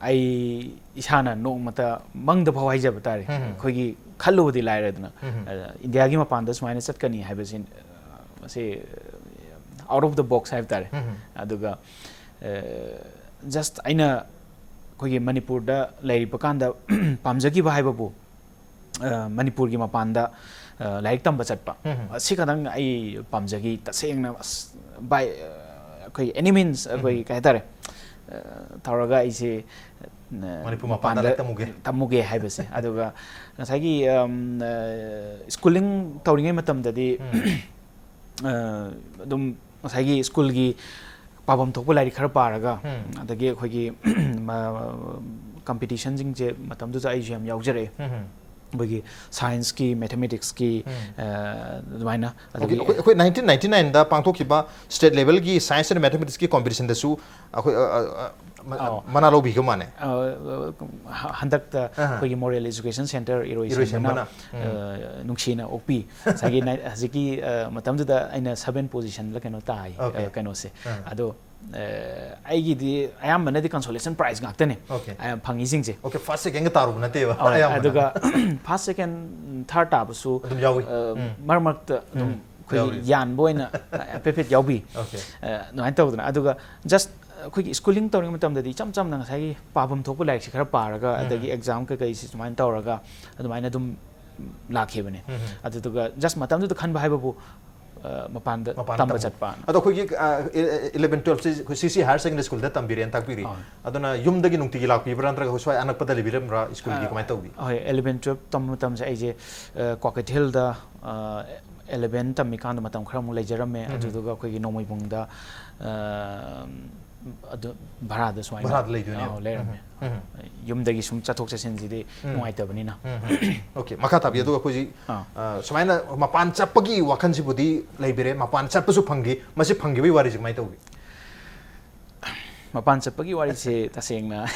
ꯑꯩ ꯏꯁꯥꯅ ꯅꯣꯡꯃꯇ ꯃꯪꯗ ꯐꯥꯎ ꯍꯥꯏꯖꯕ ꯇꯥꯔꯦ, ꯎꯝ꯫ ꯑꯩꯈꯣꯏꯒꯤ ꯈꯜꯂꯨꯕꯗꯤ ꯂꯥꯏꯔꯗꯅ, ꯎꯝ꯫ ꯑ, ꯏꯟꯗꯤꯌꯥꯒꯤ ꯃꯄꯥꯟꯗ ꯁꯨꯃꯥꯏꯅ ꯆꯠꯀꯅꯤ ꯍꯥꯏꯕꯁꯤ, ꯑ, ꯃꯁꯤ out of the box ꯍꯥꯏꯕ ꯇꯥꯔꯦ꯫ ꯎꯝ꯫ ꯑꯗꯨꯒ just ꯑꯩꯅ ꯑꯩꯈꯣꯏꯒꯤ ꯃꯅꯤꯄꯨꯔꯗ ꯂꯩꯔꯤꯕ ꯀꯥꯟꯗ ꯄꯥꯝꯖꯈꯤꯕ ꯍꯥꯏꯕꯕꯨ, ꯑ, ꯃꯅꯤꯄꯨꯔꯒꯤ ꯃꯄꯥꯟꯗ, ꯑ, ꯂꯥꯏꯔꯤꯛ ꯇꯝꯕ ꯆꯠꯄ, ꯎꯝ꯫ ꯑꯁꯤ ꯈꯛꯇꯪ ꯑꯩ ꯄꯥꯝꯖꯈꯤ꯫ ꯇꯁꯦꯡꯅ ꯑꯁ, by, ꯑ, ꯑꯩꯈꯣꯏ any means, ꯑꯩꯈꯣꯏ ꯎꯝ꯫ ꯀꯩ ꯍꯥꯏꯇꯥꯔꯦ, ꯑ, ꯇꯧꯔꯒ ꯑꯩꯁꯦ, ꯑ, ꯃꯅꯤꯄꯨꯔ ꯃꯄꯥꯟꯗ ꯂꯥꯏꯔꯤꯛ ꯇꯝꯃꯨꯒꯦ꯫ ꯇꯝꯃꯨꯒꯦ ꯍꯥꯏꯕꯁꯦ꯫ ꯑꯗꯨꯒ ꯉꯁꯥꯏꯒꯤ, ꯑꯝ, ꯑ, schooling ꯇꯧꯔꯤꯉꯩ ꯃꯇꯝꯗꯗꯤ, ꯎꯝ꯫ ꯑ, ꯑꯗꯨꯝ ꯉꯁꯥꯏꯒꯤ schoolꯒꯤ ꯄꯥꯐꯝ ꯊꯣꯛꯄ ꯂꯥꯏꯔꯤꯛ ꯈꯔ ꯄꯥꯔꯒ, ꯎꯝ꯫ ꯑꯗꯒꯤ ꯑꯩꯈꯣꯏꯒꯤ ꯃ-, competitionꯁꯤꯡꯁꯦ ꯃꯇꯝꯗꯨꯗ ꯑꯩꯁꯨ ꯌꯥꯝ ꯌꯥꯎꯖꯔꯛꯑꯦ꯫ ꯎꯝ꯫ ꯑꯩꯈꯣꯏꯒꯤ scienceꯀꯤ, mathematicsꯀꯤ, ꯎꯝ꯫ ꯑ, ꯑꯗꯨꯃꯥꯏꯅ, Okay, ꯑꯗꯒꯤ ꯑꯩꯈꯣꯏ ꯑꯩꯈꯣꯏ nineteen ninety nineꯗ ꯄꯥꯡꯊꯣꯛꯈꯤꯕ state levelꯒꯤ science and mathematicsꯀꯤ competitionꯗꯁꯨ ꯑꯩꯈꯣꯏ, ꯑ, ꯑ, ꯑ, ꯃ-, ꯑꯧ꯫ ꯃꯅꯥ ꯂꯧꯕꯤꯈꯤꯕ ꯃꯥꯅꯦ꯫ ꯑ, ꯍ-, ꯍꯟꯗꯛꯇ ꯑꯍ꯫ ꯑꯩꯈꯣꯏꯒꯤ ꯃꯣꯔꯦꯜ ꯏꯖꯨꯀꯦꯁꯟ ꯁꯦꯟꯇꯔ ꯏꯔꯣꯏ ꯏꯔꯣꯏ ꯁꯦꯝꯕꯅ, ꯁꯦꯝꯕꯅ꯫ ꯎꯝ꯫ ꯑ, ꯅꯨꯡꯁꯤꯅ ꯑꯣꯛꯄꯤ꯫ ꯉꯁꯥꯏꯒꯤ ꯅꯥꯏ-, ꯍꯧꯖꯤꯛꯀꯤ, ꯑ, ꯃꯇꯝꯗꯨꯗ ꯑꯩꯅ seven positionꯗ ꯀꯩꯅꯣ ꯇꯥꯏ, Okay. ꯑ, ꯀꯩꯅꯣꯁꯦ꯫ ꯑꯥ꯫ ꯑꯗꯣ, ꯑ, ꯑꯩꯒꯤꯗꯤ ꯑꯌꯥꯝꯕꯅꯗꯤ consolation prize ꯉꯥꯛꯇꯅꯦ, Okay. ꯑ, ꯐꯪꯉꯤꯁꯤꯡꯁꯦ꯫ Okay, first secondꯒ ꯇꯥꯔꯨꯕ ꯅꯠꯇꯦꯕ, ꯍꯣꯏ, ꯑꯌꯥꯝꯕꯅ꯫ ꯑꯗꯨꯒ first, second, third ꯇꯥꯕꯁꯨ, ꯑꯗꯨꯝ ꯌꯥꯎꯏ꯫ ꯑ, ꯎꯝ꯫ ꯃꯔꯛ ꯃꯔꯛꯇ ꯑꯗꯨꯝ ꯎꯝ, ꯑꯩꯈꯣꯏꯒꯤ ꯌꯥꯎꯏ꯫ ꯌꯥꯟꯕ ꯑꯣꯏꯅ ꯍꯥꯏꯐꯦꯠ ꯌꯥꯎꯕꯤ꯫ Okay. ꯑ, ꯑꯗꯨꯃꯥꯏꯅ ꯇꯧꯗꯅ꯫ ꯑꯗꯨꯒ just ꯑꯩꯈꯣꯏꯒꯤ schooling ꯇꯧꯔꯤꯉꯩ ꯃꯇꯝꯗꯗꯤ ꯏꯆꯝ ꯆꯝꯅ ꯉꯁꯥꯏꯒꯤ ꯄꯥꯐꯝ ꯊꯣꯛꯄ ꯂꯥꯏꯔꯤꯛꯁꯦ ꯈꯔ ꯄꯥꯔꯒ, ꯎꯝ꯫ ꯑꯗꯒꯤ exam ꯀꯩꯀꯩꯁꯤ ꯁꯨꯃꯥꯏꯅ ꯇꯧꯔꯒ ꯑꯗꯨꯃꯥꯏꯅ ꯑꯗꯨꯝ ꯂꯥꯛꯈꯤꯕꯅꯦ꯫ ꯎꯝ꯫ ꯑꯗꯨꯗꯨꯒ just ꯃꯇꯝꯗꯨꯗ ꯈꯟꯕ ꯍꯥꯏꯕꯕꯨ, ꯑ, ꯃꯄꯥꯟꯗ ꯃꯄꯥꯟꯗ ꯇꯝꯕ ꯇꯝꯕ꯫ ꯆꯠꯄ꯫ ꯑꯗꯣ ꯑꯩꯈꯣꯏꯒꯤ, ꯑ, ꯑꯦ-, ꯑꯦ-, eleven twelveꯁꯦ ꯑꯩꯈꯣꯏ C C higher secondary schoolꯗ ꯇꯝꯕꯤꯔꯦꯅ ꯇꯥꯛꯄꯤꯔꯤ꯫ ꯑꯥ꯫ ꯑꯗꯨꯅ ꯌꯨꯝꯗꯒꯤ ꯅꯨꯡꯇꯤꯒꯤ ꯂꯥꯛꯄꯤꯕ꯭ꯔꯥ, ꯅꯠꯇ꯭ꯔꯒ ꯁ꯭ꯋꯥꯏ ꯑꯅꯛꯄꯗ ꯂꯩꯕꯤꯔꯝꯕ꯭ꯔꯥ, schoolꯒꯤ ꯑ, ꯀꯃꯥꯏꯅ ꯇꯧꯕꯤ? ꯍꯣꯏ, eleven twelve ꯇꯝꯕ ꯃꯇꯝꯁꯦ ꯑꯩꯁꯦ, ꯑ, ꯀ꯭ꯋꯥꯀꯩꯊꯦꯜꯗ, ꯑ, eleven ꯇꯝꯃꯤꯀꯥꯟꯗ ꯃꯇꯝ ꯈꯔ ꯑꯃꯨꯛ ꯂꯩꯖꯔꯝꯃꯦ꯫ ꯎꯝ꯫ ꯑꯗꯨꯗꯨꯒ ꯑꯩꯈꯣꯏꯒꯤ ꯅꯣꯡꯃꯩꯕꯨꯡꯗ, ꯑ, ꯑꯗꯨ ꯚꯔꯥꯗ ꯁꯨꯃꯥꯏꯅ, ꯚꯔꯥꯗ ꯂꯩꯗꯣꯏꯅꯦ꯫ ꯑꯧ, ꯂꯩꯔꯝꯃꯦ꯫ ꯎꯝ, ꯎꯝ꯫ ꯌꯨꯝꯗꯒꯤ ꯁꯨꯝ ꯆꯠꯊꯣꯛ ꯆꯠꯁꯤꯟꯁꯤꯗꯤ ꯎꯝ꯫ ꯅꯨꯡꯉꯥꯏꯇꯕꯅꯤꯅ꯫ ꯎꯝ, ꯎꯝ꯫ Okay, ꯃꯈꯥ ꯇꯥꯕꯤ꯫ ꯑꯗꯨꯒ ꯑꯩꯈꯣꯏꯁꯤ, ꯑꯥ꯫ ꯑ, ꯁꯨꯃꯥꯏꯅ ꯃꯄꯥꯟ ꯆꯠꯄꯒꯤ ꯋꯥꯈꯜꯁꯤꯕꯨꯗꯤ ꯂꯩꯕꯤꯔꯦ, ꯃꯄꯥꯟ ꯆꯠꯄꯁꯨ ꯐꯪꯈꯤ, ꯃꯁꯤ ꯐꯪꯈꯤꯕꯒꯤ ꯋꯥꯔꯤꯁꯤ ꯀꯃꯥꯏꯅ ꯇꯧꯒꯦ? ꯃꯄꯥꯟ ꯆꯠꯄꯒꯤ ꯋꯥꯔꯤꯁꯦ ꯇꯁꯦꯡꯅ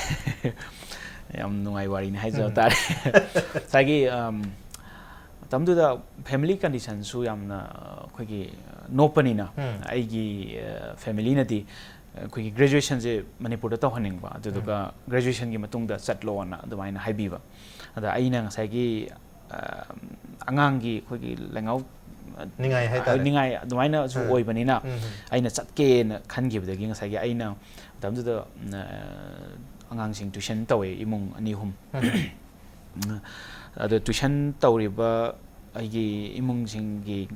ꯌꯥꯝ ꯅꯨꯡꯉꯥꯏ ꯋꯥꯔꯤꯅꯤ ꯍꯥꯏꯖꯕ ꯎꯝ꯫ ꯇꯥꯔꯦ꯫ ꯉꯁꯥꯏꯒꯤ, ꯑꯝ, ꯃꯇꯝꯗꯨꯗ family conditionꯁꯨ ꯌꯥꯝꯅ, ꯑ, ꯑꯩꯈꯣꯏꯒꯤ ꯅꯣꯞꯄꯅꯤꯅ, ꯎꯝ꯫ ꯑꯩꯒꯤ, ꯑ, familyꯅꯗꯤ ꯑꯩꯈꯣꯏꯒꯤ ꯒ꯭ꯔꯦꯖꯨꯋꯦꯁꯟꯁꯦ ꯃꯅꯤꯄꯨꯔꯗ ꯇꯧꯍꯟꯅꯤꯡꯕ, ꯑꯗꯨꯗꯨꯒ ꯒ꯭ꯔꯦꯖꯨꯋꯦꯁꯟꯒꯤ ꯃꯇꯨꯡꯗ ꯆꯠꯂꯣꯅ ꯑꯗꯨꯃꯥꯏꯅ ꯍꯥꯏꯕꯤꯕ꯫ ꯑꯗ ꯑꯩꯅ ꯉꯁꯥꯏꯒꯤ ꯑ, ꯑꯉꯥꯡꯒꯤ ꯑꯩꯈꯣꯏꯒꯤ ꯂꯩꯉꯥꯎ ꯅꯤꯡꯉꯥꯏ ꯍꯥꯏꯇꯥꯔꯦ꯫ ꯅꯤꯡꯉꯥꯏ ꯑꯗꯨꯃꯥꯏꯅꯁꯨ ꯎꯝ꯫ ꯑꯣꯏꯕꯅꯤꯅ ꯎꯝ, ꯎꯝ꯫ ꯑꯩꯅ ꯆꯠꯀꯦꯅ ꯈꯟꯈꯤꯕꯗꯒꯤ ꯉꯁꯥꯏꯒꯤ ꯑꯩꯅ ꯃꯇꯝꯗꯨꯗ ꯑ, ꯑꯉꯥꯡꯁꯤꯡ ꯇ꯭ꯌꯨꯁꯟ ꯇꯧꯋꯦ, ꯏꯃꯨꯡ ꯑꯅꯤ ꯑꯍꯨꯝ꯫ ꯑꯗꯣ ꯇ꯭ꯌꯨꯁꯟ ꯇꯧꯔꯤꯕ ꯑꯩꯒꯤ ꯏꯃꯨꯡꯁꯤꯡꯒꯤ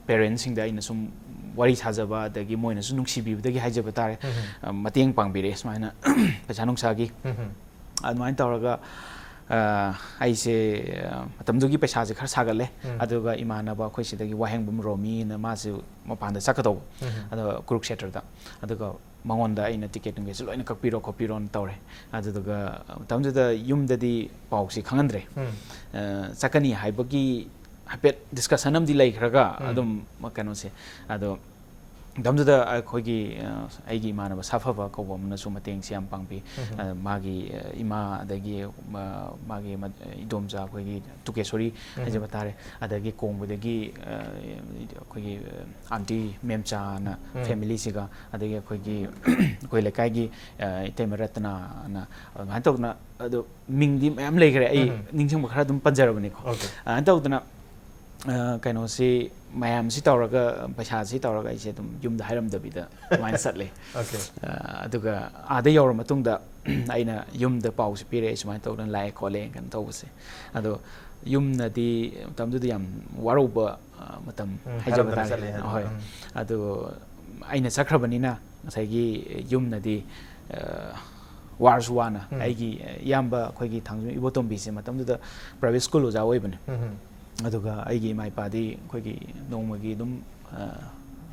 ꯄꯦꯔꯦꯟꯁꯁꯤꯡꯗ ꯑꯩꯅ ꯁꯨꯝ ꯋꯥꯔꯤ ꯁꯥꯖꯕ, ꯑꯗꯒꯤ ꯃꯣꯏꯅꯁꯨ ꯅꯨꯡꯁꯤꯕꯤꯕꯗꯒꯤ ꯍꯥꯏꯖꯕ ꯇꯥꯔꯦ, ꯎꯝ꯫ ꯑ, ꯃꯇꯦꯡ ꯄꯥꯡꯕꯤꯔꯛꯑꯦ ꯁꯨꯃꯥꯏꯅ ꯄꯩꯁꯥ ꯅꯨꯡꯁꯥꯒꯤ꯫ ꯎꯝ꯫ ꯑꯗꯨꯃꯥꯏꯅ ꯇꯧꯔꯒ ꯑ, ꯑꯩꯁꯦ ꯑ, ꯃꯇꯝꯗꯨꯒꯤ ꯄꯩꯁꯥꯁꯦ ꯈꯔ ꯁꯥꯒꯠꯂꯦ꯫ ꯎꯝ꯫ ꯑꯗꯨꯒ ꯏꯃꯥꯟꯅꯕ ꯑꯩꯈꯣꯏ ꯁꯤꯗꯒꯤ ꯋꯥꯍꯦꯡꯕꯝ ꯔꯣꯃꯤꯅ, ꯃꯥꯁꯨ ꯃꯄꯥꯟꯗ ꯆꯠꯀꯗꯧꯕ, ꯎꯝ꯫ ꯑꯗꯣ ꯀꯨꯔꯨꯛꯁꯦꯇ꯭ꯔꯗ꯫ ꯑꯗꯨꯒ ꯃꯉꯣꯟꯗ ꯑꯩꯅ ꯇꯤꯀꯦꯠ ꯅꯨꯡꯀꯦꯠꯁꯦ ꯂꯣꯏꯅ ꯀꯛꯄꯤꯔꯣ ꯈꯣꯠꯄꯤꯔꯣꯅ ꯇꯧꯔꯦ꯫ ꯑꯗꯨꯗꯨꯒ ꯃꯇꯝꯗꯨꯗ ꯌꯨꯝꯗꯗꯤ ꯄꯥꯎꯁꯤ ꯈꯪꯍꯟꯗ꯭ꯔꯦ꯫ ꯎꯝ꯫ ꯑ, ꯆꯠꯀꯅꯤ ꯍꯥꯏꯕꯒꯤ ꯍꯥꯏꯐꯦꯠ ꯗꯤꯁꯀꯁꯟ ꯑꯃꯗꯤ ꯂꯩꯈ꯭ꯔꯒ ꯎꯝ꯫ ꯑꯗꯨꯝ ꯀꯩꯅꯣꯁꯦ, ꯑꯗꯣ ꯃꯇꯝꯗꯨꯗ ꯑꯩꯈꯣꯏꯒꯤ, ꯑ, ꯑꯩꯒꯤ ꯏꯃꯥꯟꯅꯕ ꯁꯥꯐꯕ ꯀꯧꯕ ꯑꯃꯅꯁꯨ ꯃꯇꯦꯡꯁꯦ ꯌꯥꯝ ꯄꯥꯡꯕꯤ꯫ ꯎꯝ꯫ ꯑ, ꯃꯥꯒꯤ, ꯑ, ꯏꯃꯥ, ꯑꯗꯒꯤ, ꯑ, ꯃꯥꯒꯤ ꯃ-, ꯏꯗꯣꯝꯆꯥ ꯑꯩꯈꯣꯏꯒꯤ ꯇꯨꯀꯦꯁꯣꯔꯤ ꯎꯝ꯫ ꯍꯥꯏꯖꯕ ꯇꯥꯔꯦ, ꯑꯗꯒꯤ ꯀꯣꯡꯕꯗꯒꯤ, ꯑ, ꯑꯩꯈꯣꯏꯒꯤ, ꯑ, ꯑꯥꯟꯇꯤ ꯃꯦꯝꯆꯥꯅ ꯎꯝ꯫ ꯐꯦꯃꯤꯂꯤꯁꯤꯒ, ꯑꯗꯒꯤ ꯑꯩꯈꯣꯏꯒꯤ ꯑꯩꯈꯣꯏ ꯂꯩꯀꯥꯏꯒꯤ, ꯑ, ꯏꯇꯩꯃ ꯔꯇꯅꯥꯅ ꯑꯗꯨꯃꯥꯏꯅ ꯇꯧꯗꯅ, ꯑꯗꯣ ꯃꯤꯡꯗꯤ ꯃꯌꯥꯝ ꯂꯩꯈ꯭ꯔꯦ, ꯑꯩ ꯎꯝ꯫ ꯅꯤꯡꯁꯤꯡꯕ ꯈꯔ ꯑꯗꯨꯝ ꯄꯟꯖꯔꯕꯅꯤꯀꯣ꯫ Okay꯫ ꯑꯗꯨꯃꯥꯏꯅ ꯇꯧꯗꯅ, ꯑ, ꯀꯩꯅꯣꯁꯤ, ꯃꯌꯥꯝꯁꯤ ꯇꯧꯔꯒ, ꯄꯩꯁꯥꯁꯤ ꯇꯧꯔꯒ ꯑꯩꯁꯦ ꯑꯗꯨꯝ ꯌꯨꯝꯗ ꯍꯥꯏꯔꯝꯗꯕꯤꯗ ꯑꯗꯨꯃꯥꯏꯅ ꯆꯠꯂꯦ꯫ Okay꯫ ꯑ, ꯑꯗꯨꯒ ꯑꯥꯗ ꯌꯧꯔ ꯃꯇꯨꯡꯗ ꯑꯩꯅ ꯌꯨꯝꯗ ꯄꯥꯎꯁꯦ ꯄꯤꯔꯛꯑꯦ, ꯁꯨꯃꯥꯏꯅ ꯇꯧꯗꯅ ꯂꯥꯛꯑꯦ ꯈꯣꯠꯂꯦ ꯀꯩꯅꯣ ꯇꯧꯕꯁꯦ꯫ ꯑꯗꯣ ꯌꯨꯝꯅꯗꯤ ꯃꯇꯝꯗꯨꯗ ꯌꯥꯝ ꯋꯥꯔꯧꯕ, ꯑ, ꯃꯇꯝ ꯎꯝ, ꯍꯥꯏꯖꯕ ꯍꯥꯏꯔꯝꯗꯅ ꯇꯥꯔꯦ꯫ ꯆꯠꯂꯦ ꯍꯥꯏꯗꯣ꯫ ꯍꯣꯏ꯫ ꯎꯝ꯫ ꯑꯗꯣ ꯑꯩꯅ ꯆꯠꯈ꯭ꯔꯕꯅꯤꯅ ꯉꯁꯥꯏꯒꯤ ꯌꯨꯝꯅꯗꯤ, ꯑ, ꯋꯥꯔꯁꯨ ꯋꯥꯅ ꯎꯝ꯫ ꯑꯩꯒꯤ ꯏꯌꯥꯝꯕ ꯑꯩꯈꯣꯏꯒꯤ ꯊꯥꯡꯖꯝ ꯏꯕꯣꯇꯣꯝꯕꯤꯁꯦ ꯃꯇꯝꯗꯨꯗ private school ꯑꯣꯖꯥ ꯑꯣꯏꯕꯅꯦ꯫ ꯎꯝ꯫ ꯑꯗꯨꯒ ꯑꯩꯒꯤ ꯏꯃꯥ ꯏꯄꯥꯗꯤ ꯑꯩꯈꯣꯏꯒꯤ ꯅꯣꯡꯃꯒꯤ ꯑꯗꯨꯝ, ꯑ,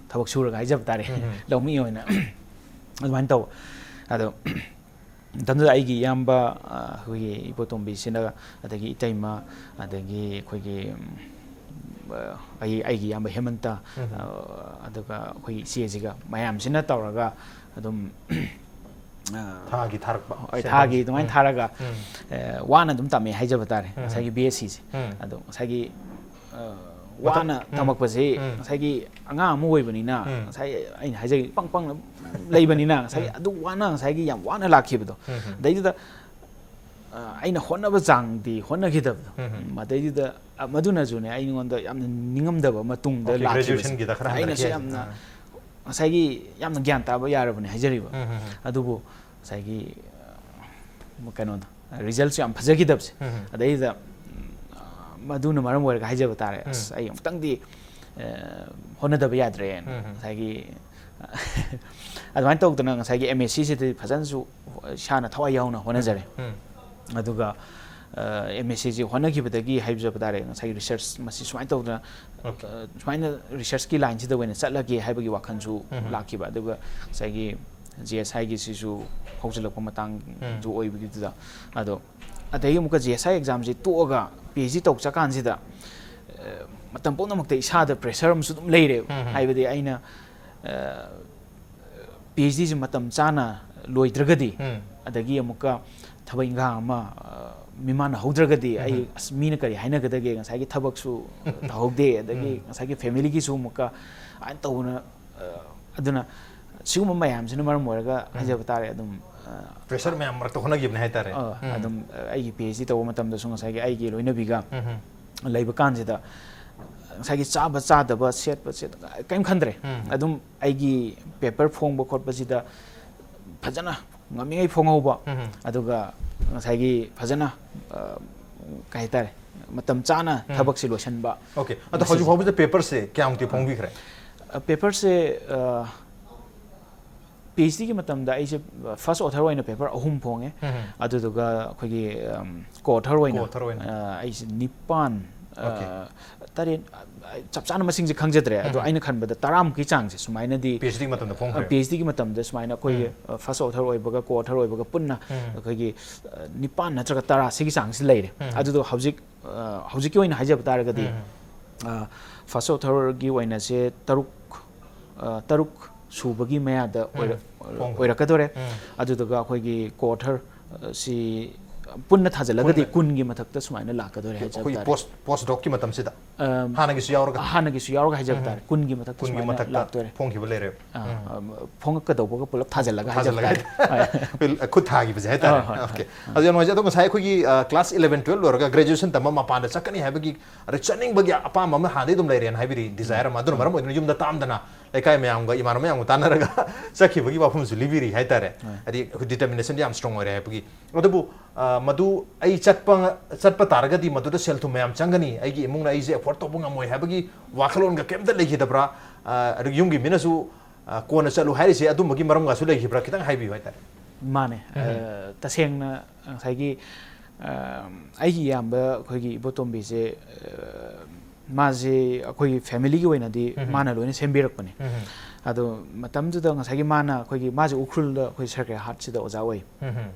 ꯊꯕꯛ ꯁꯨꯔꯒ ꯍꯥꯏꯖꯕ ꯇꯥꯔꯦ, ꯎꯝ꯫ ꯂꯧꯃꯤ ꯑꯣꯏꯅ ꯑꯗꯨꯃꯥꯏꯅ ꯇꯧꯕ꯫ ꯑꯗꯣ ꯃꯇꯝꯗꯨꯗ ꯑꯩꯒꯤ ꯏꯌꯥꯝꯕ, ꯑ, ꯑꯩꯈꯣꯏꯒꯤ ꯏꯕꯣꯇꯣꯝꯕꯤꯁꯤꯅ, ꯑꯗꯒꯤ ꯏꯇꯩꯃ, ꯑꯗꯒꯤ ꯑꯩꯈꯣꯏꯒꯤ, ꯎꯝ, ꯑ, ꯑꯩ-, ꯑꯩꯒꯤ ꯏꯌꯥꯝꯕ ꯍꯦꯃꯟꯇ, ꯎꯝ꯫ ꯑ, ꯑꯗꯨꯒ ꯑꯩꯈꯣꯏ ꯏꯆꯦꯁꯤꯒ ꯃꯌꯥꯝꯁꯤꯅ ꯇꯧꯔꯒ ꯑꯗꯨꯝ, ꯑ, ꯊꯥꯒꯤ ꯊꯥꯔꯛꯄ ꯍꯣꯏ, ꯁꯦꯟꯐꯝ꯫ ꯊꯥꯒꯤ ꯑꯗꯨꯃꯥꯏꯅ ꯎꯝ꯫ ꯊꯥꯔꯒ, ꯎꯝ꯫ ꯑ, ꯋꯥꯅ ꯑꯗꯨꯝ ꯇꯝꯃꯦ ꯍꯥꯏꯖꯕ ꯇꯥꯔꯦ, ꯎꯝ꯫ ꯉꯁꯥꯏꯒꯤ B S Cꯁꯦ꯫ ꯎꯝ꯫ ꯑꯗꯣ ꯉꯁꯥꯏꯒꯤ, ꯑ, ꯋꯥꯅ ꯎꯝ꯫ ꯇꯝꯃꯛꯄꯁꯤ ꯎꯝ꯫ ꯉꯁꯥꯏꯒꯤ ꯑꯉꯥꯡ ꯑꯃ ꯑꯣꯏꯕꯅꯤꯅ, ꯎꯝ꯫ ꯉꯁꯥꯏ ꯑꯩꯅ ꯍꯥꯏꯖꯩ, ꯄꯪ ꯄꯪꯅ ꯂꯩꯕꯅꯤꯅ, ꯉꯁꯥꯏ ꯎꯝ꯫ ꯑꯗꯨ ꯋꯥꯅ, ꯉꯁꯥꯏꯒꯤ ꯌꯥꯝ ꯋꯥꯅ ꯂꯥꯛꯈꯤꯕꯗꯣ꯫ ꯎꯝ, ꯎꯝ꯫ ꯑꯗꯩꯗꯨꯗ, ꯑ, ꯑꯩꯅ ꯍꯣꯠꯅꯕ ꯆꯥꯡꯗꯤ ꯍꯣꯠꯅꯈꯤꯗꯕꯗꯣ꯫ ꯎꯝ, ꯎꯝ꯫ ꯃꯗꯩꯗꯨꯗ, ꯑ, ꯃꯗꯨꯅꯁꯨꯅꯦ ꯑꯩꯉꯣꯟꯗ ꯌꯥꯝꯅ ꯅꯤꯡꯉꯝꯗꯕ ꯑꯃ ꯇꯨꯡꯗ OK, ꯂꯥꯛꯈꯤꯕꯁꯦ꯫ Graduation-ꯒꯤꯗ ꯈꯔ ꯑꯩꯅꯁꯨ ꯍꯟꯊꯔꯛꯈꯤ꯫ ꯌꯥꯝꯅ ꯑꯥ꯫ ꯉꯁꯥꯏꯒꯤ ꯌꯥꯝꯅ ꯒ꯭ꯌꯥꯟ ꯇꯥꯕ ꯌꯥꯔꯕꯅꯦ ꯍꯥꯏꯖꯔꯤꯕ꯫ ꯎꯝ, ꯎꯝ, ꯎꯝ꯫ ꯑꯗꯨꯕꯨ ꯉꯁꯥꯏꯒꯤ, ꯑ, ꯀꯩꯅꯣꯗꯣ, results-ꯁꯨ ꯌꯥꯝ ꯐꯖꯈꯤꯗꯕꯁꯦ꯫ ꯎꯝ, ꯎꯝ꯫ ꯑꯗꯩꯗ, ꯎꯝ, ꯑ, ꯃꯗꯨꯅ ꯃꯔꯝ ꯑꯣꯏꯔꯒ ꯍꯥꯏꯖꯕ ꯇꯥꯔꯦ꯫ ꯑꯁ, ꯎꯝ꯫ ꯑꯩ ꯑꯃꯨꯛꯇꯪꯗꯤ, ꯑ, ꯍꯣꯠꯅꯗꯕ ꯌꯥꯗ꯭ꯔꯦꯅ꯫ ꯎꯝ, ꯎꯝ꯫ ꯉꯁꯥꯏꯒꯤ, ꯑꯗꯨꯃꯥꯏꯅ ꯇꯧꯗꯅ ꯉꯁꯥꯏꯒꯤ M S C-ꯁꯤꯗꯤ ꯐꯖꯅꯁꯨ ꯏꯁꯥꯅ ꯊꯋꯥꯏ ꯌꯥꯎꯅ ꯍꯣꯠꯅꯖꯔꯦ꯫ ꯎꯝ꯫ ꯑꯗꯨꯒ, ꯑ, M S C-ꯁꯤ ꯍꯣꯠꯅꯈꯤꯕꯗꯒꯤ ꯍꯥꯏꯖꯕ ꯇꯥꯔꯦ, ꯉꯁꯥꯏꯒꯤ research ꯃꯁꯤ ꯁꯨꯃꯥꯏꯅ ꯇꯧꯗꯅ, OK꯫ ꯑ, ꯁꯨꯃꯥꯏꯅ research-ꯀꯤ line-ꯁꯤꯗ ꯑꯣꯏꯅ ꯆꯠꯂꯒꯦ ꯍꯥꯏꯕꯒꯤ ꯋꯥꯈꯜꯁꯨ ꯎꯝ꯫ ꯂꯥꯛꯈꯤꯕ꯫ ꯑꯗꯨꯒ ꯉꯁꯥꯏꯒꯤ G S I-ꯒꯤꯁꯤꯁꯨ ꯍꯧꯖꯤꯜꯂꯛꯄ ꯃꯇꯥꯡꯁꯨ ꯎꯝ꯫ ꯑꯣꯏꯕꯒꯤꯗꯨꯗ, ꯑꯗꯣ ꯑꯗꯒꯤ ꯑꯃꯨꯛꯀ G S I exam-ꯁꯤ ꯇꯣꯛꯑꯒ P H D ꯇꯧ ꯆꯠꯀꯥꯟꯁꯤꯗ, ꯑ, ꯃꯇꯝ ꯄꯨꯝꯅꯃꯛꯇ ꯏꯁꯥꯗ pressure ꯑꯃꯁꯨ ꯑꯗꯨꯝ ꯂꯩꯔꯦꯕ꯫ ꯎꯝ꯫ ꯍꯥꯏꯕꯗꯤ ꯑꯩꯅ, ꯑ, P H D-ꯁꯤ ꯃꯇꯝ ꯆꯥꯅ ꯂꯣꯏꯗ꯭ꯔꯒꯗꯤ, ꯎꯝ꯫ ꯑꯗꯒꯤ ꯑꯃꯨꯛꯀ ꯊꯕꯛ ꯏꯪꯈꯥꯡ ꯑꯃ, ꯑ, ꯃꯤꯃꯥꯟꯅꯍꯧꯗ꯭ꯔꯒꯗꯤ ꯑꯩ, ꯎꯝ꯫ ꯑꯁ, ꯃꯤꯅ ꯀꯔꯤ ꯍꯥꯏꯅꯒꯗꯒꯦ, ꯉꯁꯥꯏꯒꯤ ꯊꯕꯛꯁꯨ ꯇꯧꯍꯧꯗꯦ, ꯑꯗꯒꯤ ꯎꯝ꯫ ꯉꯁꯥꯏꯒꯤ family-ꯒꯤꯁꯨ ꯑꯃꯨꯛꯀ ꯑꯗꯨꯃꯥꯏꯅ ꯇꯧꯗꯅ, ꯑ, ꯑꯗꯨꯅ ꯁꯤꯒꯨꯝꯕ ꯃꯌꯥꯝꯁꯤꯅ ꯃꯔꯝ ꯑꯣꯏꯔꯒ ꯎꯝ꯫ ꯍꯥꯏꯖꯕ ꯇꯥꯔꯦ, ꯑꯗꯨꯝ, ꯑ, Pressure ꯃꯌꯥꯝ ꯃꯔꯛꯇ ꯍꯣꯠꯅꯈꯤꯕꯅꯦ ꯍꯥꯏꯇꯥꯔꯦ꯫ ꯑ, ꯎꯝ꯫ ꯑꯗꯨꯝ, ꯑ, ꯑꯩꯒꯤ P H D ꯇꯧꯕ ꯃꯇꯝꯗꯁꯨ ꯉꯁꯥꯏꯒꯤ ꯑꯩꯒꯤ ꯂꯣꯏꯅꯕꯤꯒ ꯎꯝ꯫ ꯂꯩꯕ ꯀꯥꯟꯁꯤꯗ ꯉꯁꯥꯏꯒꯤ ꯆꯥꯕ ꯆꯥꯗꯕ, ꯁꯦꯠꯄ ꯁꯦꯠꯇꯕ ꯀꯔꯤꯝ ꯈꯟꯗ꯭ꯔꯦ꯫ ꯎꯝ꯫ ꯑꯗꯨꯝ ꯑꯩꯒꯤ paper ꯐꯣꯡꯕ ꯈꯣꯠꯄꯁꯤꯗ ꯐꯖꯅ ꯉꯝꯃꯤꯉꯩ ꯐꯣꯡꯍꯧꯕ, ꯎꯝ꯫ ꯑꯗꯨꯒ ꯉꯁꯥꯏꯒꯤ ꯐꯖꯅ, ꯑ, ꯀꯩ ꯍꯥꯏꯇꯥꯔꯦ, ꯃꯇꯝ ꯆꯥꯅ ꯎꯝ꯫ ꯊꯕꯛꯁꯦ ꯂꯣꯏꯁꯤꯟꯕ꯫ OK꯫ ꯑꯗꯣ ꯃꯁꯤꯁꯦ꯫ ꯍꯧꯖꯤꯛ ꯐꯥꯎꯕꯗ paper-ꯁꯦ ꯀꯌꯥꯃꯨꯛꯇꯤ ꯐꯣꯡꯕꯤꯈ꯭ꯔꯦ? ꯑ, paper-ꯁꯦ, ꯑ, P H D-ꯒꯤ ꯃꯇꯝꯗ ꯑꯩꯁꯦ first author ꯑꯣꯏꯅ paper ꯑꯍꯨꯝ ꯐꯣꯡꯉꯦ꯫ ꯎꯝ꯫ ꯑꯗꯨꯗꯨꯒ ꯑꯩꯈꯣꯏꯒꯤ, ꯑꯝ, co-author ꯑꯣꯏꯅ, co-author ꯑꯣꯏꯅ꯫ ꯑ, ꯑꯩꯁꯦ ꯅꯤꯄꯥꯟ, ꯑ, OK꯫ ꯇꯔꯦꯠ, ꯑ, ꯆꯞ ꯆꯥꯅ ꯃꯁꯤꯡꯁꯦ ꯈꯪꯖꯗ꯭ꯔꯦ꯫ ꯑꯗꯣ ꯎꯝ꯫ ꯑꯩꯅ ꯈꯟꯕꯗ ꯇꯔꯥꯃꯨꯛꯀꯤ ꯆꯥꯡꯁꯦ ꯁꯨꯃꯥꯏꯅꯗꯤ, P H D ꯃꯇꯝꯗ ꯐꯣꯡꯈ꯭ꯔꯦ꯫ ꯑ, P H D-ꯒꯤ ꯃꯇꯝꯗ ꯁꯨꯃꯥꯏꯅ ꯑꯩꯈꯣꯏꯒꯤ, ꯎꯝ꯫ ꯑ, first author ꯑꯣꯏꯕꯒ co-author ꯑꯣꯏꯕꯒ ꯄꯨꯟꯅ ꯎꯝ꯫ ꯑꯩꯈꯣꯏꯒꯤ, ꯑ, ꯅꯤꯄꯥꯟ ꯅꯠꯇ꯭ꯔꯒ ꯇꯔꯥ ꯁꯤꯒꯤ ꯆꯥꯡꯁꯤ ꯂꯩꯔꯦ꯫ ꯎꯝ꯫ ꯑꯗꯨꯗꯣ ꯍꯧꯖꯤꯛ, ꯑ, ꯍꯧꯖꯤꯛꯀꯤ ꯑꯣꯏꯅ ꯍꯥꯏꯖꯕ ꯇꯥꯔꯒꯗꯤ, ꯎꯝ꯫ ꯑ, first author-ꯒꯤ ꯑꯣꯏꯅꯁꯦ ꯇꯔꯨꯛ, ꯑ, ꯇꯔꯨꯛ ꯁꯨꯕꯒꯤ ꯃꯌꯥꯗ ꯎꯝ꯫ ꯑꯣꯏꯔꯛ-, ꯐꯣꯡꯈ꯭ꯔꯦ꯫ ꯑꯣꯏꯔꯛꯀꯗꯣꯔꯦ꯫ ꯎꯝ꯫ ꯑꯗꯨꯗꯨꯒ ꯑꯩꯈꯣꯏꯒꯤ co-author, ꯑ, ꯁꯤ, ꯄꯨꯟꯅ ꯊꯥꯖꯤꯜꯂꯒꯗꯤ ꯀꯨꯟꯒꯤ ꯃꯊꯛꯇ ꯁꯨꯃꯥꯏꯅ ꯂꯥꯛꯀꯗꯣꯔꯦ ꯍꯥꯏꯖꯕ ꯑꯩꯈꯣꯏꯒꯤ ꯇꯥꯔꯦ꯫ ꯄꯣꯁ ꯄꯣꯁ ꯗꯣꯛꯀꯤ ꯃꯇꯝꯁꯤꯗ ꯑꯝ, ꯍꯥꯟꯅꯒꯤꯁꯨ ꯌꯥꯎꯔꯒ ꯍꯥꯟꯅꯒꯤꯁꯨ ꯌꯥꯎꯔꯒ ꯍꯥꯏꯖꯕ ꯇꯥꯔꯦ, ꯀꯨꯟꯒꯤ ꯃꯊꯛꯇ ꯀꯨꯟꯒꯤ ꯁꯨꯃꯥꯏꯅ ꯃꯊꯛꯇ ꯂꯥꯛꯇꯣꯔꯦ꯫ ꯐꯣꯡꯈꯤꯕ ꯂꯩꯔꯦ꯫ ꯑꯥ, ꯎꯝ. ꯑꯝ, ꯐꯣꯡꯉꯛꯀꯗꯧꯕꯒ ꯄꯨꯂꯞ ꯊꯥꯖꯤꯜꯂꯒꯒ ꯍꯥꯏꯖꯕ ꯊꯥꯖꯤꯜꯂꯒ ꯇꯥꯔꯦ꯫ ꯍꯥꯏꯇꯥꯔꯦ꯫ ꯈꯨꯠ ꯊꯥꯈꯤꯕꯁꯦ ꯍꯥꯏꯇꯥꯔꯦ꯫ ꯍꯣꯏ, ꯍꯣꯏ, ꯑꯣꯀꯦ꯫ ꯑꯗꯨ ꯌꯥꯝ ꯅꯨꯡꯉꯥꯏꯖꯩ꯫ ꯑꯗꯣ ꯉꯁꯥꯏ ꯑꯩꯈꯣꯏꯒꯤ ꯀ꯭ꯂꯥꯁ ꯏꯂꯚꯦꯟ ꯇꯨꯌꯦꯜꯞ ꯂꯣꯏꯔꯒ ꯒ꯭ꯔꯦꯖꯨꯑꯦꯁꯟ ꯇꯝꯕ ꯃꯄꯥꯟꯗ ꯆꯠꯀꯅꯤ ꯍꯥꯏꯕꯒꯤ, ꯑꯗꯩ ꯆꯠꯅꯤꯡꯕꯒꯤ ꯑꯄꯥꯝꯕ ꯑꯃ ꯍꯥꯟꯅꯗꯩ ꯑꯗꯨꯝ ꯂꯩꯔꯦꯅ ꯍꯥꯏꯕꯤꯔꯤ, ꯗꯤꯖꯥꯏꯔ ꯑꯃ꯫ ꯑꯗꯨꯅ ꯃꯔꯝ ꯑꯣꯏꯗꯨꯅ ꯌꯨꯝꯗ ꯇꯥꯝꯗꯅ ꯂꯩꯀꯥꯏ ꯃꯌꯥꯝꯒ ꯏꯃꯥꯟꯅꯕ ꯃꯌꯥꯝꯒ ꯇꯥꯟꯅꯔꯒ ꯆꯠꯈꯤꯕꯒꯤ ꯋꯥꯐꯝꯁꯨ ꯂꯤꯕꯤꯔꯤ ꯍꯥꯏꯇꯥꯔꯦ꯫ ꯍꯣꯏ꯫ ꯍꯥꯏꯗꯤ ꯑꯩꯈꯣꯏ ꯗꯤꯇꯔꯃꯤꯅꯦꯁꯟꯗꯤ ꯌꯥꯝ ꯁ꯭ꯇꯔꯣꯡ ꯑꯣꯏꯔꯦ ꯍꯥꯏꯕꯒꯤ꯫ ꯑꯗꯨꯕꯨ ꯑ, ꯃꯗꯨ ꯑꯩ ꯆꯠꯄ ꯉ-, ꯆꯠꯄ ꯇꯥꯔꯒꯗꯤ ꯃꯗꯨꯗ ꯁꯦꯜ ꯊꯨꯝ ꯃꯌꯥꯝ ꯆꯪꯒꯅꯤ, ꯑꯩꯒꯤ ꯏꯃꯨꯡꯅ ꯑꯩꯁꯦ ꯑꯦꯐꯣꯔꯗ ꯇꯧꯕ ꯉꯝꯃꯣꯏ ꯍꯥꯏꯕꯒꯤ ꯋꯥꯈꯜꯂꯣꯟꯒ ꯀꯩꯝꯇ ꯂꯩꯈꯤꯗꯕ꯭ꯔꯥ? ꯑ, ꯑꯗꯨꯒ ꯌꯨꯝꯒꯤ ꯃꯤꯅꯁꯨ, ꯑ, ꯀꯣꯟꯅ ꯆꯠꯂꯨ ꯍꯥꯏꯔꯤꯁꯦ ꯑꯗꯨꯝꯕꯒꯤ ꯃꯔꯝꯒꯁꯨ ꯂꯩꯈꯤꯕ꯭ꯔꯥ? ꯈꯤꯇꯪ ꯍꯥꯏꯕꯤꯌꯨ ꯍꯥꯏꯇꯥꯔꯦ꯫ ꯃꯥꯅꯦ꯫ ꯑ, ꯇꯁꯦꯡꯅ ꯉꯁꯥꯏꯒꯤ, ꯑ, ꯑꯩꯒꯤ ꯏꯌꯥꯝꯕ ꯑꯩꯈꯣꯏꯒꯤ ꯏꯕꯣꯇꯣꯝꯕꯤꯁꯦ, ꯑ, ꯃꯥꯁꯦ ꯑꯩꯈꯣꯏꯒꯤ ꯐꯦꯃꯤꯂꯤꯒꯤ ꯑꯣꯏꯅꯗꯤ ꯃꯥꯅ ꯂꯣꯏꯅ ꯁꯦꯝꯕꯤꯔꯛꯄꯅꯦ꯫ ꯑꯗꯣ ꯃꯇꯝꯗꯨꯗ ꯉꯁꯥꯏꯒꯤ ꯃꯥꯅ ꯑꯩꯈꯣꯏꯒꯤ, ꯃꯥꯁꯦ ꯎꯈ꯭ꯔꯨꯜꯗ ꯑꯩꯈꯣꯏ ꯁꯦꯀ꯭ꯔꯦꯠ ꯍꯥꯔꯠꯁꯤꯗ ꯑꯣꯖꯥ ꯑꯣꯏ꯫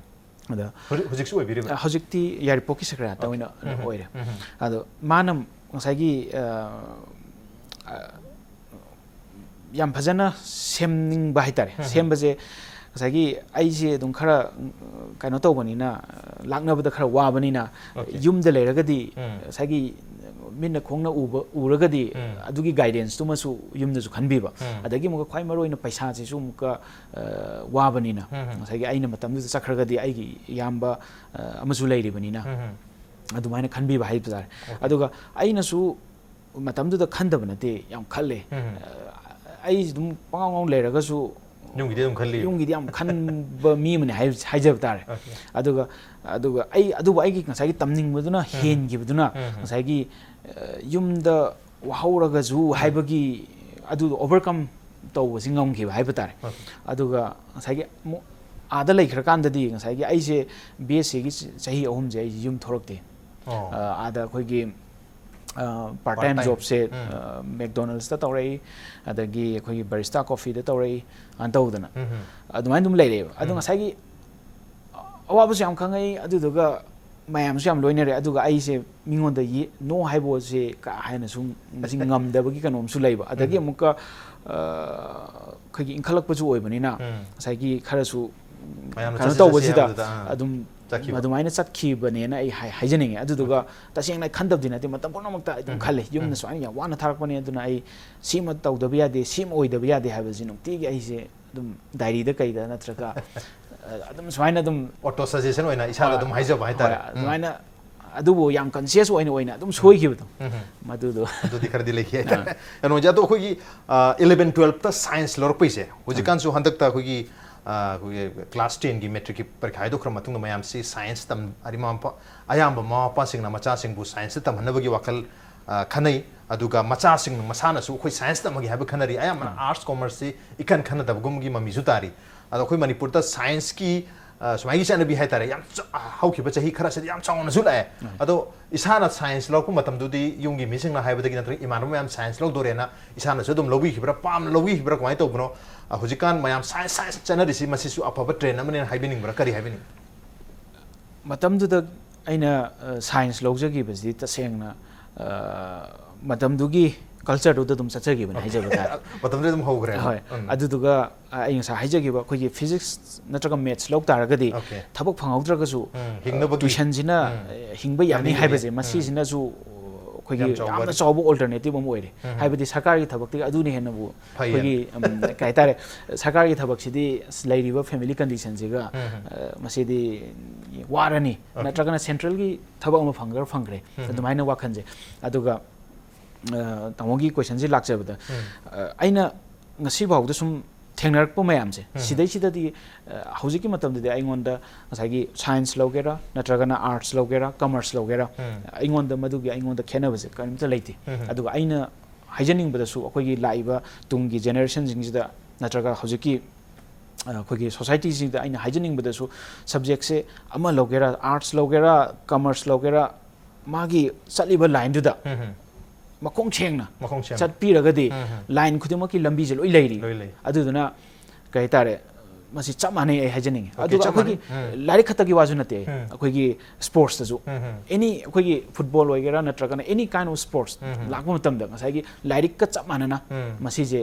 ꯑꯗ ꯍꯧꯖꯤꯛ-, ꯍꯧꯖꯤꯛꯁꯨ ꯑꯣꯏꯕꯤꯔꯤꯕ꯭ꯔꯥ? ꯍꯧꯖꯤꯛꯇꯤ ꯌꯥꯏꯔꯤꯄꯣꯛꯀꯤ ꯁꯦꯀ꯭ꯔꯦꯠ ꯍꯥꯔꯠꯇ ꯑꯣꯏꯅ ꯑꯣꯏꯔꯦ꯫ ꯑꯗꯣ ꯃꯥꯅ ꯉꯁꯥꯏꯒꯤ, ꯑ, ꯑ, ꯌꯥꯝ ꯐꯖꯅ ꯁꯦꯝꯅꯤꯡꯕ ꯍꯥꯏꯇꯥꯔꯦ꯫ ꯁꯦꯝꯕꯁꯦ ꯉꯁꯥꯏꯒꯤ ꯑꯩꯁꯦ ꯑꯗꯨꯝ ꯈꯔ, ꯎꯝ, ꯀꯩꯅꯣ ꯇꯧꯕꯅꯤꯅ, ꯂꯥꯛꯅꯕꯗ ꯈꯔ ꯋꯥꯕꯅꯤꯅ, ꯌꯨꯝꯗ ꯂꯩꯔꯒꯗꯤ ꯉꯁꯥꯏꯒꯤ ꯃꯤꯠꯅ ꯈꯣꯡꯅ ꯎꯕ, ꯎꯔꯒꯗꯤ ꯑꯗꯨꯒꯤ ꯒꯥꯏꯗꯦꯟꯁꯇꯨꯃꯁꯨ ꯌꯨꯝꯗꯁꯨ ꯈꯟꯕꯤꯕ꯫ ꯑꯗꯒꯤ ꯑꯃꯨꯛꯀ ꯈ꯭ꯋꯥꯏ ꯃꯔꯨꯑꯣꯏꯅ ꯄꯩꯁꯥꯁꯤꯁꯨ ꯑꯃꯨꯛꯀ, ꯑ, ꯋꯥꯕꯅꯤꯅ, ꯉꯁꯥꯏꯒꯤ ꯑꯩꯅ ꯃꯇꯝꯗꯨꯗ ꯆꯠꯈ꯭ꯔꯒꯗꯤ ꯑꯩꯒꯤ ꯏꯌꯥꯝꯕ, ꯑ, ꯑꯃꯁꯨ ꯂꯩꯔꯤꯕꯅꯤꯅ, ꯑꯗꯨꯃꯥꯏꯅ ꯈꯟꯕꯤꯕ ꯍꯥꯏꯕ ꯇꯥꯔꯦ꯫ ꯑꯗꯨꯒ ꯑꯩꯅꯁꯨ ꯃꯇꯝꯗꯨꯗ ꯈꯟꯗꯕ ꯅꯠꯇꯦ, ꯌꯥꯝ ꯈꯜꯂꯦ꯫ ꯑ, ꯑꯩ ꯑꯗꯨꯝ ꯄꯉꯥꯎ ꯉꯥꯎ ꯂꯩꯔꯒꯁꯨ ꯌꯨꯝꯒꯤꯗꯤ ꯑꯗꯨꯝ ꯈꯜꯂꯤ꯫ ꯌꯨꯝꯒꯤꯗꯤ ꯌꯥꯝ ꯈꯟꯕ ꯃꯤ ꯑꯃꯅꯤ ꯍꯥꯏ-, ꯍꯥꯏꯖꯕ ꯇꯥꯔꯦ꯫ ꯑꯗꯨꯒ, ꯑꯗꯨꯒ ꯑꯩ, ꯑꯗꯨꯕꯨ ꯑꯩꯒꯤ ꯉꯁꯥꯏꯒꯤ ꯇꯝꯅꯤꯡꯕꯗꯨꯅ ꯍꯦꯟꯈꯤꯕꯗꯨꯅ ꯉꯁꯥꯏꯒꯤ, ꯑ, ꯌꯨꯝꯗ ꯋꯥꯍꯧꯔꯒꯁꯨ ꯍꯥꯏꯕꯒꯤ ꯑꯗꯨꯗꯣ ꯑꯣꯚꯔꯀꯝ ꯇꯧꯕꯁꯤ ꯉꯝꯈꯤꯕ ꯍꯥꯏꯕ ꯇꯥꯔꯦ꯫ ꯑꯗꯨꯒ ꯉꯁꯥꯏꯒꯤ ꯑꯃꯨꯛ ꯑꯥꯗ ꯂꯩꯈ꯭ꯔꯀꯥꯟꯗꯗꯤ ꯉꯁꯥꯏꯒꯤ ꯑꯩꯁꯦ ꯕꯤ ꯑꯦꯁ ꯁꯤꯒꯤ ꯆꯍꯤ ꯑꯍꯨꯝꯁꯦ ꯑꯩ ꯌꯨꯝ ꯊꯣꯛꯂꯛꯇꯦ꯫ ꯑ, ꯑꯥꯗ ꯑꯩꯈꯣꯏꯒꯤ, ꯑ, ꯄꯥꯔꯠ ꯇꯥꯏꯝ ꯖꯣꯕꯁꯦ, ꯑ, ꯃꯦꯛꯗꯣꯅꯦꯜꯁꯇ ꯇꯧꯔꯛꯏ, ꯑꯗꯒꯤ ꯑꯩꯈꯣꯏꯒꯤ ꯕꯥꯔꯤꯁꯇꯥ ꯀꯣꯐꯤꯗ ꯇꯧꯔꯛꯏ, ꯑꯗꯨꯃꯥꯏꯅ ꯇꯧꯗꯅ ꯑꯗꯨꯃꯥꯏꯅ ꯑꯗꯨꯝ ꯂꯩꯔꯛꯑꯦꯕ꯫ ꯑꯗꯣ ꯉꯁꯥꯏꯒꯤ ꯑꯋꯥꯕꯁꯨ ꯌꯥꯝ ꯈꯪꯉꯛꯏ, ꯑꯗꯨꯗꯨꯒ ꯃꯌꯥꯝꯁꯨ ꯌꯥꯝ ꯂꯣꯏꯅꯔꯦ꯫ ꯑꯗꯨꯒ ꯑꯩꯁꯦ ꯃꯤꯉꯣꯟꯗ ꯌꯦ-, no ꯍꯥꯏꯕꯁꯦ ꯀꯥ ꯍꯦꯟꯅ ꯁꯨꯝ ꯃꯁꯤ ꯉꯝꯗꯕꯒꯤ ꯀꯩꯅꯣꯝꯁꯨ ꯂꯩꯕ꯫ ꯑꯗꯒꯤ ꯑꯃꯨꯛꯀ, ꯑ, ꯑꯩꯈꯣꯏꯒꯤ ꯏꯟꯈꯠꯂꯛꯄꯁꯨ ꯑꯣꯏꯕꯅꯤꯅ ꯉꯁꯥꯏꯒꯤ ꯈꯔꯁꯨ ꯃꯌꯥꯝꯅ ꯀꯩꯅꯣ ꯆꯠꯁꯤ, ꯆꯠꯁꯤ ꯇꯧꯕꯁꯤꯗ ꯍꯥꯏꯕꯗꯨꯗ, ꯑꯥ꯫ ꯑꯗꯨꯝ ꯆꯠꯈꯤꯕ꯫ ꯑꯗꯨꯃꯥꯏꯅ ꯆꯠꯈꯤꯕꯅꯦꯅ ꯑꯩ ꯍꯥꯏ- ꯍꯥꯏꯖꯅꯤꯡꯉꯦ꯫ ꯑꯗꯨꯗꯨꯒ ꯇꯁꯦꯡꯅ ꯑꯩ ꯈꯟꯗꯕꯗꯤ ꯅꯠꯇꯦ, ꯃꯇꯝ ꯄꯨꯝꯅꯃꯛꯇ ꯑꯩ ꯑꯗꯨꯝ ꯈꯜꯂꯦ, ꯌꯨꯝꯅ ꯁꯨꯃꯥꯏꯅ ꯌꯥꯝ ꯋꯥꯅ ꯊꯥꯔꯛꯄꯅꯦ, ꯑꯗꯨꯅ ꯑꯩ ꯁꯤꯃ ꯇꯧꯗꯕ ꯌꯥꯗꯦ, ꯁꯤꯃ ꯑꯣꯏꯗꯕ ꯌꯥꯗꯦ ꯍꯥꯏꯕꯁꯤ ꯅꯨꯡꯇꯤꯒꯤ ꯑꯩꯁꯦ ꯑꯗꯨꯝ ꯗꯥꯏꯔꯤꯗ ꯀꯩꯗ ꯅꯠꯇ꯭ꯔꯒ ꯑ, ꯑꯗꯨꯝ ꯁꯨꯃꯥꯏꯅ ꯑꯗꯨꯝ ꯑꯣꯇꯣ ꯁꯖꯦꯁꯟ ꯑꯣꯏꯅ ꯏꯁꯥꯗ ꯍꯣꯏ, ꯑꯗꯨꯝ ꯍꯥꯏꯖꯕ ꯍꯥꯏꯇꯥꯔꯦ꯫ ꯍꯣꯏ, ꯑꯗꯨꯃꯥꯏꯅ ꯑꯗꯨꯕꯨ ꯌꯥꯝ ꯀꯟꯁꯤꯌꯁ ꯑꯣꯏꯅ ꯑꯣꯏꯅ ꯑꯗꯨꯝ ꯁꯣꯏꯈꯤꯕꯗꯣ꯫ ꯃꯗꯨꯗꯣ ꯑꯗꯨꯗꯤ ꯈꯔꯗꯤ ꯂꯩꯈꯤ ꯍꯥꯏꯇꯥꯔꯦ꯫ ꯀꯩꯅꯣꯁꯦ, ꯑꯗꯣ ꯑꯩꯈꯣꯏꯒꯤ ꯏꯂꯚꯦꯟ ꯇꯨꯋꯦꯜꯞꯇ ꯁꯥꯏꯟꯁ ꯂꯧꯔꯛꯄꯩꯁꯦ ꯍꯧꯖꯤꯛꯀꯥꯟꯁꯨ ꯍꯟꯗꯛꯇ ꯑꯩꯈꯣꯏꯒꯤ ꯑ, ꯑꯩꯈꯣꯏꯒꯤ ꯀ꯭ꯂꯥꯁ ꯇꯦꯟꯒꯤ ꯃꯦꯇ꯭ꯔꯤꯛꯀꯤ ꯄꯔꯤꯈꯥ ꯍꯥꯏꯗꯣꯛꯈ꯭ꯔ ꯃꯇꯨꯡꯗ ꯃꯌꯥꯝꯁꯤ ꯁꯥꯏꯟꯁ ꯇꯝ ꯑꯔꯤ ꯃꯃꯥ ꯃꯄꯥ ꯑꯌꯥꯝꯕ ꯃꯃꯥ ꯃꯄꯥꯁꯤꯡꯅ ꯃꯆꯥꯁꯤꯡꯕꯨ ꯁꯥꯏꯟꯁꯇ ꯇꯝꯍꯟꯅꯕꯒꯤ ꯋꯥꯈꯜ ꯑ, ꯈꯟꯅꯩ꯫ ꯑꯗꯨꯒ ꯃꯆꯥꯁꯤꯡ ꯃꯁꯥꯅꯁꯨ ꯑꯩꯈꯣꯏ ꯁꯥꯏꯟꯁ ꯇꯝꯃꯒꯦ ꯍꯥꯏꯕ ꯈꯟꯅꯔꯤ꯫ ꯑꯌꯥꯝꯕꯅ ꯑꯥꯔꯠꯁ ꯀꯣꯃꯔꯁꯁꯤ ꯏꯈꯟ ꯈꯟꯅꯗꯕꯒꯨꯝꯕꯒꯤ ꯃꯃꯤꯁꯨ ꯇꯥꯔꯤ꯫ ꯑꯗꯣ ꯑꯩꯈꯣꯏ ꯃꯅꯤꯄꯨꯔꯗ ꯁꯥꯏꯟꯁꯀꯤ ꯑ, ꯁꯨꯃꯥꯏꯒꯤ ꯆꯠꯅꯕꯤ ꯍꯥꯏꯇꯥꯔꯦ, ꯌꯥꯝ ꯆ- ꯍꯧꯈꯤꯕ ꯆꯍꯤ ꯈꯔꯁꯤꯗ ꯌꯥꯝ ꯆꯥꯎꯅꯁꯨ ꯂꯥꯛꯑꯦ꯫ ꯑꯗꯣ ꯏꯁꯥꯅ ꯁꯥꯏꯟꯁ ꯂꯧꯔꯛꯄ ꯃꯇꯝꯗꯨꯗꯤ ꯌꯨꯝꯒꯤ ꯃꯤꯁꯤꯡꯅ ꯍꯥꯏꯕꯗꯒꯤ ꯅꯠꯇ꯭ꯔꯒ ꯏꯃꯥꯟꯅꯕ ꯃꯌꯥꯝ ꯁꯥꯏꯟꯁ ꯂꯧꯗꯣꯔꯦꯅ ꯏꯁꯥꯅꯁꯨ ꯑꯗꯨꯝ ꯂꯧꯕꯤꯈꯤꯕ꯭ꯔꯥ, ꯄꯥꯝꯅ ꯂꯧꯕꯤꯈꯤꯕ꯭ꯔꯥ, ꯀꯃꯥꯏꯅ ꯇꯧꯕꯅꯣ? ꯑ, ꯍꯧꯖꯤꯛꯀꯥꯟ ꯃꯌꯥꯝ ꯁꯥꯏꯟꯁ ꯁꯥꯏꯟꯁ ꯆꯠꯅꯔꯤꯁꯤ ꯃꯁꯤꯁꯨ ꯑꯐꯕ ꯇ꯭ꯔꯦꯟ ꯑꯃꯅꯦꯅ ꯍꯥꯏꯕꯤꯅꯤꯡꯕ꯭ꯔꯥ, ꯀꯔꯤ ꯍꯥꯏꯕꯤꯅꯤꯡ? ꯃꯇꯝꯗꯨꯗ ꯑꯩꯅ ꯑ, ꯁꯥꯏꯟꯁ ꯂꯧꯖꯈꯤꯕꯁꯤꯗꯤ ꯇꯁꯦꯡꯅ ꯑ, ꯃꯇꯝꯗꯨꯒꯤ ꯀꯜꯆꯔꯗꯨꯗ ꯑꯗꯨꯝ ꯆꯠꯆꯈꯤꯕꯅꯦ, ꯍꯥꯏꯖꯕ ꯇꯥꯔꯦ꯫ ꯃꯇꯝꯗꯨꯗ ꯑꯗꯨꯝ ꯍꯧꯈ꯭ꯔꯦ꯫ ꯍꯣꯏ, ꯎꯝ꯫ ꯑꯗꯨꯗꯨꯒ ꯑ, ꯑꯩ ꯉꯁꯥꯏ ꯍꯥꯏꯖꯈꯤꯕ ꯑꯩꯈꯣꯏꯒꯤ ꯐꯤꯖꯤꯛꯁ ꯅꯠꯇ꯭ꯔꯒ ꯃꯦꯠꯁ ꯂꯧ ꯇꯥꯔꯒꯗꯤ Okay. ꯊꯕꯛ ꯐꯪꯍꯧꯗ꯭ꯔꯒꯁꯨ ꯎꯝ, ꯍꯤꯡꯅꯕꯒꯤ꯫ ꯇ꯭ꯋꯤꯁꯟꯁꯤꯅ ꯎꯝ꯫ ꯑ, ꯍꯤꯡꯕ ꯌꯥꯅꯤ ꯌꯥꯅꯤ, ꯍꯥꯏꯕꯁꯦ ꯌꯥꯅꯤ꯫ ꯎꯝ꯫ ꯃꯁꯤꯁꯤꯅꯁꯨ ꯑꯩꯈꯣꯏꯒꯤ ꯌꯥꯝ ꯆꯥꯎꯕ ꯌꯥꯝꯅ ꯑꯗꯨ- ꯆꯥꯎꯕ ꯑꯣꯜꯇꯔꯅꯦꯇꯤꯕ ꯑꯃ ꯑꯣꯏꯔꯦ꯫ ꯍꯥꯏꯕꯗꯤ ꯁꯔꯀꯥꯔꯒꯤ ꯊꯕꯛꯇꯤ ꯑꯗꯨꯅ ꯍꯦꯟꯅꯕꯨ ꯐꯩ ꯑꯩꯈꯣꯏꯒꯤ ꯎꯝ, ꯀꯩ ꯍꯥꯏꯇꯥꯔꯦ, ꯁꯔꯀꯥꯔꯒꯤ ꯊꯕꯛꯁꯤꯗꯤ ꯑꯁ, ꯂꯩꯔꯤꯕ ꯐꯦꯃꯤꯂꯤ ꯀꯟꯗꯤꯁꯟꯁꯤꯒ ꯑ, ꯃꯁꯤꯗꯤ ꯋꯥꯔꯅꯤ, ꯅꯠꯇ꯭ꯔꯒꯅ ꯁꯦꯟꯇ꯭ꯔꯦꯜꯒꯤ ꯊꯕꯛ ꯑꯃ ꯐꯪꯈ꯭ꯔ ꯐꯪꯈ꯭ꯔꯦ, ꯑꯗꯨꯃꯥꯏꯅ ꯋꯥꯈꯜꯁꯦ꯫ ꯑꯗꯨꯒ ꯑ, ꯇꯥꯃꯣꯒꯤ ꯀꯣꯏꯁꯟꯁꯤ ꯂꯥꯛꯆꯕꯗ ꯑ, ꯑꯩꯅ ꯉꯁꯤꯐꯥꯎꯗ ꯁꯨꯝ ꯊꯦꯡꯅꯔꯛꯄ ꯃꯌꯥꯝꯁꯦ, ꯁꯤꯗꯩꯁꯤꯗꯗꯤ ꯑ, ꯍꯧꯖꯤꯛꯀꯤ ꯃꯇꯝꯗꯗꯤ ꯑꯩꯉꯣꯟꯗ ꯉꯁꯥꯏꯒꯤ ꯁꯥꯏꯟꯁ ꯂꯧꯒꯦꯔꯥ ꯅꯠꯇ꯭ꯔꯒꯅ ꯑꯥꯔꯠꯁ ꯂꯧꯒꯦꯔꯥ ꯀꯃꯔꯁ ꯂꯧꯒꯦꯔꯥ, ꯑꯩꯉꯣꯟꯗ ꯃꯗꯨꯒꯤ ꯑꯩꯉꯣꯟꯗ ꯈꯦꯠꯅꯕꯁꯦ ꯀꯔꯤꯝꯇ ꯂꯩꯇꯦ꯫ ꯑꯗꯨꯒ ꯑꯩꯅ ꯍꯥꯏꯖꯅꯤꯡꯕꯗꯁꯨ ꯑꯩꯈꯣꯏꯒꯤ ꯂꯥꯛꯏꯕ ꯇꯨꯡꯒꯤ ꯖꯦꯅꯦꯔꯦꯁꯟꯁꯤꯡꯁꯤꯗ ꯅꯠꯇ꯭ꯔꯒ ꯍꯧꯖꯤꯛꯀꯤ ꯑ, ꯑꯩꯈꯣꯏꯒꯤ ꯁꯣꯁꯥꯏꯇꯤꯁꯤꯡꯗ ꯑꯩꯅ ꯍꯥꯏꯖꯅꯤꯡꯕꯗꯁꯨ ꯁꯕꯖꯦꯛꯁꯦ ꯑꯃ ꯂꯧꯒꯦꯔꯥ, ꯑꯥꯔꯠꯁ ꯂꯧꯒꯦꯔꯥ, ꯀꯃꯔꯁ ꯂꯧꯒꯦꯔꯥ, ꯃꯥꯒꯤ ꯆꯠꯂꯤꯕ ꯂꯥꯏꯟꯗꯨꯗ ꯃꯈꯣꯡ ꯁꯦꯡꯅ ꯃꯈꯣꯡ ꯁꯦꯡꯅ꯫ ꯆꯠꯄꯤꯔꯒꯗꯤ ꯂꯥꯏꯟ ꯈꯨꯗꯤꯡꯃꯛꯀꯤ ꯂꯝꯕꯤꯁꯦ ꯂꯣꯏ ꯂꯩꯔꯤ꯫ ꯂꯣꯏ ꯂꯩ꯫ ꯑꯗꯨꯗꯨꯅ ꯀꯩ ꯍꯥꯏꯇꯥꯔꯦ, ꯃꯁꯤ ꯆꯞ ꯃꯥꯟꯅꯩ ꯑꯩ ꯍꯥꯏꯖꯅꯤꯡꯉꯤ꯫ Okay, ꯑꯗꯨꯒ ꯆꯞ ꯑꯩꯈꯣꯏꯒꯤ ꯃꯥꯟꯅꯩ꯫ ꯂꯥꯏꯔꯤꯛ ꯈꯛꯇꯒꯤ ꯋꯥꯁꯨ ꯅꯠꯇꯦ ꯑꯩ꯫ ꯑꯩꯈꯣꯏꯒꯤ ꯁ꯭ꯄꯣꯔꯠꯁꯇꯁꯨ ꯎꯝ, ꯎꯝ꯫ ꯑꯦꯅꯤ ꯑꯩꯈꯣꯏꯒꯤ ꯐꯨꯠꯕꯣꯜ ꯑꯣꯏꯒꯦꯔꯥ ꯅꯠꯇ꯭ꯔꯒꯅ any kind of sports ꯂꯥꯛꯄ ꯃꯇꯝꯗ ꯉꯁꯥꯏꯒꯤ ꯂꯥꯏꯔꯤꯛꯀ ꯆꯞ ꯃꯥꯟꯅꯅ ꯎꯝ꯫ ꯃꯁꯤꯁꯦ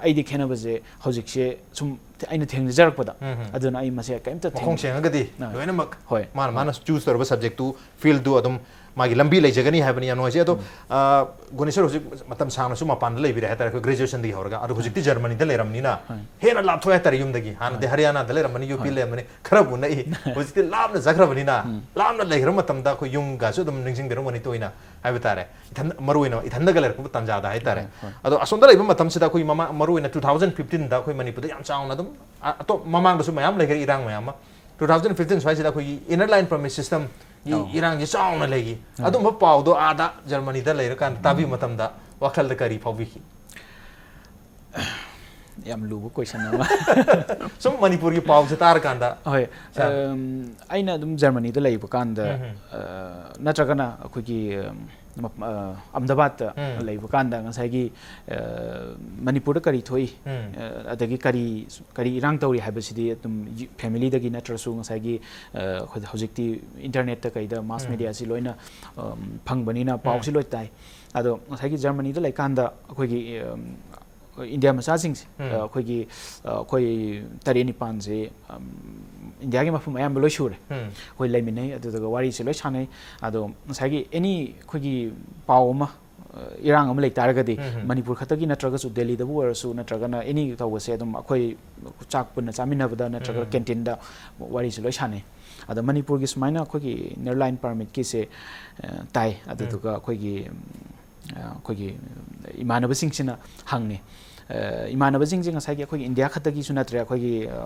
ꯑꯩꯗꯤ ꯈꯦꯠꯅꯕꯁꯦ ꯍꯧꯖꯤꯛꯁꯦ ꯁꯨꯝ ꯑꯩꯅ ꯊꯦꯡꯅꯖꯔꯛꯄꯗ, ꯎꯝ, ꯎꯝ꯫ ꯑꯗꯨꯅ ꯑꯩ ꯃꯁꯦ ꯀꯩꯝꯇ ꯊꯦꯡ- ꯃꯈꯣꯡ ꯁꯦꯡꯉꯒꯗꯤ ꯑꯥ꯫ ꯂꯣꯏꯅꯃꯛ ꯍꯣꯏ꯫ ꯃꯥꯅ ꯃꯥꯅ ꯆꯨꯁ ꯇꯧꯔꯕ ꯁꯕꯖꯦꯛꯇꯨ, ꯐꯤꯜꯗꯨ ꯑꯗꯨꯝ ꯃꯥꯒꯤ ꯂꯝꯕꯤ ꯂꯩꯖꯒꯅꯤ ꯍꯥꯏꯕꯅꯤ꯫ ꯌꯥꯝ ꯅꯨꯡꯉꯥꯏꯖꯩ꯫ ꯑꯗꯣ, ꯑ, ꯒꯨꯅꯦꯁꯣꯔ ꯍꯧꯖꯤꯛ ꯃꯇꯝ ꯁꯥꯡꯅꯁꯨ ꯃꯄꯥꯟꯗ ꯂꯩꯕꯤꯔꯦ ꯍꯥꯏꯇꯥꯔꯦ, ꯑꯩꯈꯣꯏ ꯒ꯭ꯔꯦꯖꯨꯑꯦꯁꯟꯗꯒꯤ ꯍꯧꯔꯒ꯫ ꯑꯗꯣ ꯍꯧꯖꯤꯛꯇꯤ ꯖꯔꯃꯅꯤꯗ ꯂꯩꯔꯝꯅꯤꯅ ꯍꯣꯏ꯫ ꯍꯦꯟꯅ ꯂꯥꯞꯊꯣꯛꯑꯦ ꯍꯥꯏꯇꯥꯔꯦ ꯌꯨꯝꯗꯒꯤ꯫ ꯍꯥꯟꯅꯗꯤ ꯍꯣꯏ꯫ ꯍꯔꯤꯌꯥꯅꯥꯗ ꯂꯩꯔꯝꯕꯅꯤ, ꯌꯨ ꯄꯤ ꯍꯣꯏ꯫ ꯂꯩꯔꯝꯕꯅꯤ, ꯈꯔꯕꯨ ꯅꯛꯏ꯫ ꯍꯧꯖꯤꯛꯇꯤ ꯂꯥꯞꯅ ꯆꯠꯈ꯭ꯔꯕꯅꯤꯅ, ꯎꯝ꯫ ꯂꯥꯞꯅ ꯂꯩꯈ꯭ꯔ ꯃꯇꯝꯗ ꯑꯩꯈꯣꯏ ꯌꯨꯝꯒꯁꯨ ꯑꯗꯨꯝ ꯅꯤꯡꯁꯤꯡꯕꯤꯔꯝꯒꯅꯤ ꯇꯣꯏꯅ ꯍꯥꯏꯕ ꯇꯥꯔꯦ꯫ ꯏꯊꯟ-, ꯃꯔꯨ ꯑꯣꯏꯅ ꯏꯊꯟꯗꯒ ꯂꯩꯔꯛꯄ ꯇꯥꯟꯖꯥꯗ ꯍꯥꯏꯇꯥꯔꯦ꯫ ꯍꯣꯏ, ꯍꯣꯏ꯫ ꯑꯗꯣ ꯑꯁꯣꯝꯗ ꯂꯩꯕ ꯃꯇꯝꯁꯤꯗ ꯑꯩꯈꯣꯏꯒꯤ ꯃꯃꯥ-, ꯃꯔꯨ ꯑꯣꯏꯅ two thousand fifteen ꯗ ꯑꯩꯈꯣꯏ ꯃꯅꯤꯄꯨꯔꯗ ꯌꯥꯝ ꯆꯥꯎꯅ ꯑꯗꯨꯝ, ꯑ-, ꯑꯇꯣꯞ-, ꯃꯃꯥꯡꯗꯁꯨ ꯃꯌꯥꯝ ꯂꯩꯈ꯭ꯔꯦ ꯏꯔꯥꯡ ꯃꯌꯥꯝ ꯑꯃ꯫ Two thousand fifteen ꯁ꯭ꯋꯥꯏꯁꯤꯗ ꯑꯩꯈꯣꯏꯒꯤ inner line permit system ꯒꯤ ꯑꯧ꯫ ꯏꯔꯥꯡꯁꯤ ꯆꯥꯎꯅ ꯂꯩꯈꯤ꯫ ꯎꯝ꯫ ꯑꯗꯨꯝꯕ ꯄꯥꯎꯗꯣ ꯑꯥꯗ ꯖꯔꯃꯅꯤꯗ ꯂꯩꯔꯀꯥꯟꯗ ꯇꯥꯕꯤꯕ ꯃꯇꯝꯗ ꯋꯥꯈꯜꯗ ꯀꯔꯤ ꯐꯥꯎꯕꯤꯈꯤ? ꯌꯥꯝ ꯂꯨꯕ ꯀꯣꯏꯁꯟ ꯑꯃ꯫ ꯁꯨꯝ ꯃꯅꯤꯄꯨꯔꯒꯤ ꯄꯥꯎꯁꯦ ꯇꯥꯔꯀꯥꯟꯗ꯫ ꯍꯣꯏ꯫ ꯁꯥꯔ꯫ ꯑꯝ, ꯑꯩꯅ ꯑꯗꯨꯝ ꯖꯔꯃꯅꯤꯗ ꯂꯩꯕ ꯀꯥꯟꯗ, ꯎꯝ, ꯎꯝ꯫ ꯑ, ꯅꯠꯇ꯭ꯔꯒꯅ ꯑꯩꯈꯣꯏꯒꯤ, ꯑꯝ, ꯃꯞ-, ꯑ, ꯑꯍꯃꯗꯥꯕꯥꯗꯇ ꯎꯝ꯫ ꯂꯩꯕ ꯀꯥꯟꯗ ꯉꯁꯥꯏꯒꯤ, ꯑ, ꯃꯅꯤꯄꯨꯔꯗ ꯀꯔꯤ ꯊꯣꯛꯏ, ꯎꯝ꯫ ꯑ, ꯑꯗꯒꯤ ꯀꯔꯤ, ꯀꯔꯤ ꯏꯔꯥꯡ ꯇꯧꯔꯤ ꯍꯥꯏꯕꯁꯤꯗꯤ ꯑꯗꯨꯝ ꯌꯨ-, ꯐꯦꯃꯤꯂꯤꯗꯒꯤ ꯅꯠꯇ꯭ꯔꯁꯨ ꯉꯁꯥꯏꯒꯤ, ꯑ, ꯑꯩꯈꯣꯏ ꯍꯧꯖꯤꯛꯇꯤ ꯏꯟꯇꯔꯅꯦꯠꯇ ꯀꯩꯗ ꯃꯥꯁ ꯎꯝ꯫ ꯃꯦꯗꯤꯌꯥꯁꯤ ꯂꯣꯏꯅ, ꯑꯝ, ꯐꯪꯕꯅꯤꯅ ꯄꯥꯎꯁꯤ ꯎꯝ꯫ ꯂꯣꯏ ꯇꯥꯏ꯫ ꯑꯗꯣ ꯉꯁꯥꯏꯒꯤ ꯖꯔꯃꯅꯤꯗ ꯂꯩꯀꯥꯟꯗ ꯑꯩꯈꯣꯏꯒꯤ, ꯑꯝ, ꯏꯟꯗꯤꯌꯥ ꯃꯆꯥꯁꯤꯡꯁꯦ, ꯎꯝ꯫ ꯑ, ꯑꯩꯈꯣꯏꯒꯤ, ꯑ, ꯑꯩꯈꯣꯏ ꯇꯔꯦꯠ ꯅꯤꯄꯥꯟꯁꯦ, ꯑꯝ, ꯏꯟꯗꯤꯌꯥꯒꯤ ꯃꯐꯝ ꯑꯌꯥꯝꯕ ꯂꯣꯏ ꯁꯨꯔꯦ꯫ ꯎꯝ꯫ ꯑꯩꯈꯣꯏ ꯂꯩꯃꯤꯟꯅꯩ, ꯑꯗꯨꯗꯨꯒ ꯋꯥꯔꯤꯁꯦ ꯂꯣꯏ ꯁꯥꯟꯅꯩ꯫ ꯑꯗꯣ ꯉꯁꯥꯏꯒꯤ ꯑꯦꯅꯤ ꯑꯩꯈꯣꯏꯒꯤ ꯄꯥꯎ ꯑꯃ, ꯑ, ꯏꯔꯥꯡ ꯑꯃ ꯂꯩ ꯇꯥꯔꯒꯗꯤ, ꯎꯝ, ꯎꯝ꯫ ꯃꯅꯤꯄꯨꯔ ꯈꯛꯇꯒꯤ ꯅꯠꯇ꯭ꯔꯒꯁꯨ ꯗꯦꯜꯂꯤꯗꯕꯨ ꯑꯣꯏꯔꯁꯨ ꯅꯠꯇ꯭ꯔꯒꯅ ꯑꯦꯅꯤ ꯇꯧꯕꯁꯦ ꯑꯗꯨꯝ ꯑꯩꯈꯣꯏ ꯆꯥꯛ ꯄꯨꯟꯅ ꯆꯥꯃꯤꯟꯅꯕꯗ ꯅꯠꯇ꯭ꯔꯒ ꯎꯝ꯫ ꯀꯦꯟꯇꯤꯟꯗ ꯋꯥꯔꯤꯁꯦ ꯂꯣꯏ ꯁꯥꯟꯅꯩ꯫ ꯑꯗꯣ ꯃꯅꯤꯄꯨꯔꯒꯤ ꯁꯨꯃꯥꯏꯅ ꯑꯩꯈꯣꯏꯒꯤ inner line permitꯀꯤꯁꯦ, ꯑ, ꯇꯥꯏ꯫ ꯑꯗꯨꯗꯨꯒ ꯑꯩꯈꯣꯏꯒꯤ, ꯎꯝ, ꯑ, ꯑꯩꯈꯣꯏꯒꯤ ꯏꯃꯥꯟꯅꯕꯁꯤꯡꯁꯤꯅ ꯍꯪꯉꯦ꯫ ꯑ, ꯏꯃꯥꯟꯅꯕꯁꯤꯡꯁꯦ ꯉꯁꯥꯏꯒꯤ ꯑꯩꯈꯣꯏꯒꯤ ꯏꯟꯗꯤꯌꯥ ꯈꯛꯇꯒꯤ ꯅꯠꯇ꯭ꯔꯦ, ꯑꯩꯈꯣꯏꯒꯤ, ꯑ,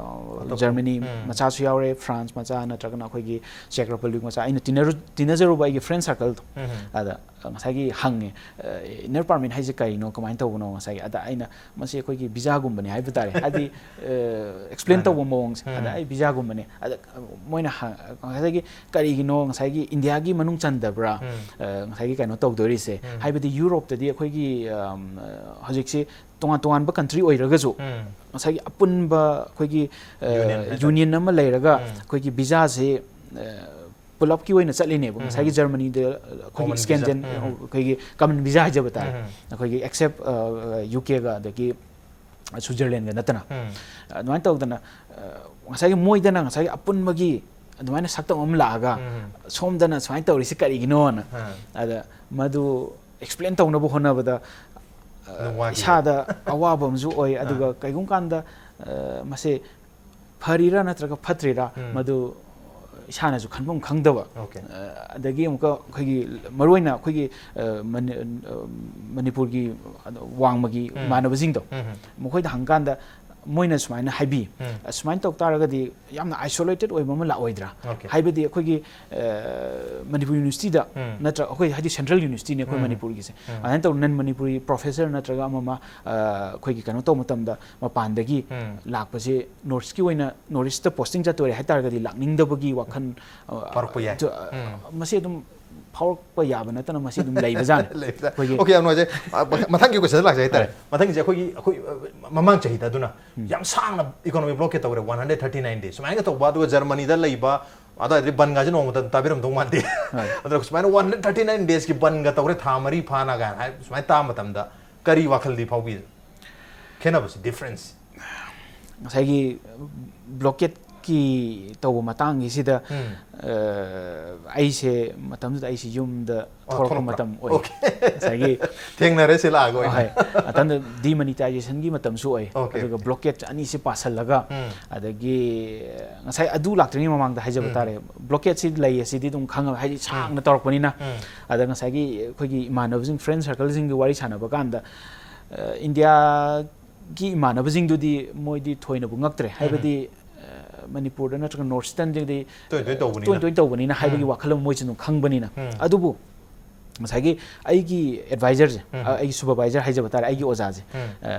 ꯑꯇꯣꯞꯄ꯫ ꯖꯔꯃꯅꯤ ꯎꯝ꯫ ꯃꯆꯥꯁꯨ ꯌꯥꯎꯔꯦ, ꯐ꯭ꯔꯥꯟꯁ ꯃꯆꯥ ꯅꯠꯇ꯭ꯔꯒꯅ ꯑꯩꯈꯣꯏꯒꯤ ꯆꯦꯛ ꯔꯤꯄꯕ꯭ꯂꯤꯛ ꯃꯆꯥ, ꯑꯩꯅ ꯇꯤꯟꯅꯔꯨ-, ꯇꯤꯟꯅꯖꯔꯨꯕ ꯑꯩꯒꯤ ꯐ꯭ꯔꯦꯟ ꯁꯥꯔꯀꯜꯗꯣ꯫ ꯎꯝ꯫ ꯑꯗ ꯉꯁꯥꯏꯒꯤ ꯍꯪꯉꯦ, ꯑ, inner permit ꯍꯥꯏꯁꯦ ꯀꯔꯤꯅꯣ, ꯀꯃꯥꯏꯅ ꯇꯧꯕꯅꯣ? ꯉꯁꯥꯏꯒꯤ ꯑꯗ ꯑꯩꯅ ꯃꯁꯤ ꯑꯩꯈꯣꯏꯒꯤ ꯚꯤꯖꯥꯒꯨꯝꯕꯅꯤ ꯍꯥꯏꯕ ꯇꯥꯔꯦ, ꯍꯥꯏꯗꯤ, ꯑ, ꯑꯦꯛꯁꯄ꯭ꯂꯦꯟ ꯃꯥꯅꯦ꯫ ꯇꯧꯕ ꯃꯑꯣꯡꯁꯦ꯫ ꯎꯝ꯫ ꯑꯗ ꯑꯩ ꯚꯤꯖꯥꯒꯨꯝꯕꯅꯤ꯫ ꯑꯗ ꯃꯣꯏꯅ ꯍ-, ꯉꯁꯥꯏꯒꯤ ꯀꯔꯤꯒꯤꯅꯣ, ꯉꯁꯥꯏꯒꯤ ꯏꯟꯗꯤꯌꯥꯒꯤ ꯃꯅꯨꯡ ꯆꯟꯗꯕ꯭ꯔꯥ? ꯎꯝ꯫ ꯑ, ꯉꯁꯥꯏꯒꯤ ꯀꯩꯅꯣ ꯇꯧꯗꯣꯔꯤꯁꯦ? ꯎꯝ꯫ ꯍꯥꯏꯕꯗꯤ ꯌꯨꯔꯣꯞꯇꯗꯤ ꯑꯩꯈꯣꯏꯒꯤ, ꯑꯝ, ꯑ, ꯍꯧꯖꯤꯛꯁꯦ ꯇꯣꯉꯥꯟ ꯇꯣꯉꯥꯟꯕ ꯀꯟꯇ꯭ꯔꯤ ꯑꯣꯏꯔꯒꯁꯨ ꯎꯝ꯫ ꯉꯁꯥꯏꯒꯤ ꯑꯄꯨꯟꯕ ꯑꯩꯈꯣꯏꯒꯤ, ꯑ, ꯌꯨꯅꯤꯌꯟ ꯍꯥꯏꯇꯥꯔꯦ꯫ ꯌꯨꯅꯤꯌꯟ ꯑꯃ ꯂꯩꯔꯒ ꯎꯝ꯫ ꯑꯩꯈꯣꯏꯒꯤ ꯚꯤꯖꯥꯁꯦ, ꯑ, ꯄꯨꯂꯞꯀꯤ ꯑꯣꯏꯅ ꯆꯠꯂꯤꯅꯦꯕ꯫ ꯎꯝ꯫ ꯉꯁꯥꯏꯒꯤ ꯖꯔꯃꯅꯤꯗ ꯑꯩꯈꯣꯏꯒꯤ Common visa꯫ ꯁ꯭ꯀꯦꯟꯗꯦꯟ-, ꯎꯝ꯫ ꯑꯩꯈꯣꯏꯒꯤ ꯀꯃꯟ ꯚꯤꯖꯥ ꯍꯥꯏꯖꯕ ꯇꯥꯔꯦ꯫ ꯎꯝ꯫ ꯑꯩꯈꯣꯏꯒꯤ ꯑꯦꯛꯁꯦꯞ, ꯑ, ꯌꯨ ꯀꯦꯒ ꯑꯗꯒꯤ ꯁ꯭ꯋꯤꯖꯔꯂꯦꯟꯒ ꯅꯠꯇꯅ꯫ ꯎꯝ. ꯑꯗꯨꯃꯥꯏꯅ ꯇꯧꯗꯅ, ꯑ, ꯉꯁꯥꯏꯒꯤ ꯃꯣꯏꯗꯅ ꯉꯁꯥꯏꯒꯤ ꯑꯄꯨꯟꯕꯒꯤ ꯑꯗꯨꯃꯥꯏꯅ ꯁꯛꯇꯝ ꯑꯃ ꯂꯥꯛꯑꯒ, ꯎꯝ. ꯁꯣꯝꯗꯅ ꯁꯨꯃꯥꯏꯅ ꯇꯧꯔꯤꯁꯤ ꯀꯔꯤꯒꯤꯅꯣꯅ꯫ ꯑꯥ. ꯑꯗ ꯃꯗꯨ ꯑꯦꯛꯁꯄ꯭ꯂꯦꯟ ꯇꯧꯅꯕ ꯍꯣꯠꯅꯕꯗ, ꯑ, ꯑꯗꯨꯝ ꯋꯥꯈꯤ꯫ ꯏꯁꯥꯗ ꯑꯋꯥꯕ ꯑꯃꯁꯨ ꯑꯣꯏ꯫ ꯑꯗꯨꯒ ꯑꯥ. ꯀꯩꯒꯨꯝꯕ ꯀꯥꯟꯗ, ꯑ, ꯃꯁꯦ ꯐꯔꯤꯔꯥ ꯅꯠꯇ꯭ꯔꯒ ꯐꯠꯇ꯭ꯔꯤꯔꯥ, ꯎꯝ. ꯃꯗꯨ ꯏꯁꯥꯅꯁꯨ ꯈꯟꯐꯝ ꯈꯪꯗꯕ꯫ Okay. ꯑ, ꯑꯗꯒꯤ ꯑꯃꯨꯛꯀ ꯑꯩꯈꯣꯏꯒꯤ ꯃꯔꯨꯑꯣꯏꯅ ꯑꯩꯈꯣꯏꯒꯤ, ꯑ, ꯃꯅꯤ-, ꯑ, ꯃꯅꯤꯄꯨꯔꯒꯤ ꯋꯥꯡꯃꯒꯤ ꯎꯝ. ꯏꯃꯥꯟꯅꯕꯁꯤꯡꯗꯣ, ꯎꯝ. ꯃꯈꯣꯏꯗ ꯍꯪꯀꯥꯟꯗ ꯃꯣꯏꯅ ꯁꯨꯃꯥꯏꯅ ꯍꯥꯏꯕꯤ, ꯎꯝ. "ꯑꯁꯨꯃꯥꯏꯅ ꯇꯧ ꯇꯥꯔꯒꯗꯤ ꯌꯥꯝꯅ ꯑꯥꯏꯁꯣꯂꯦꯇꯦꯠ ꯑꯣꯏꯕ ꯑꯃ ꯂꯥꯛꯑꯣꯏꯗ꯭ꯔꯥ?" Okay. ꯍꯥꯏꯕꯗꯤ ꯑꯩꯈꯣꯏꯒꯤ, ꯑ, ꯃꯅꯤꯄꯨꯔ ꯌꯨꯅꯤꯚꯔꯁꯤꯇꯤꯗ ꯎꯝ. ꯅꯠꯇ꯭ꯔ ꯑꯩꯈꯣꯏ ꯍꯥꯏꯗꯤ ꯁꯦꯟꯇ꯭ꯔꯦꯜ ꯌꯨꯅꯤꯚꯔꯁꯤꯇꯤꯅꯦ ꯑꯩꯈꯣꯏ ꯎꯝ. ꯃꯅꯤꯄꯨꯔꯒꯤꯁꯦ꯫ ꯎꯝ. ꯑꯗꯨꯃꯥꯏꯅ ꯇꯧꯗꯅ ꯅꯟ ꯃꯅꯤꯄꯨꯔꯤ ꯄ꯭ꯔꯣꯐꯦꯁꯔ ꯅꯠꯇ꯭ꯔꯒ ꯑꯃ ꯑꯃ, ꯑ, ꯑꯩꯈꯣꯏꯒꯤ ꯀꯩꯅꯣ ꯇꯧꯕ ꯃꯇꯝꯗ ꯃꯄꯥꯟꯗꯒꯤ ꯎꯝ. ꯂꯥꯛꯄꯁꯦ ꯅꯣꯔꯠ ꯏꯁꯀꯤ ꯑꯣꯏꯅ ꯅꯣꯔꯠ ꯏꯁꯇ ꯄꯣꯁꯇꯤꯡ ꯆꯠꯇꯣꯔꯦ ꯍꯥꯏ ꯇꯥꯔꯒꯗꯤ ꯂꯥꯛꯅꯤꯡꯗꯕꯒꯤ ꯋꯥꯈꯜ, ꯑ, ꯐꯥꯎꯔꯛꯄ ꯌꯥꯏ꯫ ꯑ, ꯎꯝ. ꯃꯁꯤ ꯑꯗꯨꯝ ꯐꯥꯎꯔꯛꯄ ꯌꯥꯕ ꯅꯠꯇꯅ ꯃꯁꯤ ꯑꯗꯨꯝ ꯂꯩꯕꯖꯥꯠꯅꯤ꯫ ꯂꯩꯕꯖꯥꯠ꯫ ꯑꯩꯈꯣꯏꯒꯤ Okay, ꯌꯥꯝ ꯅꯨꯡꯉꯥꯏꯖꯩ꯫ ꯑ, ꯃꯊꯪꯒꯤ ꯀꯣꯏꯁꯟꯗ ꯂꯥꯛꯆꯩ ꯍꯥꯏꯇꯥꯔꯦ꯫ ꯍꯣꯏ. ꯃꯊꯪꯒꯤꯁꯦ ꯑꯩꯈꯣꯏꯒꯤ, ꯑꯩꯈꯣꯏ, ꯑ, ꯃꯃꯥꯡ ꯆꯍꯤꯗ ꯑꯗꯨꯅ ꯌꯥꯝ ꯁꯥꯡꯅ ꯏꯀꯣꯅꯣꯃꯤ ꯕ꯭ꯂꯣꯀꯦꯠ ꯇꯧꯔꯦ, one hundred thirty nine days꯫ ꯁꯨꯃꯥꯏꯅ ꯇꯧꯕ, ꯑꯗꯨꯒ ꯖꯔꯃꯅꯤꯗ ꯂꯩꯕ, ꯑꯗꯨꯋꯥꯏꯗꯗꯤ ꯕꯟꯒꯥꯁꯦ ꯅꯣꯡꯃꯇ ꯇꯥꯕꯤꯔꯝꯗꯧ ꯃꯥꯟꯗꯦ꯫ ꯍꯣꯏ. ꯑꯗꯨꯅ ꯁꯨꯃꯥꯏꯅ one hundred thirty nine daysꯀꯤ ꯕꯟꯒ ꯇꯧꯔꯦ, ꯊꯥ ꯃꯔꯤ ꯐꯥꯅ ꯀꯥꯏꯅ ꯍꯥꯏ, ꯁꯨꯃꯥꯏꯅ ꯇꯥꯕ ꯃꯇꯝꯗ ꯀꯔꯤ ꯋꯥꯈꯜꯗꯤ ꯐꯥꯎꯕꯤ? ꯈꯦꯠꯅꯕꯁꯤ, difference꯫ ꯉꯁꯥꯏꯒꯤ ꯕ꯭ꯂꯣꯀꯦꯠꯀꯤ ꯇꯧꯕ ꯃꯇꯥꯡꯒꯤꯁꯤꯗ, ꯎꯝ. ꯑ, ꯑꯩꯁꯦ ꯃꯇꯝꯗꯨꯗ ꯑꯩꯁꯦ ꯌꯨꯝꯗ ꯑꯣ, ꯊꯣꯛꯂꯛꯄ ꯊꯣꯛꯂꯛꯄ꯭ꯔꯥ? ꯃꯇꯝ ꯑꯣꯏ꯫ Okay. ꯉꯁꯥꯏꯒꯤ ꯊꯦꯡꯅꯔꯦ ꯁꯤ ꯂꯥꯛꯑꯒ ꯑꯣꯏꯅ꯫ ꯍꯣꯏ, ꯃꯇꯝꯗ ꯗꯤꯃꯣꯅꯤꯇꯥꯏꯖꯦꯁꯟꯒꯤ ꯃꯇꯝꯁꯨ ꯑꯣꯏ꯫ Okay, ꯑꯗꯨꯒ okay. ꯕ꯭ꯂꯣꯀꯦꯠ ꯑꯅꯤꯁꯤ ꯄꯥꯁꯜꯂꯒ, ꯎꯝ. ꯑꯗꯒꯤ ꯉꯁꯥꯏ ꯑꯗꯨ ꯂꯥꯛꯇ꯭ꯔꯤꯉꯩ ꯃꯃꯥꯡꯗ ꯍꯥꯏꯖꯕ ꯎꯝ. ꯇꯥꯔꯦ, ꯕ꯭ꯂꯣꯀꯦꯠꯁꯤ ꯂꯩ ꯑꯁꯤꯗꯤ ꯑꯗꯨꯝ ꯈꯪꯉꯕ, ꯍꯥꯏꯗꯤ ꯁꯥꯡꯅ ꯇꯧꯔꯛꯄꯅꯤꯅ꯫ ꯎꯝ. ꯑꯗ ꯉꯁꯥꯏꯒꯤ ꯑꯩꯈꯣꯏꯒꯤ ꯏꯃꯥꯟꯅꯕꯁꯤꯡ, ꯐ꯭ꯔꯦꯟ ꯁꯔꯀꯜꯁꯤꯡꯒꯤ ꯋꯥꯔꯤ ꯁꯥꯟꯅꯕ ꯀꯥꯟꯗ, ꯑ, ꯏꯟꯗꯤꯌꯥꯒꯤ ꯏꯃꯥꯟꯅꯕꯁꯤꯡꯗꯨꯗꯤ ꯃꯣꯏꯗꯤ ꯊꯣꯏꯅꯕꯨ ꯉꯛꯇ꯭ꯔꯦ꯫ ꯍꯥꯏꯕꯗꯤ, ꯑ, ꯃꯅꯤꯄꯨꯔꯗ ꯅꯠꯇ꯭ꯔꯒ ꯅꯣꯔꯠ ꯏꯁꯇꯔꯟꯗꯗꯤ ꯇꯣꯏ ꯇꯣꯏ ꯇꯧꯕꯅꯤꯅ꯫ ꯇꯣꯏ ꯇꯣꯏ ꯇꯧꯕꯅꯤꯅ ꯍꯥꯏꯕꯒꯤ ꯎꯝ. ꯋꯥꯈꯜ ꯑꯃ ꯃꯣꯏꯁꯨ ꯑꯗꯨꯝ ꯈꯪꯕꯅꯤꯅ꯫ ꯎꯝ. ꯑꯗꯨꯕꯨ ꯉꯁꯥꯏꯒꯤ ꯑꯩꯒꯤ ꯑꯦꯗꯚꯥꯏꯖꯔꯁꯦ, ꯎꯝ. ꯑ, ꯑꯩꯒꯤ ꯁꯨꯄꯔꯚꯥꯏꯖꯔ ꯍꯥꯏꯖꯕ ꯇꯥꯔꯦ, ꯑꯩꯒꯤ ꯑꯣꯖꯥꯁꯦ, ꯎꯝ. ꯑ,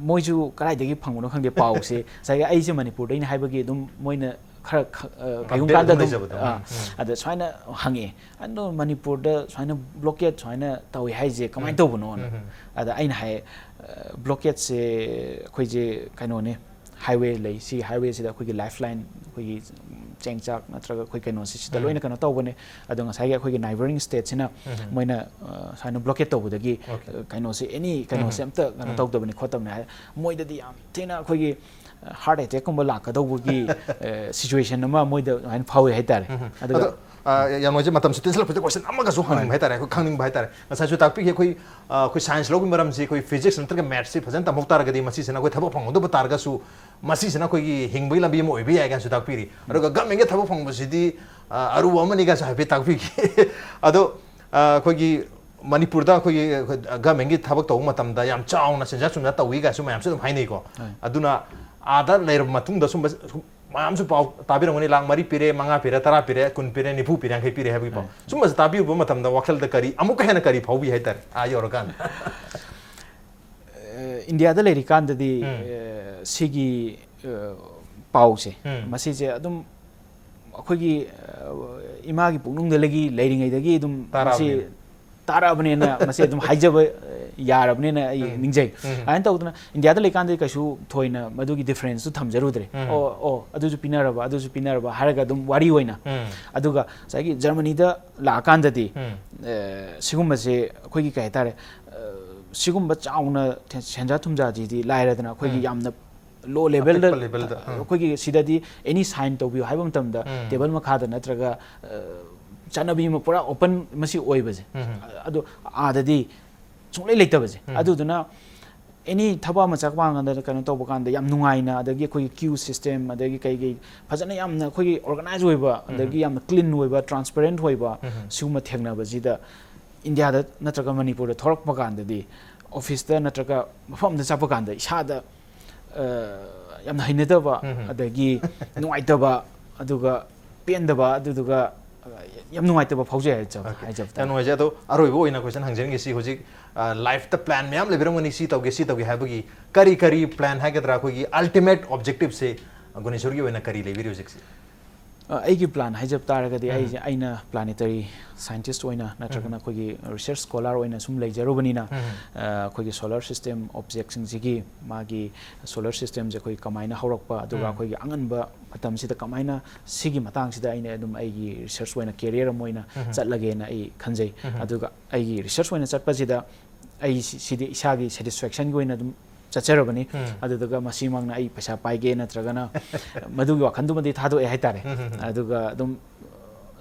ꯃꯣꯏꯁꯨ ꯀꯗꯥꯏꯗꯒꯤ ꯐꯪꯕꯅꯣ ꯈꯪꯗꯦ ꯄꯥꯎꯁꯦ꯫ ꯉꯁꯥꯏꯒꯤ ꯑꯩꯁꯦ ꯃꯅꯤꯄꯨꯔꯗꯩꯅ ꯍꯥꯏꯕꯒꯤ ꯑꯗꯨꯝ ꯃꯣꯏꯅ ꯈꯔ ꯈ-, ꯑ, ꯀꯩꯒꯨꯝꯕ Update ꯀꯥꯟꯗ ꯑꯗꯨꯝ ꯑꯗꯨꯝ, ꯂꯩꯖꯕꯗꯣ꯫ ꯑ, ꯎꯝ. ꯑꯗ ꯁꯨꯃꯥꯏꯅ ꯍꯪꯉꯛꯑꯦ, "ꯑꯗꯣ ꯃꯅꯤꯄꯨꯔꯗ ꯁꯨꯃꯥꯏꯅ ꯕ꯭ꯂꯣꯀꯦꯠ ꯁꯨꯃꯥꯏꯅ ꯇꯧꯏ ꯍꯥꯏꯁꯦ ꯀꯃꯥꯏꯅ ꯎꯝ. ꯇꯧꯕꯅꯣꯅ?" ꯎꯝ. ꯑꯗ ꯑꯩꯅ ꯍꯥꯏ, "ꯑ, ꯕ꯭ꯂꯣꯀꯦꯠꯁꯦ ꯑꯩꯈꯣꯏꯁꯦ ꯀꯩꯅꯣꯅꯦ, ꯍꯥꯏꯋꯦ ꯂꯩ꯫ ꯁꯤ ꯍꯥꯏꯋꯦꯁꯤꯗ ꯑꯩꯈꯣꯏꯒꯤ ꯂꯥꯏꯐ ꯂꯥꯏꯟ, ꯑꯩꯈꯣꯏꯒꯤ ꯆꯦꯡ ꯆꯥꯛ ꯅꯠꯇ꯭ꯔꯒ ꯑꯩꯈꯣꯏ ꯀꯩꯅꯣꯁꯤ ꯁꯤꯗ ꯂꯣꯏꯅ ꯀꯩꯅꯣ ꯇꯧꯕꯅꯦ꯫ ꯑꯗꯣ ꯉꯁꯥꯏꯒꯤ ꯑꯩꯈꯣꯏꯒꯤ ꯅꯥꯏꯕꯔꯤꯡ ꯁ꯭ꯇꯦꯠꯁꯤꯅ ꯃꯣꯏꯅ, ꯑ, ꯁꯨꯃꯥꯏꯅ ꯕ꯭ꯂꯣꯀꯦꯠ ꯇꯧꯕꯗꯒꯤ, ꯑ, ꯀꯩꯅꯣꯁꯦ, ꯑꯦꯅꯤ ꯀꯩꯅꯣꯁꯦ ꯑꯝꯇ ꯀꯩꯅꯣ ꯇꯧꯗꯕꯅꯤ ꯈꯣꯠꯇꯕꯅꯤ ꯍꯥꯏ꯫ ꯃꯣꯏꯗꯗꯤ ꯌꯥꯝ ꯊꯤꯅ ꯑꯩꯈꯣꯏꯒꯤ ꯍꯥꯔꯠ ꯑꯦꯇꯦꯛꯀꯨꯝꯕ ꯂꯥꯛꯀꯗꯧꯕꯒꯤ, ꯑ, ꯁꯤꯆꯨꯋꯦꯁꯟ ꯑꯃ ꯃꯣꯏꯗ ꯑꯗꯨꯃꯥꯏꯅ ꯐꯥꯎꯏ ꯍꯥꯏꯇꯥꯔꯦ꯫ ꯑꯗꯨꯒ ꯑꯗꯣ, ꯑ, ꯌꯥꯝ ꯅꯨꯡꯉꯥꯏꯖꯩ, ꯃꯇꯝꯁꯨ ꯇꯦꯟꯁꯤꯜꯂꯛꯄꯁꯤꯗ ꯀꯣꯏꯁꯟ ꯑꯃꯒꯁꯨ ꯍꯪꯅꯤꯡꯕ ꯍꯥꯏꯇꯥꯔꯦ, ꯑꯩꯈꯣꯏ ꯈꯪꯅꯤꯡꯕ ꯍꯥꯏꯇꯥꯔꯦ꯫ ꯉꯁꯥꯏꯁꯨ ꯇꯥꯛꯄꯤꯈꯤ ꯑꯩꯈꯣꯏ, ꯑ, ꯑꯩꯈꯣꯏ ꯁꯥꯏꯟꯁ ꯂꯧꯕꯒꯤ ꯃꯔꯝꯁꯤ ꯑꯩꯈꯣꯏ ꯐꯤꯖꯤꯛꯁ ꯅꯠꯇ꯭ꯔꯒ ꯃꯦꯠꯁꯁꯤ ꯐꯖꯅ ꯇꯝꯍꯧ ꯇꯥꯔꯒꯗꯤ ꯃꯁꯤꯁꯤꯅ ꯑꯩꯈꯣꯏ ꯊꯕꯛ ꯐꯪꯍꯧꯗꯕ ꯇꯥꯔꯒꯁꯨ ꯃꯁꯤꯁꯤꯅ ꯑꯩꯈꯣꯏꯒꯤ ꯍꯤꯡꯕꯒꯤ ꯂꯝꯕꯤ ꯑꯃ ꯑꯣꯏꯕ ꯌꯥꯏ ꯀꯥꯏꯅꯁꯨ ꯇꯥꯛꯄꯤꯔꯤ꯫ ꯑꯗꯨꯒ ꯒꯃꯦꯟꯒꯤ ꯊꯕꯛ ꯐꯪꯕꯁꯤꯗꯤ, ꯑ, ꯑꯔꯨꯕ ꯑꯃꯅꯤ ꯀꯥꯏꯁꯨ ꯍꯥꯏꯐꯦꯠ ꯇꯥꯛꯄꯤꯈꯤ꯫ ꯑꯗꯣ, ꯑ, ꯑꯩꯈꯣꯏꯒꯤ ꯃꯅꯤꯄꯨꯔꯗ ꯑꯩꯈꯣꯏꯒꯤ, ꯑꯩꯈꯣꯏ ꯒꯃꯦꯟꯒꯤ ꯊꯕꯛ ꯇꯧꯕ ꯃꯇꯝꯗ ꯌꯥꯝ ꯆꯥꯎꯅ ꯁꯦꯟꯖꯥ ꯊꯨꯝꯖꯥ ꯇꯧꯏ ꯀꯥꯏꯁꯨ ꯃꯌꯥꯝꯁꯨ ꯑꯗꯨꯝ ꯍꯥꯏꯅꯩꯀꯣ꯫ ꯑꯗꯨꯅ ꯑꯥꯗ ꯂꯩꯔꯕ ꯃꯇꯨꯡꯗ ꯁꯨꯝꯕ ꯃꯌꯥꯝꯁꯨ ꯄꯥꯎ ꯇꯥꯕꯤꯔꯝꯒꯅꯤ, ꯂꯥꯛ ꯃꯔꯤ ꯄꯤꯔꯦ, ꯃꯉꯥ ꯄꯤꯔꯦ, ꯇꯔꯥ ꯄꯤꯔꯦ, ꯀꯨꯟ ꯄꯤꯔꯦ, ꯅꯤꯐꯨ ꯄꯤꯔꯦ, ꯌꯥꯡꯈꯩ ꯄꯤꯔꯦ ꯍꯥꯏꯕꯒꯤ ꯄꯥꯎ꯫ ꯁꯨꯝꯕꯁꯦ ꯇꯥꯕꯤꯔꯨꯕ ꯃꯇꯝꯗ ꯋꯥꯈꯜꯗ ꯀꯔꯤ, ꯑꯃꯨꯛꯀ ꯍꯦꯟꯅ ꯀꯔꯤ ꯐꯥꯎꯕꯤ ꯍꯥꯏꯇꯥꯔꯦ, ꯑꯥ ꯌꯧꯔꯀꯥꯟꯗ? ꯑ, ꯏꯟꯗꯤꯌꯥꯗ ꯂꯩꯔꯤꯀꯥꯟꯗꯗꯤ, ꯑ, ꯁꯤꯒꯤ, ꯑ, ꯄꯥꯎꯁꯦ, ꯃꯁꯤꯁꯦ ꯑꯗꯨꯝ ꯑꯩꯈꯣꯏꯒꯤ, ꯑ, ꯏꯃꯥꯒꯤ ꯄꯨꯛꯅꯨꯡꯗꯒꯤ ꯂꯩꯔꯤꯉꯩꯗꯒꯤ ꯑꯗꯨꯝ ꯃꯁꯤ ꯇꯥꯔꯛꯑꯕꯅꯤꯅ꯫ ꯇꯥꯔꯛꯑꯕꯅꯦꯅ ꯃꯁꯤ ꯑꯗꯨꯝ ꯍꯥꯏꯖꯕ, ꯑ, ꯌꯥꯔꯕꯅꯦꯅ ꯑꯩ ꯅꯤꯡꯖꯩ꯫ ꯑꯗꯨꯃꯥꯏꯅ ꯇꯧꯗꯅ ꯏꯟꯗꯤꯌꯥꯗ ꯂꯩꯀꯥꯟꯗꯗꯤ ꯀꯩꯁꯨ ꯊꯣꯏꯅ ꯃꯗꯨꯒꯤ ꯗꯤꯐꯔꯦꯟꯁꯇꯨ ꯊꯝꯖꯔꯨꯗ꯭ꯔꯦ꯫ ꯑꯣ, ꯑꯣ, ꯑꯗꯨꯁꯨ ꯄꯤꯅꯔꯕ, ꯑꯗꯨꯁꯨ ꯄꯤꯅꯔꯕ ꯍꯥꯏꯔꯒ ꯑꯗꯨꯝ ꯋꯥꯔꯤ ꯑꯣꯏꯅ꯫ ꯑꯗꯨꯒ ꯉꯁꯥꯏꯒꯤ ꯖꯔꯃꯅꯤꯗ ꯂꯥꯛꯑꯀꯥꯟꯗꯗꯤ, ꯑ, ꯁꯤꯒꯨꯝꯕꯁꯦ ꯑꯩꯈꯣꯏꯒꯤ ꯀꯩ ꯍꯥꯏꯇꯥꯔꯦ, ꯑ, ꯁꯤꯒꯨꯝꯕ ꯆꯥꯎꯅ ꯁꯦꯟꯖꯥ ꯊꯨꯝꯖꯥꯁꯤꯗꯤ ꯂꯥꯏꯔꯗꯅ ꯑꯩꯈꯣꯏꯒꯤ ꯌꯥꯝꯅ ꯂꯣ ꯂꯦꯚꯦꯜꯗ ꯑꯄꯤꯛꯄ ꯂꯦꯚꯦꯜꯗ, ꯑꯥ꯫ ꯑꯩꯈꯣꯏꯒꯤ ꯁꯤꯗꯗꯤ ꯑꯦꯅꯤ ꯁꯥꯏꯟ ꯇꯧꯕꯤꯌꯨ ꯍꯥꯏꯕ ꯃꯇꯝꯗ ꯇꯦꯕꯜ ꯃꯈꯥꯗ ꯅꯠꯇ꯭ꯔꯒ, ꯑ, ꯆꯠꯅꯕꯤ ꯑꯃ ꯄꯨꯔꯥ ꯑꯣꯄꯟ ꯃꯁꯤ ꯑꯣꯏꯕꯁꯦ꯫ ꯑꯗꯣ ꯑꯥꯗꯗꯤ ꯁꯨꯡꯂꯩ ꯂꯩꯇꯕꯁꯦ꯫ ꯑꯗꯨꯗꯨꯅ ꯑꯦꯅꯤ ꯊꯕꯛ ꯑꯃ ꯆꯠꯄ ꯀꯥꯟꯗ, ꯀꯩꯅꯣ ꯇꯧꯕ ꯀꯥꯟꯗ ꯌꯥꯝ ꯅꯨꯡꯉꯥꯏꯅ, ꯑꯗꯒꯤ ꯑꯩꯈꯣꯏꯒꯤ ꯀ꯭ꯌꯨ ꯁꯤꯁꯇꯦꯝ, ꯑꯗꯒꯤ ꯀꯩ ꯀꯩ ꯐꯖꯅ ꯌꯥꯝꯅ ꯑꯩꯈꯣꯏꯒꯤ ꯑꯣꯔꯒꯅꯥꯏꯖ ꯑꯣꯏꯕ, ꯑꯗꯒꯤ ꯌꯥꯝꯅ ꯀ꯭ꯂꯤꯟ ꯑꯣꯏꯕ, ꯇ꯭ꯔꯥꯟꯁꯄꯦꯔꯦꯟ ꯑꯣꯏꯕ, ꯁꯤꯒꯨꯝꯕ ꯊꯦꯡꯅꯕꯁꯤꯗ ꯏꯟꯗꯤꯌꯥꯗ ꯅꯠꯇ꯭ꯔꯒ ꯃꯅꯤꯄꯨꯔꯗ ꯊꯣꯛꯂꯛꯄ ꯀꯥꯟꯗꯗꯤ, ꯑꯣꯐꯤꯁꯇ ꯅꯠꯇ꯭ꯔꯒ ꯃꯐꯝ ꯑꯃꯗ ꯆꯠꯄ ꯀꯥꯟꯗ ꯏꯁꯥꯗ, ꯑ, ꯌꯥꯝꯅ ꯍꯩꯅꯗꯕ, ꯑꯗꯒꯤ ꯅꯨꯡꯉꯥꯏꯇꯕ, ꯑꯗꯨꯒ ꯄꯦꯟꯗꯕ, ꯑꯗꯨꯗꯨꯒ, ꯑ, ꯌꯥꯝ ꯅꯨꯡꯉꯥꯏꯇꯕ ꯐꯥꯎꯖꯩ ꯍꯥꯏꯖꯕ, OK꯫ ꯍꯥꯏꯖꯕ ꯌꯥꯝ ꯇꯥꯔꯦ꯫ ꯅꯨꯡꯉꯥꯏꯖꯩ꯫ ꯑꯗꯣ ꯑꯔꯣꯏꯕ ꯑꯣꯏꯅ ꯀꯣꯏꯁꯟ ꯍꯪꯖꯔꯝꯒꯦ꯫ ꯁꯤ ꯍꯧꯖꯤꯛ, ꯑ, ꯂꯥꯏꯐꯇ ꯄ꯭ꯂꯥꯟ ꯃꯌꯥꯝ ꯂꯩꯕꯤꯔꯝꯒꯅꯤ, ꯁꯤ ꯇꯧꯒꯦ, ꯁꯤ ꯇꯧꯒꯦ ꯍꯥꯏꯕꯒꯤ꯫ ꯀꯔꯤ ꯀꯔꯤ ꯄ꯭ꯂꯥꯟ ꯍꯥꯏꯒꯗ꯭ꯔꯥ, ꯑꯩꯈꯣꯏꯒꯤ ꯑꯜꯇꯤꯃꯦꯠ ꯑꯣꯕꯖꯦꯛꯇꯤꯞꯁꯦ ꯒꯨꯅꯦꯁꯣꯔꯒꯤ ꯑꯣꯏꯅ ꯀꯔꯤ ꯂꯩꯕꯤꯔꯤ ꯍꯧꯖꯤꯛꯁꯦ? ꯑ, ꯑꯩꯒꯤ plan ꯍꯥꯏꯖꯕ ꯇꯥꯔꯒꯗꯤ, ꯎꯝ꯫ ꯑꯩꯁꯦ, ꯑꯩꯅ planetary scientist ꯑꯣꯏꯅ ꯅꯠꯇ꯭ꯔꯒꯅ ꯎꯝ꯫ ꯑꯩꯈꯣꯏꯒꯤ research scholar ꯑꯣꯏꯅ ꯁꯨꯝ ꯂꯩꯖꯔꯨꯕꯅꯤꯅ, ꯎꯝ꯫ ꯑ, ꯑꯩꯈꯣꯏꯒꯤ solar system objectꯁꯤꯡꯁꯤꯒꯤ ꯃꯥꯒꯤ solar systemꯁꯦ ꯑꯩꯈꯣꯏ ꯀꯃꯥꯏꯅ ꯍꯧꯔꯛꯄ, ꯑꯗꯨꯒ ꯎꯝ꯫ ꯑꯩꯈꯣꯏꯒꯤ ꯑꯉꯟꯕ ꯃꯇꯝꯁꯤꯗ ꯀꯃꯥꯏꯅ ꯁꯤꯒꯤ ꯃꯇꯥꯡꯁꯤꯗ ꯑꯩꯅ ꯑꯗꯨꯝ ꯑꯩꯒꯤ research ꯑꯣꯏꯅ career ꯑꯃ ꯑꯣꯏꯅ ꯎꯝ꯫ ꯆꯠꯂꯒꯦꯅ ꯑꯩ ꯈꯟꯖꯩ꯫ ꯎꯝ꯫ ꯑꯗꯨꯒ ꯑꯩꯒꯤ research ꯑꯣꯏꯅ ꯆꯠꯄꯁꯤꯗ ꯑꯩ ꯁꯤ-, ꯁꯤꯗꯤ ꯏꯁꯥꯒꯤ satisfactionꯒꯤ ꯑꯣꯏꯅ ꯑꯗꯨꯝ ꯆꯠꯆꯔꯕꯅꯤ꯫ ꯎꯝ꯫ ꯑꯗꯨꯗꯨꯒ ꯃꯁꯤꯃꯛꯅ ꯑꯩ ꯄꯩꯁꯥ ꯄꯥꯏꯒꯦ ꯅꯠꯇ꯭ꯔꯒꯅ ꯃꯗꯨꯒꯤ ꯋꯥꯈꯜꯗꯨꯃꯗꯤ ꯊꯥꯗꯣꯛꯑꯦ ꯍꯥꯏꯇꯥꯔꯦ꯫ ꯎꯝ, ꯎꯝ, ꯎꯝ꯫ ꯑꯗꯨꯒ ꯑꯗꯨꯝ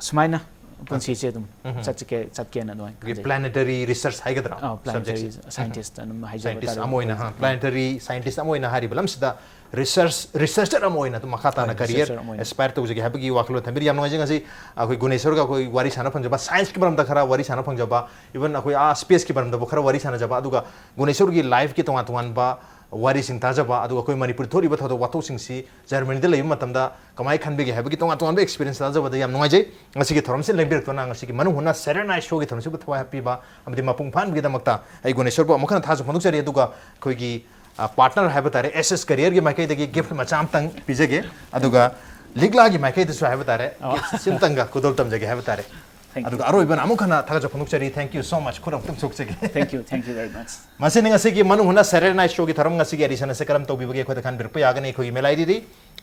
ꯁꯨꯃꯥꯏꯅ ꯄꯨꯟꯁꯤꯁꯦ ꯑꯗꯨꯝ ꯎꯝ, ꯎꯝ꯫ ꯆꯠꯀꯦ, ꯆꯠꯀꯦꯅ ꯑꯗꯨꯃꯥꯏꯅ ꯑꯩꯈꯣꯏꯒꯤ ꯈꯟꯖꯩ꯫ Planetary research ꯍꯥꯏꯒꯗ꯭ꯔꯥ? ꯑꯥ, planetary Subjectꯁꯦ? Scientist ꯑꯗꯨꯝ ꯍꯥꯏꯖꯕ Scientist ꯇꯥꯔꯦ꯫ ꯑꯃ ꯑꯣꯏꯅ, ꯍꯥ, planetary scientist ꯑꯃ ꯑꯣꯏꯅ ꯍꯥꯏꯔꯤꯕ ꯂꯝꯁꯤꯗ research, researcher ꯑꯃ ꯑꯣꯏꯅ ꯑꯗꯨꯝ ꯃꯈꯥ ꯇꯥꯅ ꯍꯣꯏ, career researcher ꯑꯃ ꯑꯣꯏꯅ꯫ Aspire ꯇꯧꯖꯒꯦ ꯍꯥꯏꯕꯒꯤ ꯋꯥꯈꯜꯂꯣꯟ ꯊꯝꯕꯤꯔꯤ꯫ ꯌꯥꯝ ꯅꯨꯡꯉꯥꯏꯖꯩ ꯉꯁꯤ ꯑꯩꯈꯣꯏ ꯒꯨꯅꯦꯁꯣꯔꯒ ꯑꯩꯈꯣꯏ ꯋꯥꯔꯤ ꯁꯥꯟꯅ ꯐꯪꯖꯕ, scienceꯀꯤ ꯃꯔꯝꯗ ꯈꯔ ꯋꯥꯔꯤ ꯁꯥꯟꯅ ꯐꯪꯖꯕ, even ꯑꯩꯈꯣꯏ ꯑꯥ spaceꯀꯤ ꯃꯔꯝꯗꯕꯨ ꯈꯔ ꯋꯥꯔꯤ ꯁꯥꯟꯅꯖꯕ, ꯑꯗꯨꯒ ꯒꯨꯅꯦꯁꯣꯔꯒꯤ lifeꯀꯤ ꯇꯣꯉꯥꯟ ꯇꯣꯉꯥꯟꯕ ꯋꯥꯔꯤꯁꯤꯡ ꯇꯥꯖꯕ, ꯑꯗꯨꯒ ꯑꯩꯈꯣꯏ ꯃꯅꯤꯄꯨꯔꯗ ꯊꯣꯛꯂꯤꯕ ꯊꯧꯗꯣꯛ ꯋꯥꯊꯣꯛꯁꯤꯡꯁꯤ ꯖꯔꯃꯅꯤꯗ ꯂꯩꯕ ꯃꯇꯝꯗ ꯀꯃꯥꯏꯅ ꯈꯟꯕꯤꯒꯦ ꯍꯥꯏꯕꯒꯤ ꯇꯣꯉꯥꯟ ꯇꯣꯉꯥꯟꯕ experience ꯇꯥꯖꯕꯗ ꯌꯥꯝ ꯅꯨꯡꯉꯥꯏꯖꯩ꯫ ꯉꯁꯤꯒꯤ ꯊꯧꯔꯝꯁꯤ ꯂꯦꯡꯕꯤꯔꯛꯇꯨꯅ ꯉꯁꯤꯒꯤ ꯃꯅꯨꯡ ꯍꯨꯠꯅ Saturday Night Showꯒꯤ ꯊꯧꯔꯝꯁꯤꯕꯨ ꯊꯋꯥꯏ ꯍꯥꯞꯄꯤꯕ ꯑꯃꯗꯤ ꯃꯄꯨꯡ ꯐꯥꯍꯟꯕꯒꯤꯗꯃꯛꯇ ꯑꯩ ꯒꯨꯅꯦꯁꯣꯔꯕꯨ ꯑꯃꯨꯛ ꯍꯟꯅ ꯊꯥꯖ ꯐꯣꯡꯗꯣꯛꯆꯔꯤ꯫ ꯑꯗꯨꯒ ꯑꯩꯈꯣꯏꯒꯤ, ꯑ, partner ꯍꯥꯏꯕ ꯇꯥꯔꯦ, S S Careerꯒꯤ ꯃꯥꯏꯀꯩꯗꯒꯤ gift ꯃꯆꯥ ꯑꯃꯇꯪ ꯄꯤꯖꯒꯦ꯫ ꯑꯗꯨꯒ ꯂꯤꯛꯂꯥꯒꯤ ꯃꯥꯏꯀꯩꯗꯁꯨ ꯍꯥꯏꯕ ꯇꯥꯔꯦ, ꯑꯣ꯫ Gift ꯁꯤꯝꯇꯪꯒ ꯈꯨꯗꯣꯜ ꯇꯝꯖꯒꯦ ꯍꯥꯏꯕ ꯇꯥꯔꯦ꯫ Thank you. ꯑꯗꯨꯒ ꯑꯔꯣꯏꯕꯅ ꯑꯃꯨꯛ ꯍꯟꯅ ꯊꯥꯒꯠꯆ ꯐꯣꯡꯗꯣꯛꯆꯔꯤ꯫ Thank you so much. ꯈꯨꯠ ꯑꯃꯨꯛꯇꯪ ꯁꯣꯛꯆꯒꯦ꯫ Thank you, thank you very much. ꯃꯁꯤꯅꯤ ꯉꯁꯤꯒꯤ ꯃꯅꯨꯡ ꯍꯨꯠꯅ Saturday Night Showꯒꯤ ꯊꯧꯔꯝ꯫ ꯉꯁꯤꯒꯤ edition ꯑꯁꯤ ꯀꯔꯝ ꯇꯧꯕꯤꯕꯒꯦ ꯑꯩꯈꯣꯏꯗ ꯈꯟꯕꯤꯔꯛꯄ ꯌꯥꯒꯅꯤ꯫ ꯑꯩꯈꯣꯏꯒꯤ email IDꯗꯤ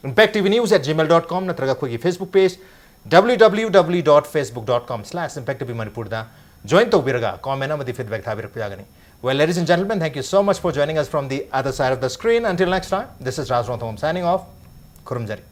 impact T V news at gmail dot com ꯅꯠꯇ꯭ꯔꯒ ꯑꯩꯈꯣꯏꯒꯤ Facebook page W W W dot facebook dot com slash impact T V Manipurꯗ join ꯇꯧꯕꯤꯔꯒ comment ꯑꯃꯗꯤ feedback ꯊꯥꯕꯤꯔꯛꯄ ꯌꯥꯒꯅꯤ꯫ Well, ladies and gentlemen, thank you so much for joining us from the other side of the screen. Until next time, this is Raj Rongthangam signing off. ꯈꯨꯔꯨꯝꯖꯔꯤ꯫